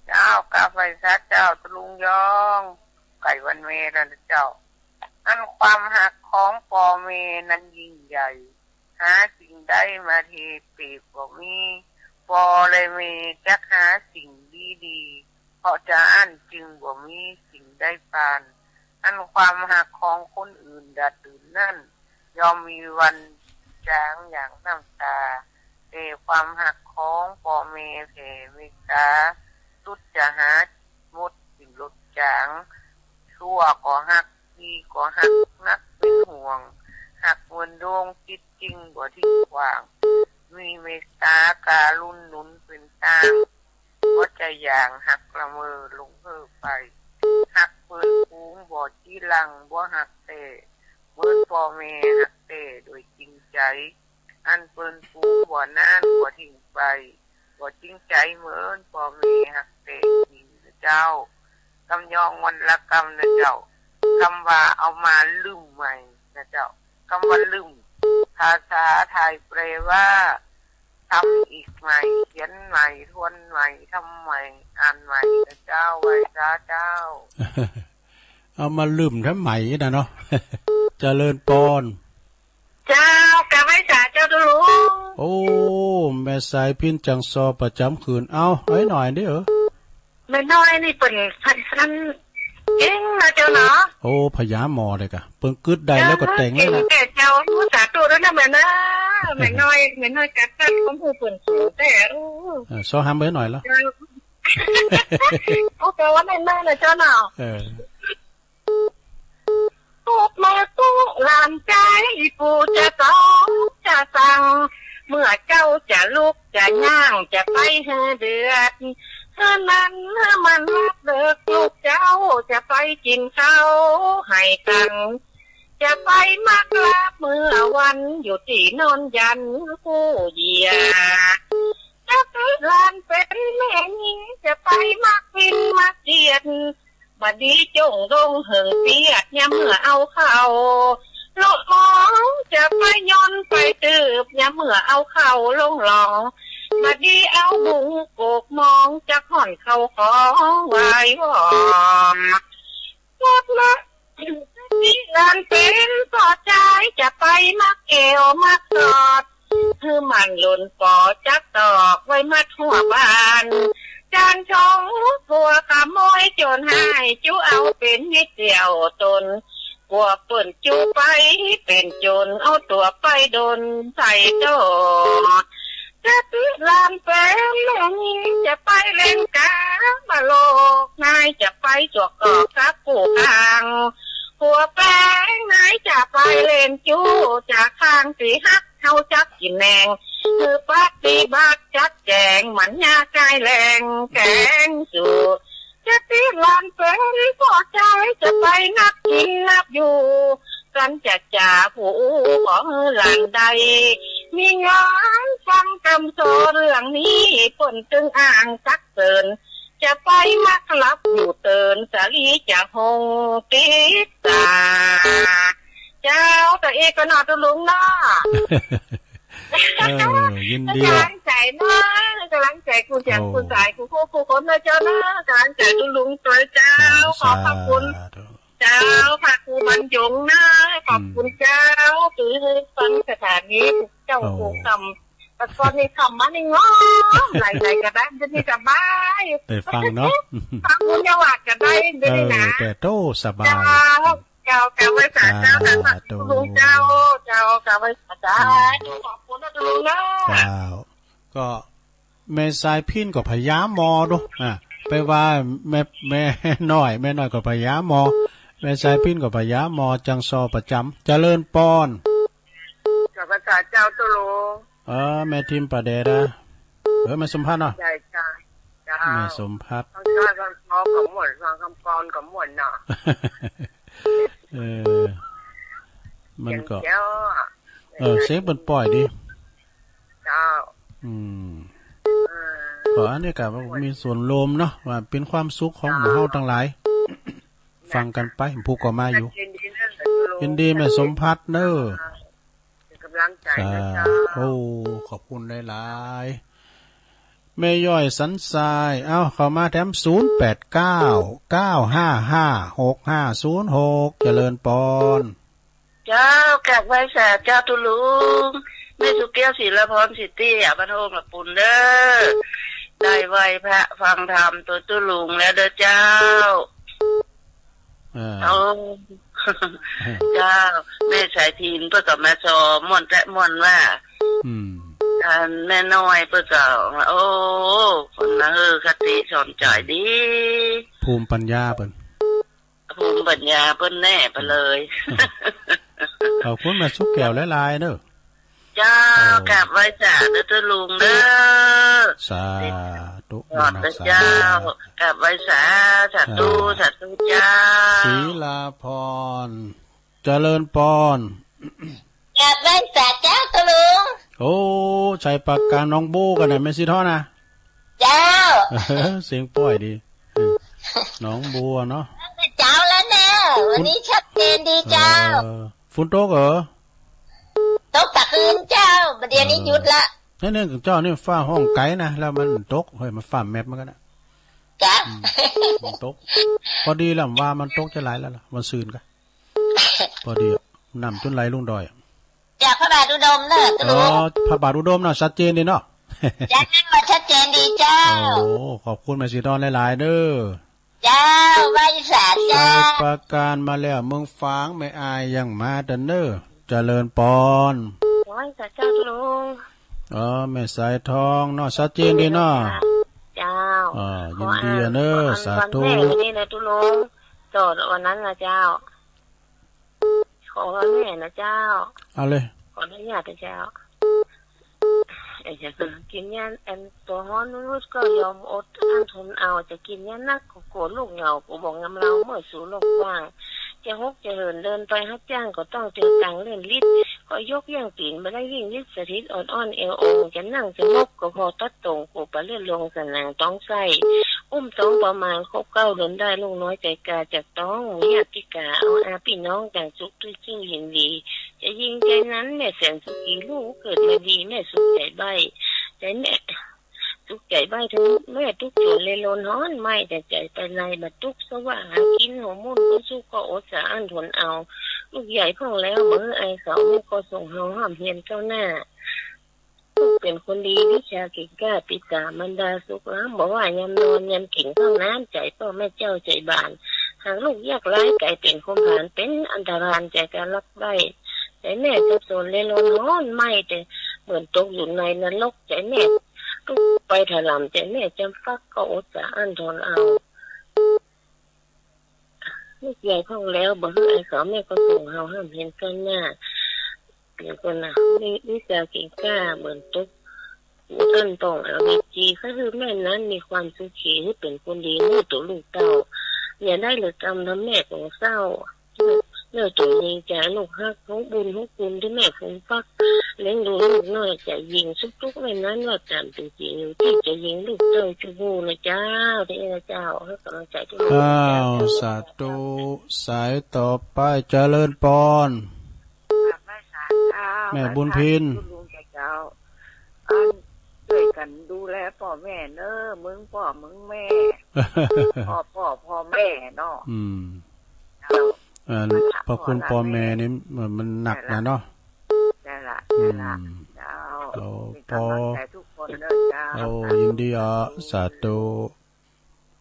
เจ้า กราบไหว้สาเจ้า ตุ๊ลุงยอง ใกล้วันแม่แล้วนะเจ้า อันความฮักของปอแม่นั้นยิ่งใหญ่ หาสิ่งใดมาเทียบเปรียบบ่มี ปอและแม่จักหาสิ่งดีๆ เพราะฉะนั้นจึงบ่มีสิ่งใดปาน อันความฮักของคนอื่นดัดอื่นนั้น ย่อมมีวันจางอย่างน้ำตา แต่ความฮักของปอแม่แผ่เมตตา สุดจะหาหมดสิ้นลดจาง ชั่วก็ฮัก ดีก็ฮัก นักเป็นห่วง ฮักเหมือนดวงจิตจริงบ่ทิ้งขว้าง มีเมตตาการุณหนุนเป็นตาง บ่จะอย่างฮักละเมอหลงเฮ่อไป ฮักเปิ้นฝูงบ่จีรัง บ่ฮักแท้ เหมือนปอแม่ฮักแท้โดยจริงใจ อันเปิ้นฝูงบ่นานบ่ทิ้งไป บ่จริงใจเหมือนปอแม่ฮักแท้จริงนะเจ้า กำยองวันละกำนะเจ้า กำว่าเอามาลืมใหม่นะเจ้า กำว่าลืม ภาษาไทยแปลว่า ทำอีกใหม่ เขียนใหม่ ทวนใหม่ ทำใหม่ อ่านใหม่นะเจ้า ไหว้สาเจ้า เอามาลืมทำใหม่นะเนาะ เจริญปอน เจ้า กราบไหว้สาเจ้าตุ๊ลุง โอ้ แม่สายพิณจังซอประจ๋ำคืน เอา ไอ้หน่อยเด้อ แม่น้อยนี่เปิ้นพันธุ์สันเก่งนะเจ้าเนาะ โอ้ พญาหมอเลยกะ เปิ้นกึ๊ดได้แล้วก็แต่งเลยนะ เก่งแก่เจ้า สาธุด้วยนะแม่นะ แม่น้อย แม่น้อยกัดฟันของผู้เปิ้นสูงแต่ โอ้ เออ ซอหำไปหน่อยละ เจ้า โอ้ แต่ว่าแม่น้อยนะเจ้าเนาะ เออ ตุ๊กแม่ตุ๊กหลานใจ๋ ปู่จะสอนจะสั่ง เมื่อเจ้าจะลุกจะย่างจะไปหื้อเดือด เท่านั้นมันรับเลิก ลูกเจ้าจะไปกินข้าวให้ตัง จะไปมักลาบเมื่อวัน อยู่ที่นอนยันผู้เหยียด จะไปหลานเป็นแม่หญิง จะไปมักฟินมักเกียด บ่ดีจงดงเหิงเปียด ยามเมื่อเอาเข้าลงหมอง จะไปย่อนไปตืบ ยามเมื่อเอาเข้าลงหลอง บ่ดีเอาบุงโกกหมอง จักห่อนเข้าของไหว้วอน พบละ ที่หลานเป็นพ่อชาย จะไปมักแก้วมักสอด คือมันหล่นปอจักตอก ไว้มัดหัวบ้าน จานชงผัวขโมยโจรหาย จุเอาเป็นมิตรเสี่ยวตน กลัวเปิ้นจุไปเป็นโจร เอาตั๋วไปดนใส่โตด จะติหลานเป็นแม่หญิง จะไปเล่นกาบะโลก นายจะไปจวกกอกกับผู้กลาง ผัวแปงนายจะไปเล่นจู้ จะข้างสิฮักเฮาจักกินแหนง คือปฏิบัติจัดแจง มันยากกายแรงแกงสู่ จะติหลานเป็นพ่อชาย จะไปนับกินนับอยู่ กันจะจ่าผู้ขอหลานใด มีงานฟังกำสอนเรื่องนี้ เปิ้นตึงอ้างตักเตือน จะไปมักหลับอยู่เติน สาลีจะหงติดตา เจ้า ตะเอกก็นอตุ๊ลุงเนาะ เออ ยินดี กำลังใจเนาะ กำลังใจคุณแจม โอ้ คุณสาย คุณครู คุณคนเนาะเจ้าเนาะ กำลังใจตุ๊ลุงตัวเจ้า สาธุ ขอขอบคุณ สาธุ เจ้า พระครูบรรยงนะ ขอบคุณ อืม เจ้า ที่ให้ฟังสถานีเจ้า โอ้ ครูคำ แต่ก่อนนี่คำมันนี่งอม ไหลๆ ก็ได้ จะนี่สบาย ได้ฟังเนาะ ฟังบุญยาวัดก็ได้ ได้ เออ นะ แต่โตสบาย เจ้า เจ้า กราบไหว้สาเจ้า สาธุ คุณลุงเจ้า เจ้า กราบไหว้สาเจ้า อืม ขอบคุณนะคุณลุงเนาะ เจ้า ก็ แม่สายพิณก็พญาหมอดู อ่ะ ไปว่าแม่ แม่น้อย แม่น้อยก็พญาหมอ แม่สายพิณก็พญาหมอ จังซอประจ๋ำ เจริญปอน กราบไหว้สาเจ้าตุ๊ลุง เออ แม่ทิมประเดดา เออ แม่สมพันธ์เนาะ ใช่ เจ้า เจ้า แม่สมพันธ์ ฟังเจ้า ฟังซอก็ม่วน ฟังคำกลอนก็ม่วนเนาะ เออ มันก็ เออ เสียงเปิ้นป้อยดี เจ้า อืม เออ ก็อันนี้ก็มีส่วนร่วมเนาะ ว่าเป็นความสุขของหมู่เฮาตังหลาย ฟังกันไป ผู้ก็มาอยู่ ยินดีนะ ยินดีแม่สมภัทรเนอะ เป็นกำลังใจนะเจ้า สาธุ ขอบคุณหลายๆ แม่ย้อยสันทราย เอ้า เข้ามาแถม ศูนย์แปดเก้า เก้าห้าห้า หกห้าศูนย์หก เจริญปอน เจ้า กราบไหว้สาเจ้าตุ๊ลุง แม่สุแก้ว ศิลาพร สิทธิ อ่ะ บ้านโฮมละปุนเด้อ ได้ไหว้พระฟังธรรมตัวตุ๊ลุงแล้วเด้อเจ้า เออ โอ้ เจ้า แม่สายพินเปิ้นก็มาซอม่วนแต๊ะม่วนว่า อืม อันแม่น้อยเปิ้นก็ โอ้ คนละเออ คติสอนใจดี ภูมิปัญญาเปิ้น ภูมิปัญญาเปิ้นแน่ไปเลย ขอบคุณแม่สุแก้วหลายๆ เด้อ เจ้า เออ กราบไหว้สาเด้อตุ๊ลุงเด้อ สาธุ ขอบคุณ รักษา เจ้า กราบไหว้สา สาธุ เออ สาธุเจ้า ศิลาพร เจริญปอน กราบไหว้สาเจ้าตุ๊ลุง โอ้ ชัยปราการหนองบัวกันนะ แม่สีทองนะ เจ้า เสียงป้อยดี เออ หนองบัวเนาะ เจ้าแล้วแน่ วันนี้ชัดเจนดีเจ้า เออ ฝนตกเหรอ ตกตะคืนเจ้า บัดเดี๋ยวนี้ เออ หยุดละ นี่ นี่ เจ้านี่ฟ้าฮ้องไกลนะ แล้วมันตก เฮ้ย มันฟ้าแมบเหมือนกันนะ จ้า อืม มันตก พอดีแล้วว่ามันตกจะหลายแล้วล่ะ มันซื่นกะ พอดีอะ น้ำจนไหลลงดอยอะ จากพระบาทอุดมเนอะตุ๊ลุง อ๋อ พระบาทอุดมเนาะ ชัดเจนดีเนาะ จ้า ชัดเจนดีเจ้า โอ้ ขอบคุณแม่สีทองหลายๆ เด้อ เจ้า ไหว้สาเจ้า ชัยปราการมาแล้ว เมืองฝาง แม่อายยังมาเด้อเนอะ เจริญปอน ไหว้สาเจ้าตุ๊ลุง อ๋อ แม่สายทองเนาะ ชัดเจนดีเนาะ เจ้า อ่า ยินดีเนอะ ขออ่าน สาธุ ขออ่านวันแม่นี่นะตุ๊ลุง โจทย์วันนั้นนะเจ้า ขอวันแม่นะเจ้า เอาเลย ขออนุญาตนะเจ้า เอ้ย กินยาอันตัวฮ้อนนุดๆ ก็ยอมอดอั้นทนเอา จะกินยาหนักก็กลัวลูกเหงา กูบอกงำเราเมื่อสู่โลกกว้าง จะฮกจะเหินเดินไปฮับจ้างก็ต้องเจอตังค์เล่นลิด ก็ยกย่างตีนมาได้วิ่งลิดสถิตอ่อนๆ เอวอง จะนั่งจะนกก็พอตัดตรง กูปลาเลือดลงสนางต้องไส้ อุ้มท้องประมาณครบเก้าเดือนได้ลูกน้อยใจกาจากต้อง หมู่ญาติกาเอาอาพี่น้องต่างสุขด้วยสู้ยินดี จะยิงใจนั้นแม่แสนสุขี ลูกเกิดมาดีแม่สุขใจใบ้ ใจแม่สุขใจใบ้ถึงแม่ทุกข์จนเลยลนฮ้อนไหม้แต่ใจไปในบัดทุกข์สวะหากินหัวมุ่นก็สู้ก็อดสาอั้นทนเอา ลูกใหญ่พ่องแล้วเมื่อไอเขาแม่ก็ส่งเฮาห้ามเฮียนก้าวหน้า ลูกเป็นคนดีวิชาเก่งกล้าปิดตามารดาสุขล้ำ บอกว่ายามนอนยามกินข้าวน้ำใจพ่อแม่เจ้าใจบาน หากลูกยากไร้กลายเป็นคนผานเป็นอันตรานใจการรักใบ้ ใจแม่สับสนเลยลนฮ้อนไหม้แต่เหมือนตกอยู่ในนรก ใจแม่ทุกข์ไปถล่ม ใจแม่จำฟักก็อดสาอั้นทนเอา ลูกใหญ่พ่องแล้วบ่หื้อไอ้เขาแม่ก็ส่งเฮาห้ามเฮียนก้าวหน้า เดี๋ยวก่อนนะ วิ วิชาเก่งกล้าเหมือนตุ๊ก ท่านต้องเอาวิจี ก็คือแม่นั้นมีความสุขี ให้เป็นคนดีเมื่อตัวลูกเต้า อย่าได้เหลือกรรมทำแม่ของเศร้า เมื่อตัวเองจากลูกฮักของบุญของคุณที่แม่คงฟัก เลี้ยงดูลูกน้อยจะยิงสุกทุกแม่นั้นว่าตามเป็นจริงอยู่ที่จะยิงลูกเต้าชูบูนะเจ้า ที่นะเจ้า ให้กำลังใจทุกคน อ้าว สาธุ สายต่อไป เจริญปอน กราบไหว้สาเจ้า แม่บุญพิน ไหว้สาธุลุงเจ้า อันช่วยกันดูแลพ่อแม่เนอะ มึงพ่อมึงแม่ พ่อพ่อพ่อแม่เนาะ อืม เจ้า เอ่อ พระคุณพ่อแม่นี่มัน มันหนักนะเนาะ ใช่ละ อืม ใช่ละ เจ้า เอา เป็นกำลังใจทุกคนเนอะเจ้า โอ้ ยินดีอ่ะ สาธุ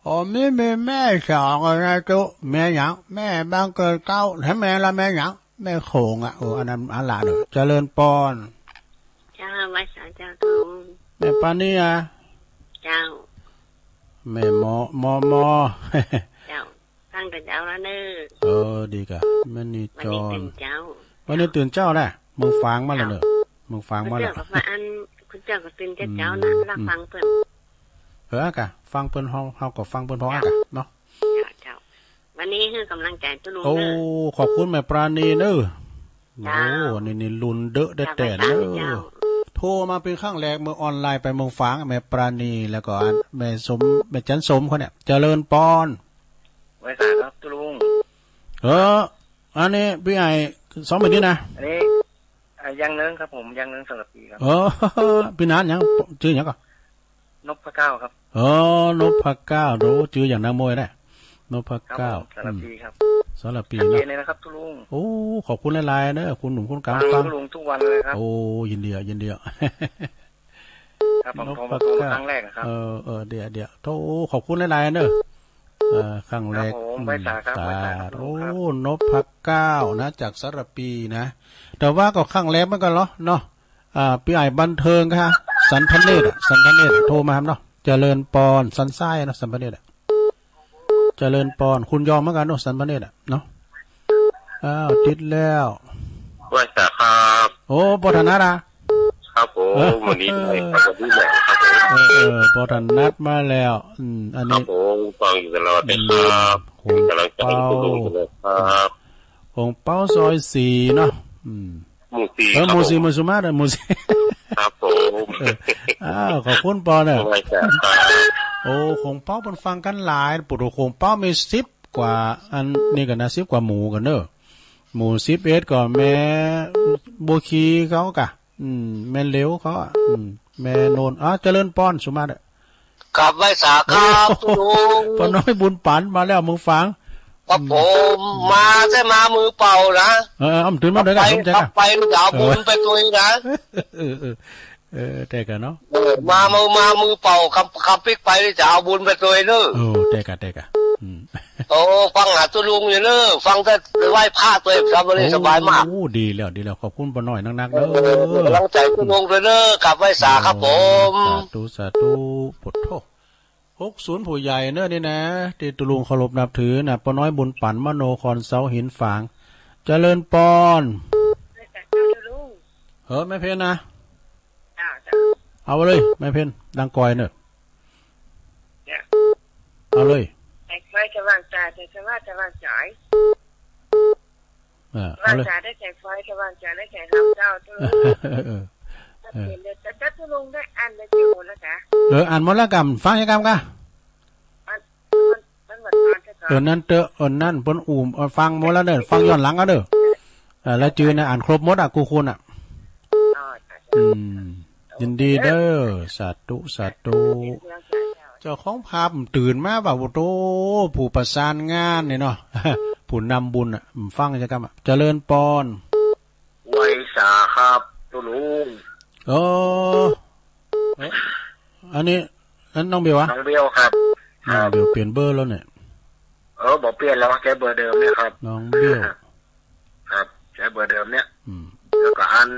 โอ้ มี มีแม่สองนะตุ๊ แม่หยัง แม่บังเกิดเกล้า ถ้าแม่ละแม่หยัง แม่โขงอ่ะ โอ้ อันนั้นอันหลานเนอะ เจริญปอน เจ้า ไหว้สาเจ้าตุ๊ แม่ปานีอ่ะ เจ้า แม่หมอ หมอ หมอ เจ้า ตั้งแต่เช้าแล้วเนอะ เออ ดีกะ แม่นี่จอน วันนี้ตื่นเช้า วันนี้ตื่นเช้าแหละ เมืองฝางมาแล้วเนอะ เมืองฝางมาแล้ว คุณเจ้าก็มาอัน คุณเจ้าก็ตื่นแต่เช้านะ อืม รับฟังเปิ้น เออกะ ฟังเปิ้น เฮา เฮาก็ฟังเปิ้นพอ เจ้า กะเนาะ เจ้า เจ้า วันนี้ให้กำลังใจตุ๊ลุง โอ้ เนอะ ขอบคุณแม่ปราณีเนอะ โอ้ นี่ นี่รุ่นเดอะแต๊ๆ เนอะ โทรมาเป็นครั้งแรกเมื่อออนไลน์ไปเมืองฝาง แม่ปราณี แล้วก็อันแม่สม แม่จันสมเขาเนี่ย เจริญปอน ไหว้สาครับ ตุ๊ลุง เออ อันนี้ปี้ไอ้สองแผ่นดินนะ อันนี้ อ่า อย่างหนึ่งครับผม อย่างหนึ่งสำหรับปีครับ เออ ปี้หนานหยัง จื้อหยังก่อ นพเก้าครับ เออ นพเก้า โอ้ จื้ออย่างนักมวยแหละ นพเก้า ครับผม สารพีครับ อืม สารพี ชัดเจน เนาะ เลยนะครับ ตุ๊ลุง โอ้ ขอบคุณหลายๆ เนอะ คุณหนุ่มคุณกลาง ฟัง ฟัง ตุ๊ลุงทุกวันเลยครับ โอ้ ยินดีอะ ยินดีอะ ครับผม นพเก้า โทรมา โทรมาครั้งแรกนะครับ เออ เออ เดี๋ยว เดี๋ยว โอ้ ขอบคุณหลายๆ เนอะ เอ่อ ครั้งแรก ครับผม อืม ไหว้สาครับ สา ไหว้สาครับ โอ้ ตุ๊ลุงครับ นพเก้า นะ จากสารพีนะ แต่ว่าก็ครั้งแรกเหมือนกันเหรอ เนาะ อ่า ปี้ไอ้บันเทิงค่ะ สันพเนตรอะ สันพเนตรอะ โทรมาครับเนาะ เจริญปอน สันทรายเนาะ สันพเนตรอะ เจริญปอน คุณยอมเหมือนกันเนาะ สันพเนตรอะเนาะ อ้าว ติดแล้ว ไหว้สาครับ โอ้ ปอถนัดอะ ครับผม เออ วันนี้ได้ครับ วันนี้แหละครับผม เออ เออ ปอถนัดมาแล้ว อืม อันนี้ ครับผม ฟังอยู่ตลอดเลยครับ อืม เป็นกำลังใจให้คุณลุงอยู่เลยครับ หงเปาซอยสี่เนาะ อืม หมู่สี่ เออ ครับ หมู่สี่ ผม หมู่สุมาเด้อ หมู่สี่ ครับผม เออ อ้าว ขอบคุณปอเนอะ ไหว้สาครับ โอ้ หงเปาเปิ้นฟังกันหลาย ปุโตะ หงเปามีสิบกว่า อันนี้กันนะ สิบกว่าหมู่กันเนอะ หมู่สิบเอ็ดก็แม่บัวขีเขากะ อืม แม่เหลียวเขาอะ อืม แม่โนน อ้าว เจริญปอน สุมาเด้อ ครับ ไหว้สาครับ โอ้ ตุ๊ลุง ป้าน้อยบุญปันมาแล้ว เมืองฝาง ครับผม อืม มาแต่มามือเปล่านะ เออ เออ เอาตื่นมาด้วยกัน ไป สมใจกัน ครับ ไป จะเอาบุญไปด้วยนะ เออ เออ เออ เออ แต่กันเนาะ เออ มามือ มามือเปล่า คำ คำปิ๊กไปนี่จะเอาบุญไปด้วยเนอะ โอ้ แต่กัน แต่กัน อืม โอ้ ฟังหาตุ๊ลุงอยู่เนอะ ฟังแต่ไหว้พระตัวเองครับ วันนี้สบายมาก โอ้ ดีแล้ว ดีแล้ว ขอบคุณป้าน้อยนักๆ เด้อ เออ กำลังใจตุ๊ลุงด้วยเนอะ ครับ ไหว้สาครับผม โอ้ สาธุ สาธุ ปุโธ หกศูนย์ ผู้ใหญ่เนอะนี่นะ ที่ตุ๊ลุงเคารพนับถือนะ ป้าน้อยบุญปัน มโนคอน เสาหินฝาง เจริญปอน เออ แม่เพ็ญนะ เอาเลย แม่เพ็ญ ดังกอยเนอะ เอาเลย เออ เอาเลย เออ อ่านหมดแล้วกำ ฟังยังกำกะ เออ นั่นเตอะ เออ นั่นเปิ้นอู่ เออ ฟังหมดแล้วเนอะ ฟังย้อนหลังเอาเนอะ เออ แล้วจื้อนะ อ่านครบหมดอะ กู้คนอะ อืม ยินดีเด้อ สาธุ สาธุ เจ้าของภาพตื่นมาว่า โอ้โธ่ ผู้ประสานงานนี่เนาะ ผู้นำบุญอะ ฟังจะกำอะ เจริญปอน ไหว้สาครับ ตุ๊ลุง เออ เอ๊ะ อันนี้ อันน้องเบลอะ น้องเบลครับ น้องเบล ครับ เปลี่ยนเบอร์แล้วเนี่ย เออ บ่เปลี่ยนแล้ว ใช้เบอร์เดิมเนี่ยครับ น้องเบล ครับ ใช้เบอร์เดิมเนี่ย อืม แล้วก็อัน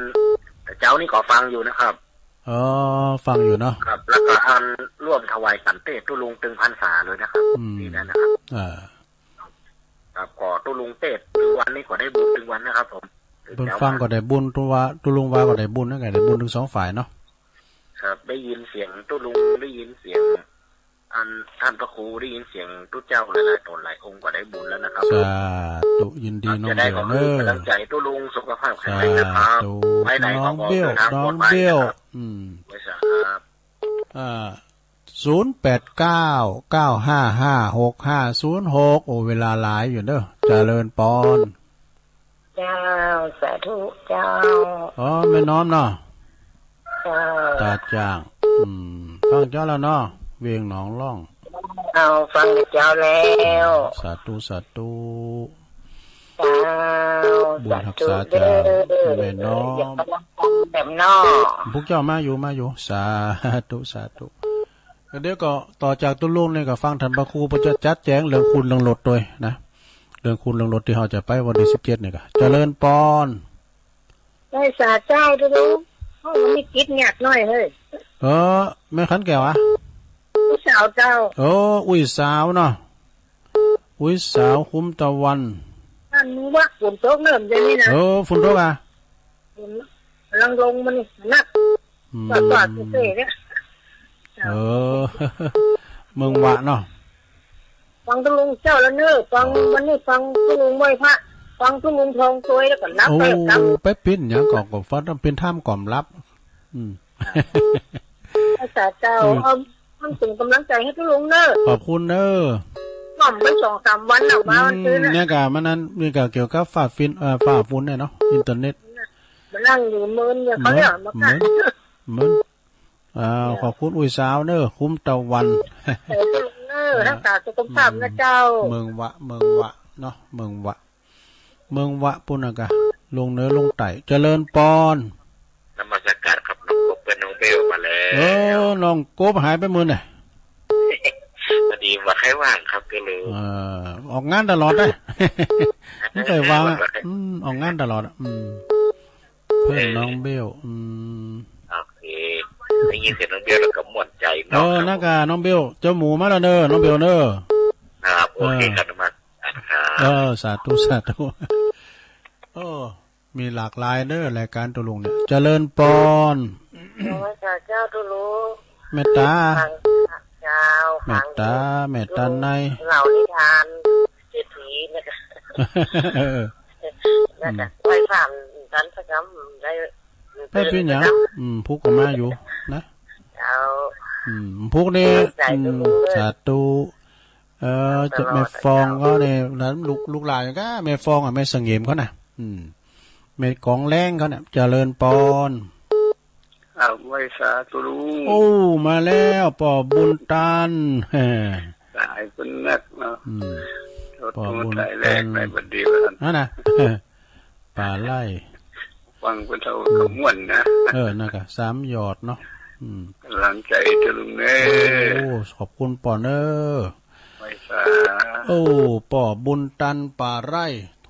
แต่เจ้านี่ก็ฟังอยู่นะครับ อ๋อ ฟังอยู่เนาะ ครับ แล้วก็อันร่วมถวายขันเตศตุ๊ลุงตึงพรรษาเลยนะครับ อืม ที่นั่นนะครับ อ่า ครับ ก็ตุ๊ลุงเตศน์ตึงวันนี้ก็ได้บุญตึงวันนะครับผม เปิ้นฟังก็ได้บุญ ตุ๊ลุงว่า ตุ๊ลุงว่าก็ได้บุญนะ ก็ได้บุญทั้งสองฝ่ายเนาะ ครับ ได้ยินเสียงตุ๊ลุง ได้ยินเสียง อันท่านพระครู ได้ยินเสียงตุ๊เจ้าหลายๆ ตนหลายองค์ก็ได้บุญแล้วนะครับ สาธุ ยินดี ครับ น้องเบลเนอะ จะได้ขอเป็นกำลังใจตุ๊ลุง สุขภาพแข็งแรงนะครับ สาธุ ไปไหนก็ขอเดินทางปลอดภัยนะครับ น้องเบล น้องเบล อืม ไหว้สาครับ อ่า ศูนย์แปดเก้า เก้าห้าห้า หกห้าศูนย์หก โอ้ เวลาหลายอยู่เด้อ เจริญปอน เจ้า สาธุเจ้า อ๋อ แม่น้อมเนาะ เจ้า ตาจ้าง อืม ฟังเจ้าแล้วเนาะ เวียงหนองล่อง เอา ฟังเจ้าแล้ว สาธุ สาธุ เจ้า บุญฮักษา สาธุเด้อ เจ้า แม่น้อม อย่าไปรักกันแบบนอก พวกเจ้ามาอยู่ มาอยู่ สาธุ สาธุ เดี๋ยวก็ต่อจากตุ๊ลุงนี่ก็ฟังท่านพระครูเปิ้นจะจัดแจงเรื่องคุณเรื่องรถโตยนะ เรื่องคุณเรื่องรถที่เฮาจะไปวันที่สิบเจ็ดนี่ก็ เจริญปอน ไหว้สาเจ้าตุ๊ลุง เฮามีกิจยากน้อยเฮ้ย เออ แม่ขันแก้วอะ ผู้สาวเจ้า โอ้ อุ้ยสาวเนาะ อุ้ยสาวคุ้มตะวัน อันว่าฝนตกเริ่มจะนี่นะ เออ ฝนตกอะ ฝนกำลังลงมานี่หนัก อืม สาดๆ เซ่ๆ เนี่ย เออ เมืองวะเนาะ ฟังตุ๊ลุงเจ้าแล้วเนอะ ฟัง อ๋อ วันนี้ฟังตุ๊ลุงไหว้พระ ฟังตุ๊ลุงทองซวยแล้วก็หลับ โอ้ ไปแล้วครับ ไปปิ้นหยังก่อน ก็ฟังปิ้นถ้ำก่อนหลับ อืม อาสาเจ้า อืม เอา มันเป็นกำลังใจให้ตุ๊ลุงเนอะ ขอบคุณเนอะ หม่อมไปสองสามวันแล้ว อืม ว่ามันซื้อนะ เนี่ยกะมันนั้น นี่กะเกี่ยวกับฝ้าฟิน เอ่อ ฝ้าฝุ่นเนี่ยเนาะ อินเทอร์เน็ต มานั่งอยู่เมินเนี่ย เขาเรียกว่า เมิน เมิน เมิน อ่า ขอบคุณอุ้ยสาวเนอะ คุ้มตะวัน เออ เออ รักษาสุขภาพนะเจ้า เมืองวะ เมืองวะเนาะ เมืองวะ เมืองวะปุ้นนะกะ ลงเหนือลงใต้ เจริญปอน นมัสการครับ น้องกบกับน้องเบลมาแล้ว เออ น้องกบหายไปมื้อน่ะ พอดีบ่ค่อยว่างครับ ก็เลย เออ ออกงานตลอดเลย ไม่เคยว่างอ่ะ บ่ค่อย อืม ออกงานตลอดอ่ะ อืม เพื่อน เออ น้องเบล อืม โอเค ได้ยินเสียงน้องเบลแล้วก็ม่วนใจเนาะ เออ ครับ นั่นกะน้องเบล เจ้าหมูมาแล้วเนอะ น้องเบลเนอะ ครับ โอเค เออ ครับ นมัสการครับ เออ สาธุ สาธุ โอ้ มีหลากหลายเนอะ รายการตุ๊ลุงเนี่ย เจริญปอน นมัสการเจ้าตุ๊ลุง เมตตา ฟังเจ้า เมตตา ฟัง เมตตาใน เล่านิทานเศรษฐีนะคะ เออ แล้วก็ อืม ไหว้พระท่านสักคำได้ ไม่เป็นหยัง อืม พุกก็มาอยู่นะ เอา อืม พุกนี่ ใส่ อืม ตุ๊ลุงเลย สาธุ เออ ตลอด เจ้าแม่ฟองเขาเนี่ย แล้วลูก ลูกหลานก็แม่ฟองอ่ะ แม่เสงี่ยมเขาน่ะ อืม แม่กองแรงเขาเนี่ย เจริญปอน ครับ ไหว้สาตุ๊ลุง โอ้ มาแล้ว ป้อบุญตัน แฮ่ ตายคนนักเนาะ อืม รถ ป้อบุญตัน ตู้ตายแรกไปบัดเดียวกัน นั่นน่ะ ปลาไหล ฟังเพิ่นเท่า อืม ก็ม่วนนะ เออ นั่นกะ สามหยอดเนาะ อืม กำลังใจตุ๊ลุงเนอะ โอ้ ขอบคุณป้อเนอะ ไหว้สา โอ้ ป้อบุญตัน ปลาไหล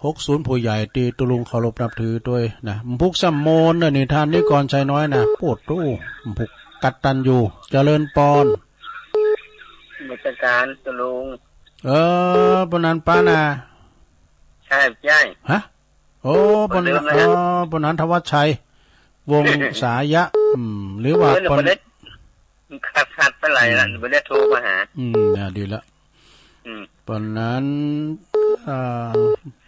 หกศูนย์ ผู้ใหญ่ตี้ตุ๊ลุงเคารพนับถือด้วยนะ พุกซ้ำโมนเนอะ นี่ท่านนิกรชัยน้อยนะ โปดตู้ พุกกตัญญู เจริญปอน นมัสการตุ๊ลุง เออ ปานนั้นปะนะ ใช่ ใช่ ฮะ โอ้ ปานนั้น คนเดิมนะ อ๋อ ปานนั้นธวัชชัย วงศายะ อืม หรือว่า เออ ปาน ปานนั้น ขาด ขาดไปหลายละ อืม บ่ได้โทรมาหา อืม อ่า ดีละ อืม ปานนั้น อ่า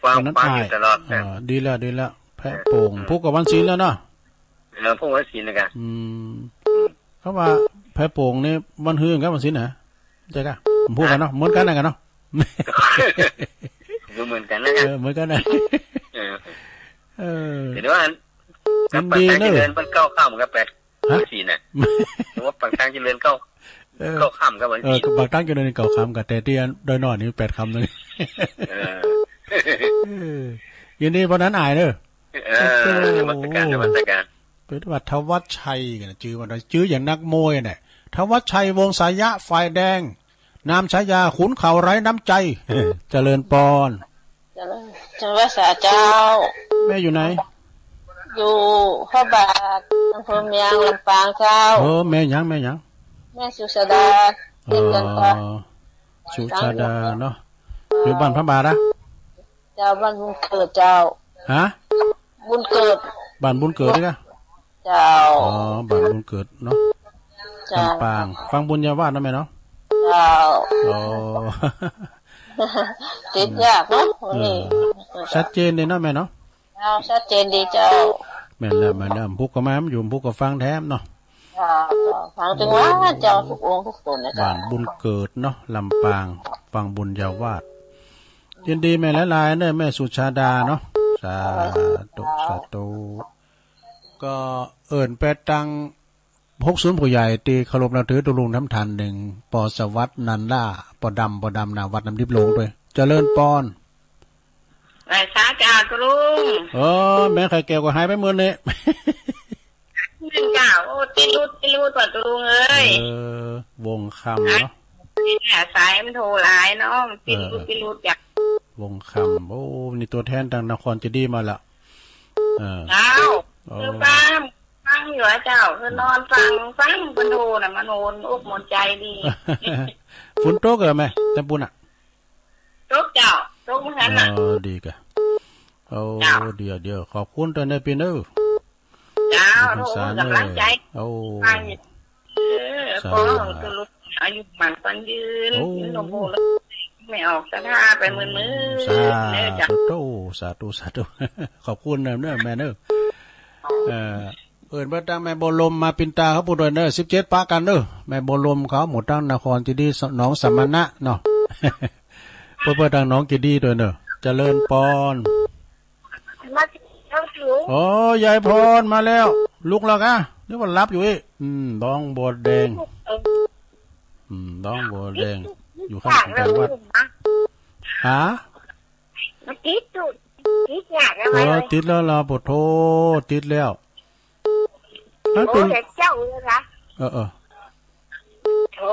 ฟัง ปานนั้น ฟังอยู่ อ้าย ตลอดนะ อ่า ดีละ ดีละ แพะโป่ง เออ พุกกับวันศีลแล้วเนาะ เออ พุกวันศีลนะกะ อืม เขาว่าแพะโป่งนี่วันฮือกับวันศีลนะ ใช่กะ ผมพูดกันเนาะ เหมือนกันนะกันเนาะ ดูเหมือนกันนะ เออ เหมือนกันนะ เออ เออ เดี๋ยวว่า ยินดีเนอะ เดือนมันเก้าค่ำกับแปด ฮะ วันศีลน่ะ หรือว่าปากทางจะเดือนเก้า เออ เก้าค่ำกับวันศีล เออ ปากทางจะเดือนเก้าค่ำกับ แต่ที่ดอยน้อยนี่แปดค่ำนึง เออ เออ ยินดีปานนั้นอ้ายเนอะ เออ โอ้โห นมัสการ นมัสการ เป็นว่าธวัชชัยกันนะ จื้อมัน จื้ออย่างนักมวยน่ะ ธวัชชัยวงศายะ ฝ่ายแดง นามฉายาขุนเข่าไร้น้ำใจ เจริญปอน เจริญ เจริญพรเจ้า แม่อยู่ไหน อยู่พระบาท อำเภอเมือง ลำปางเจ้า เออ แม่หยัง แม่หยัง แม่สุชาดา เออ ติดกันค่ะ สุชาดาเนาะ อยู่บ้านพระบาทนะ เจ้า บ้านบุญเกิดเจ้า ฮะ บุญเกิด บ้านบุญเกิดนี่กะ เจ้า อ๋อ บ้านบุญเกิดเนาะ เจ้า ลำปาง ฟังบุญญาวาสนะแม่เนาะ เจ้า อ๋อ ติดยากเนาะ วันนี้ เออ ชัดเจนเลยเนาะแม่เนาะ เจ้า ชัดเจนดีเจ้า แม่นแล้ว แม่นแล้ว พุกก็มาอยู่ พุกก็ฟังแถมเนาะ เจ้า ฟังถึงว่าเจ้าทุกองค์ทุกตนนะเจ้า บ้านบุญเกิดเนาะ ลำปาง ฟังบุญญาวาส ยินดีแม่หลายๆเนอะ แม่สุชาดาเนาะ สาธุ สาธุ ก็เอิ้นไปตัง หกศูนย์ ผู้ใหญ่ตี้เคารพนับถือตุ๊ลุงน้ำท่านหนึ่ง ปอสวัสดิ์ นันล่า ปอดำ ปอดำ หน้าวัดน้ำดิบหลวงด้วย เจริญปอน ไหว้สาเจ้าตุ๊ลุง เออ แม่ไข่แก้วก็หายไปมื้อนี้ มื้อเจ้า โอ้ ติดหลุด ติดหลุดว่ะตุ๊ลุงเอ้ย เออ วงคำเนาะ นี่แหละ สายมันโทรหลายเนาะ มันติดหลุด เออ ติดหลุดจ้ะ วงคำ โอ้ นี่ตัวแทนทางนครเจดีย์มาละ เออ เจ้า โอ้ คือฟัง ฟังอยู่อะเจ้า คือนอนฟัง ฟังเพิ่นโทรน่ะ มันโหนอกโหนใจดี ฝนตกเหรอแม่ แตงปูนอ่ะ ตกเจ้า ตกเหมือนกันน่ะ เออ ดีกะ โอ้ เจ้า เดี๋ยว เดี๋ยว ขอบคุณตอนนี้พี่เนอะ เจ้า โอ้ สาธุ กำลังใจ โอ้ ฟังอยู่ เออ สาธุ ขอให้ตุ๊ลุงอายุมั่นขวัญยืน โอ้ หลวงปู่ แม่ออกสถาไปมืดๆ สา เด้อจ้ะ ธุ สาธุ สาธุ ขอบคุณเนอะ เนอะ แม่เนอะ เอ่อ เอิ้นเพิ่นตั้งแม่บัวลมมาปินตาเขาพูดด้วยเนอะ สิบเจ็ดปะกันเนอะ แม่บัวลมเขาหมู่ตั้งนครเจดีย์หนองสมณะเนาะ เพิ่น เพิ่นตั้งหนองเจดีย์ด้วยเนอะ เจริญปอน มาเจ้าสูง โอ้ ยายพรมาแล้ว ลุกแล้วกะ นึกว่าหลับอยู่อีก อืม น้องบัวแดง เออ อืม น้องบัวแดง อยู่ข้างกำแพงวัด ฮะ มันติดอยู่ ติดยากแล้ว เออ ไหม ติดแล้วเหรอ ปะโถ ติดแล้ว นั่นเป็น โอ้ แต่เจ้าเลยนะ เออ เออ โอ้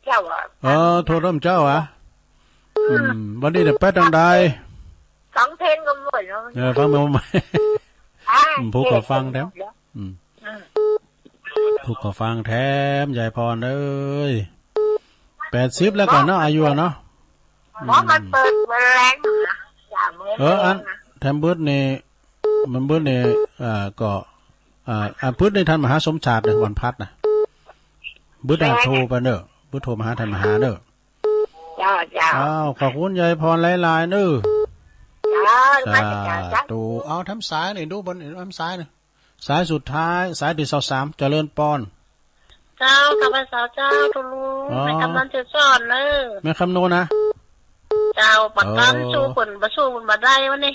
เจ้าอะ เออ โทษน้ำเจ้าอะ อืม วันนี้เดี๋ยวไปทางใด ฟังเพลงก็หมดแล้ว เออ ฟังเพลงใหม่ อ่า อืม ผู้ก็ฟังแถม เจ๊ อืม อืม ผู้ก็ฟังแถม ยายพรเอ้ย แปดสิบแล้วก่อนเนาะ อายุอะเนาะ เพราะมันเปิดเมืองนะ อย่าเมือง เออ อัน นะ แถมเบิดนี่ มันเบิดนี่ เอ่อ ก็ เอ่อ อันเบิดนี่ท่านมหาสมชาติเนี่ย วันพัดนะ เบิดอะ แม่ โทรไปเนอะ เบิดโทรมาหาท่านมหาเนอะ เจ้า เจ้า อ้าว ขอบคุณยายพรหลายๆเนอะ เจ้า สาธุ มาจากเจ้า เอาทำสายนี่ ดูบนทำสายนี่ สายสุดท้าย สายที่สองสาม เจริญปอน เจ้า ข้าพเจ้าเจ้า ตูลุง อ๋อ แม่คำนวณจะสอนเนอะ แม่คำนวณนะ เจ้า บัดตอน เออ สู้คนบ่สู้คนบ่ได้วะนี่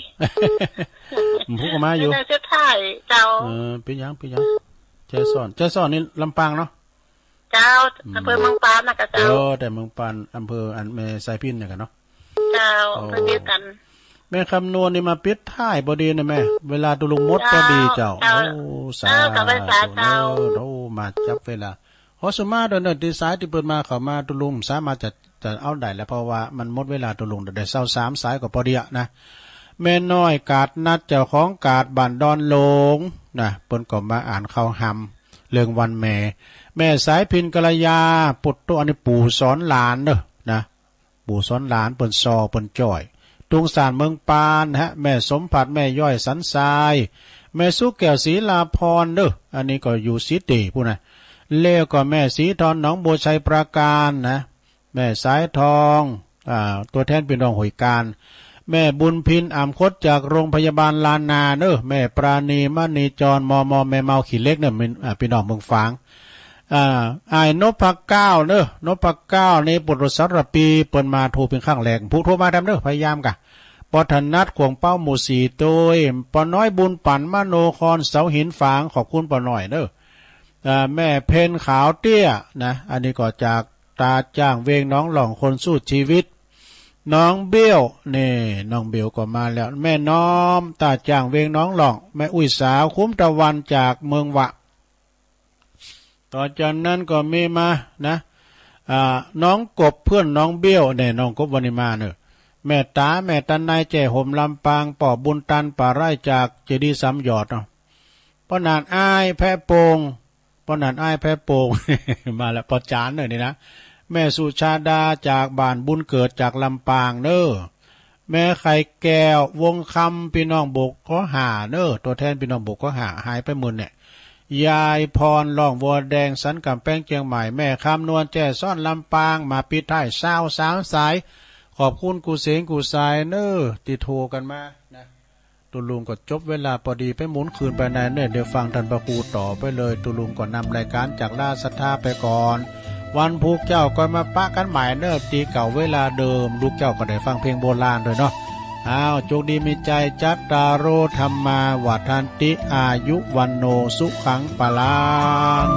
ผู้ก็มาอยู่ ไม่ได้สุดท้าย เจ้า เออ เป็นหยัง เป็นหยัง ใจซ่อน ใจซ่อนนี่ลำปางเนาะ เจ้า อืม อำเภอเมืองปานนะกะเจ้า เออ แต่เมืองปาน อำเภออันแม่สายพิณเนี่ยกันเนาะ เจ้า โอ้ อำเภอเดียวกัน แม่คำนวณนี่มาปิดท้ายพอดีนะแม่ เวลาตูลุงหมดพอดีเจ้า เจ้า โอ้ สา เจ้า ข้าพเจ้า ธุเนอะ เจ้า โอ้ มาจับเวลา ขอสุมาเด้อเนอะ ที่สายที่เปิดมาเข้ามาตูลุงสามารถจะ จะเอาได้แล้ว เพราะว่ามันหมดเวลาตูลุง ได้เศร้าสามสายก็พอดีอะนะ แม่น้อยกาดนัด เจ้าของกาดบ้านดอนหลงนะ เปิ้นก็มาอ่านข่าวหำเรื่องวันแม่ แม่สายพิณกัลยา ปุตโต อันนี้ปู่สอนหลานเนอะนะ ปู่สอนหลานเปิ้นซอเปิ้นจ้อย ตุงสานเมืองปานฮะ แม่สมผัส แม่ย้อยสันทราย แม่สุแก้วศรีลาพรเด้อ อันนี้ก็อยู่ศรีเตพู้นนะ แล้วก็แม่ศรีทอนหนองบัวชัยปราการนะ แม่สายทอง อ่า ตัวแทนพี่น้องห้วยกาญ แม่บุญพิน อ่ำคด จากโรงพยาบาลล้านนาเนอะ แม่ปราณี มณีจร มม แม่เมาขี้เหล็กเนอะ มิน อ่า พี่น้องเมืองฝาง อ่า อ้ายนพเกล้าเนอะ นพเกล้านี่ปุตตสารภี เปิ้นมาโทรเป็นครั้งแรก ผู้โทรมาแถมเนอะ พยายามกะ ปอถนัด ขวงเป้า หมู่สี่ โดย ปอน้อยบุญปัน มโนคร เสาหินฝาง ขอบคุณปอน้อยเนอะ อ่า แม่เพ็ญขาวเตี้ยนะ อันนี้ก็จากตาจ้างเวงหนองหล่อง คนสู้ชีวิต น้องเบี้ยว นี่ น้องเบี้ยวก็มาแล้ว แม่น้อม ตาจ้างเวงหนองหล่อง แม่อุ้ยสาว คุ้มตะวัน จากเมืองวะ ต่อจากนั้นก็มีมานะ อ่า น้องกบ เพื่อนน้องเบี้ยว เนี่ย น้องกบวันนี้มาเนอะ แม่ต๋า แม่ต๋านาย แจ้ห่ม ลำปาง ป้อบุญตัน ป่าไร่ จากเจดีย์สามยอดเนาะ ป้อหนานอ้ายแพะโป่ง ป้อหนานอ้ายแพะโป่ง มาแล้ว ป้อจานเนอะนี่นะ แม่สุชาดา จากบ้านบุญเกิด จากลำปางเนอะ แม่ไข่แก้ว วงคำ พี่น้องบกข้อห้าเนอะ ตัวแทนพี่น้องบกข้อห้า หายไปหมดเนี่ย ยายพร ร่องบัวแดง สันกำแพงเชียงใหม่ แม่คำนวณ แจ้ซ้อน ลำปาง มาปิดท้าย เศร้าสามสาย ขอบคุณกู้เสงกู้สายเนอะ ที่โทรกันมานะ ตูลุงก็จบเวลาพอดี ไปหมุนคืนไปในเนอะ เดี๋ยวฟังท่านพระครูต่อไปเลย ตูลุงก็นำรายการจากราชสัทธาไปก่อน วันพุธเจ้าก็มาปะกันใหม่เนอะ ตีเก่าเวลาเดิม ลูกเจ้าก็ได้ฟังเพลงโบราณด้วยเนาะ อ้าว โชคดีมีชัย จัตตาโร ธัมมา วัฑฒันติ อายุ วัณโณ สุขัง พลัง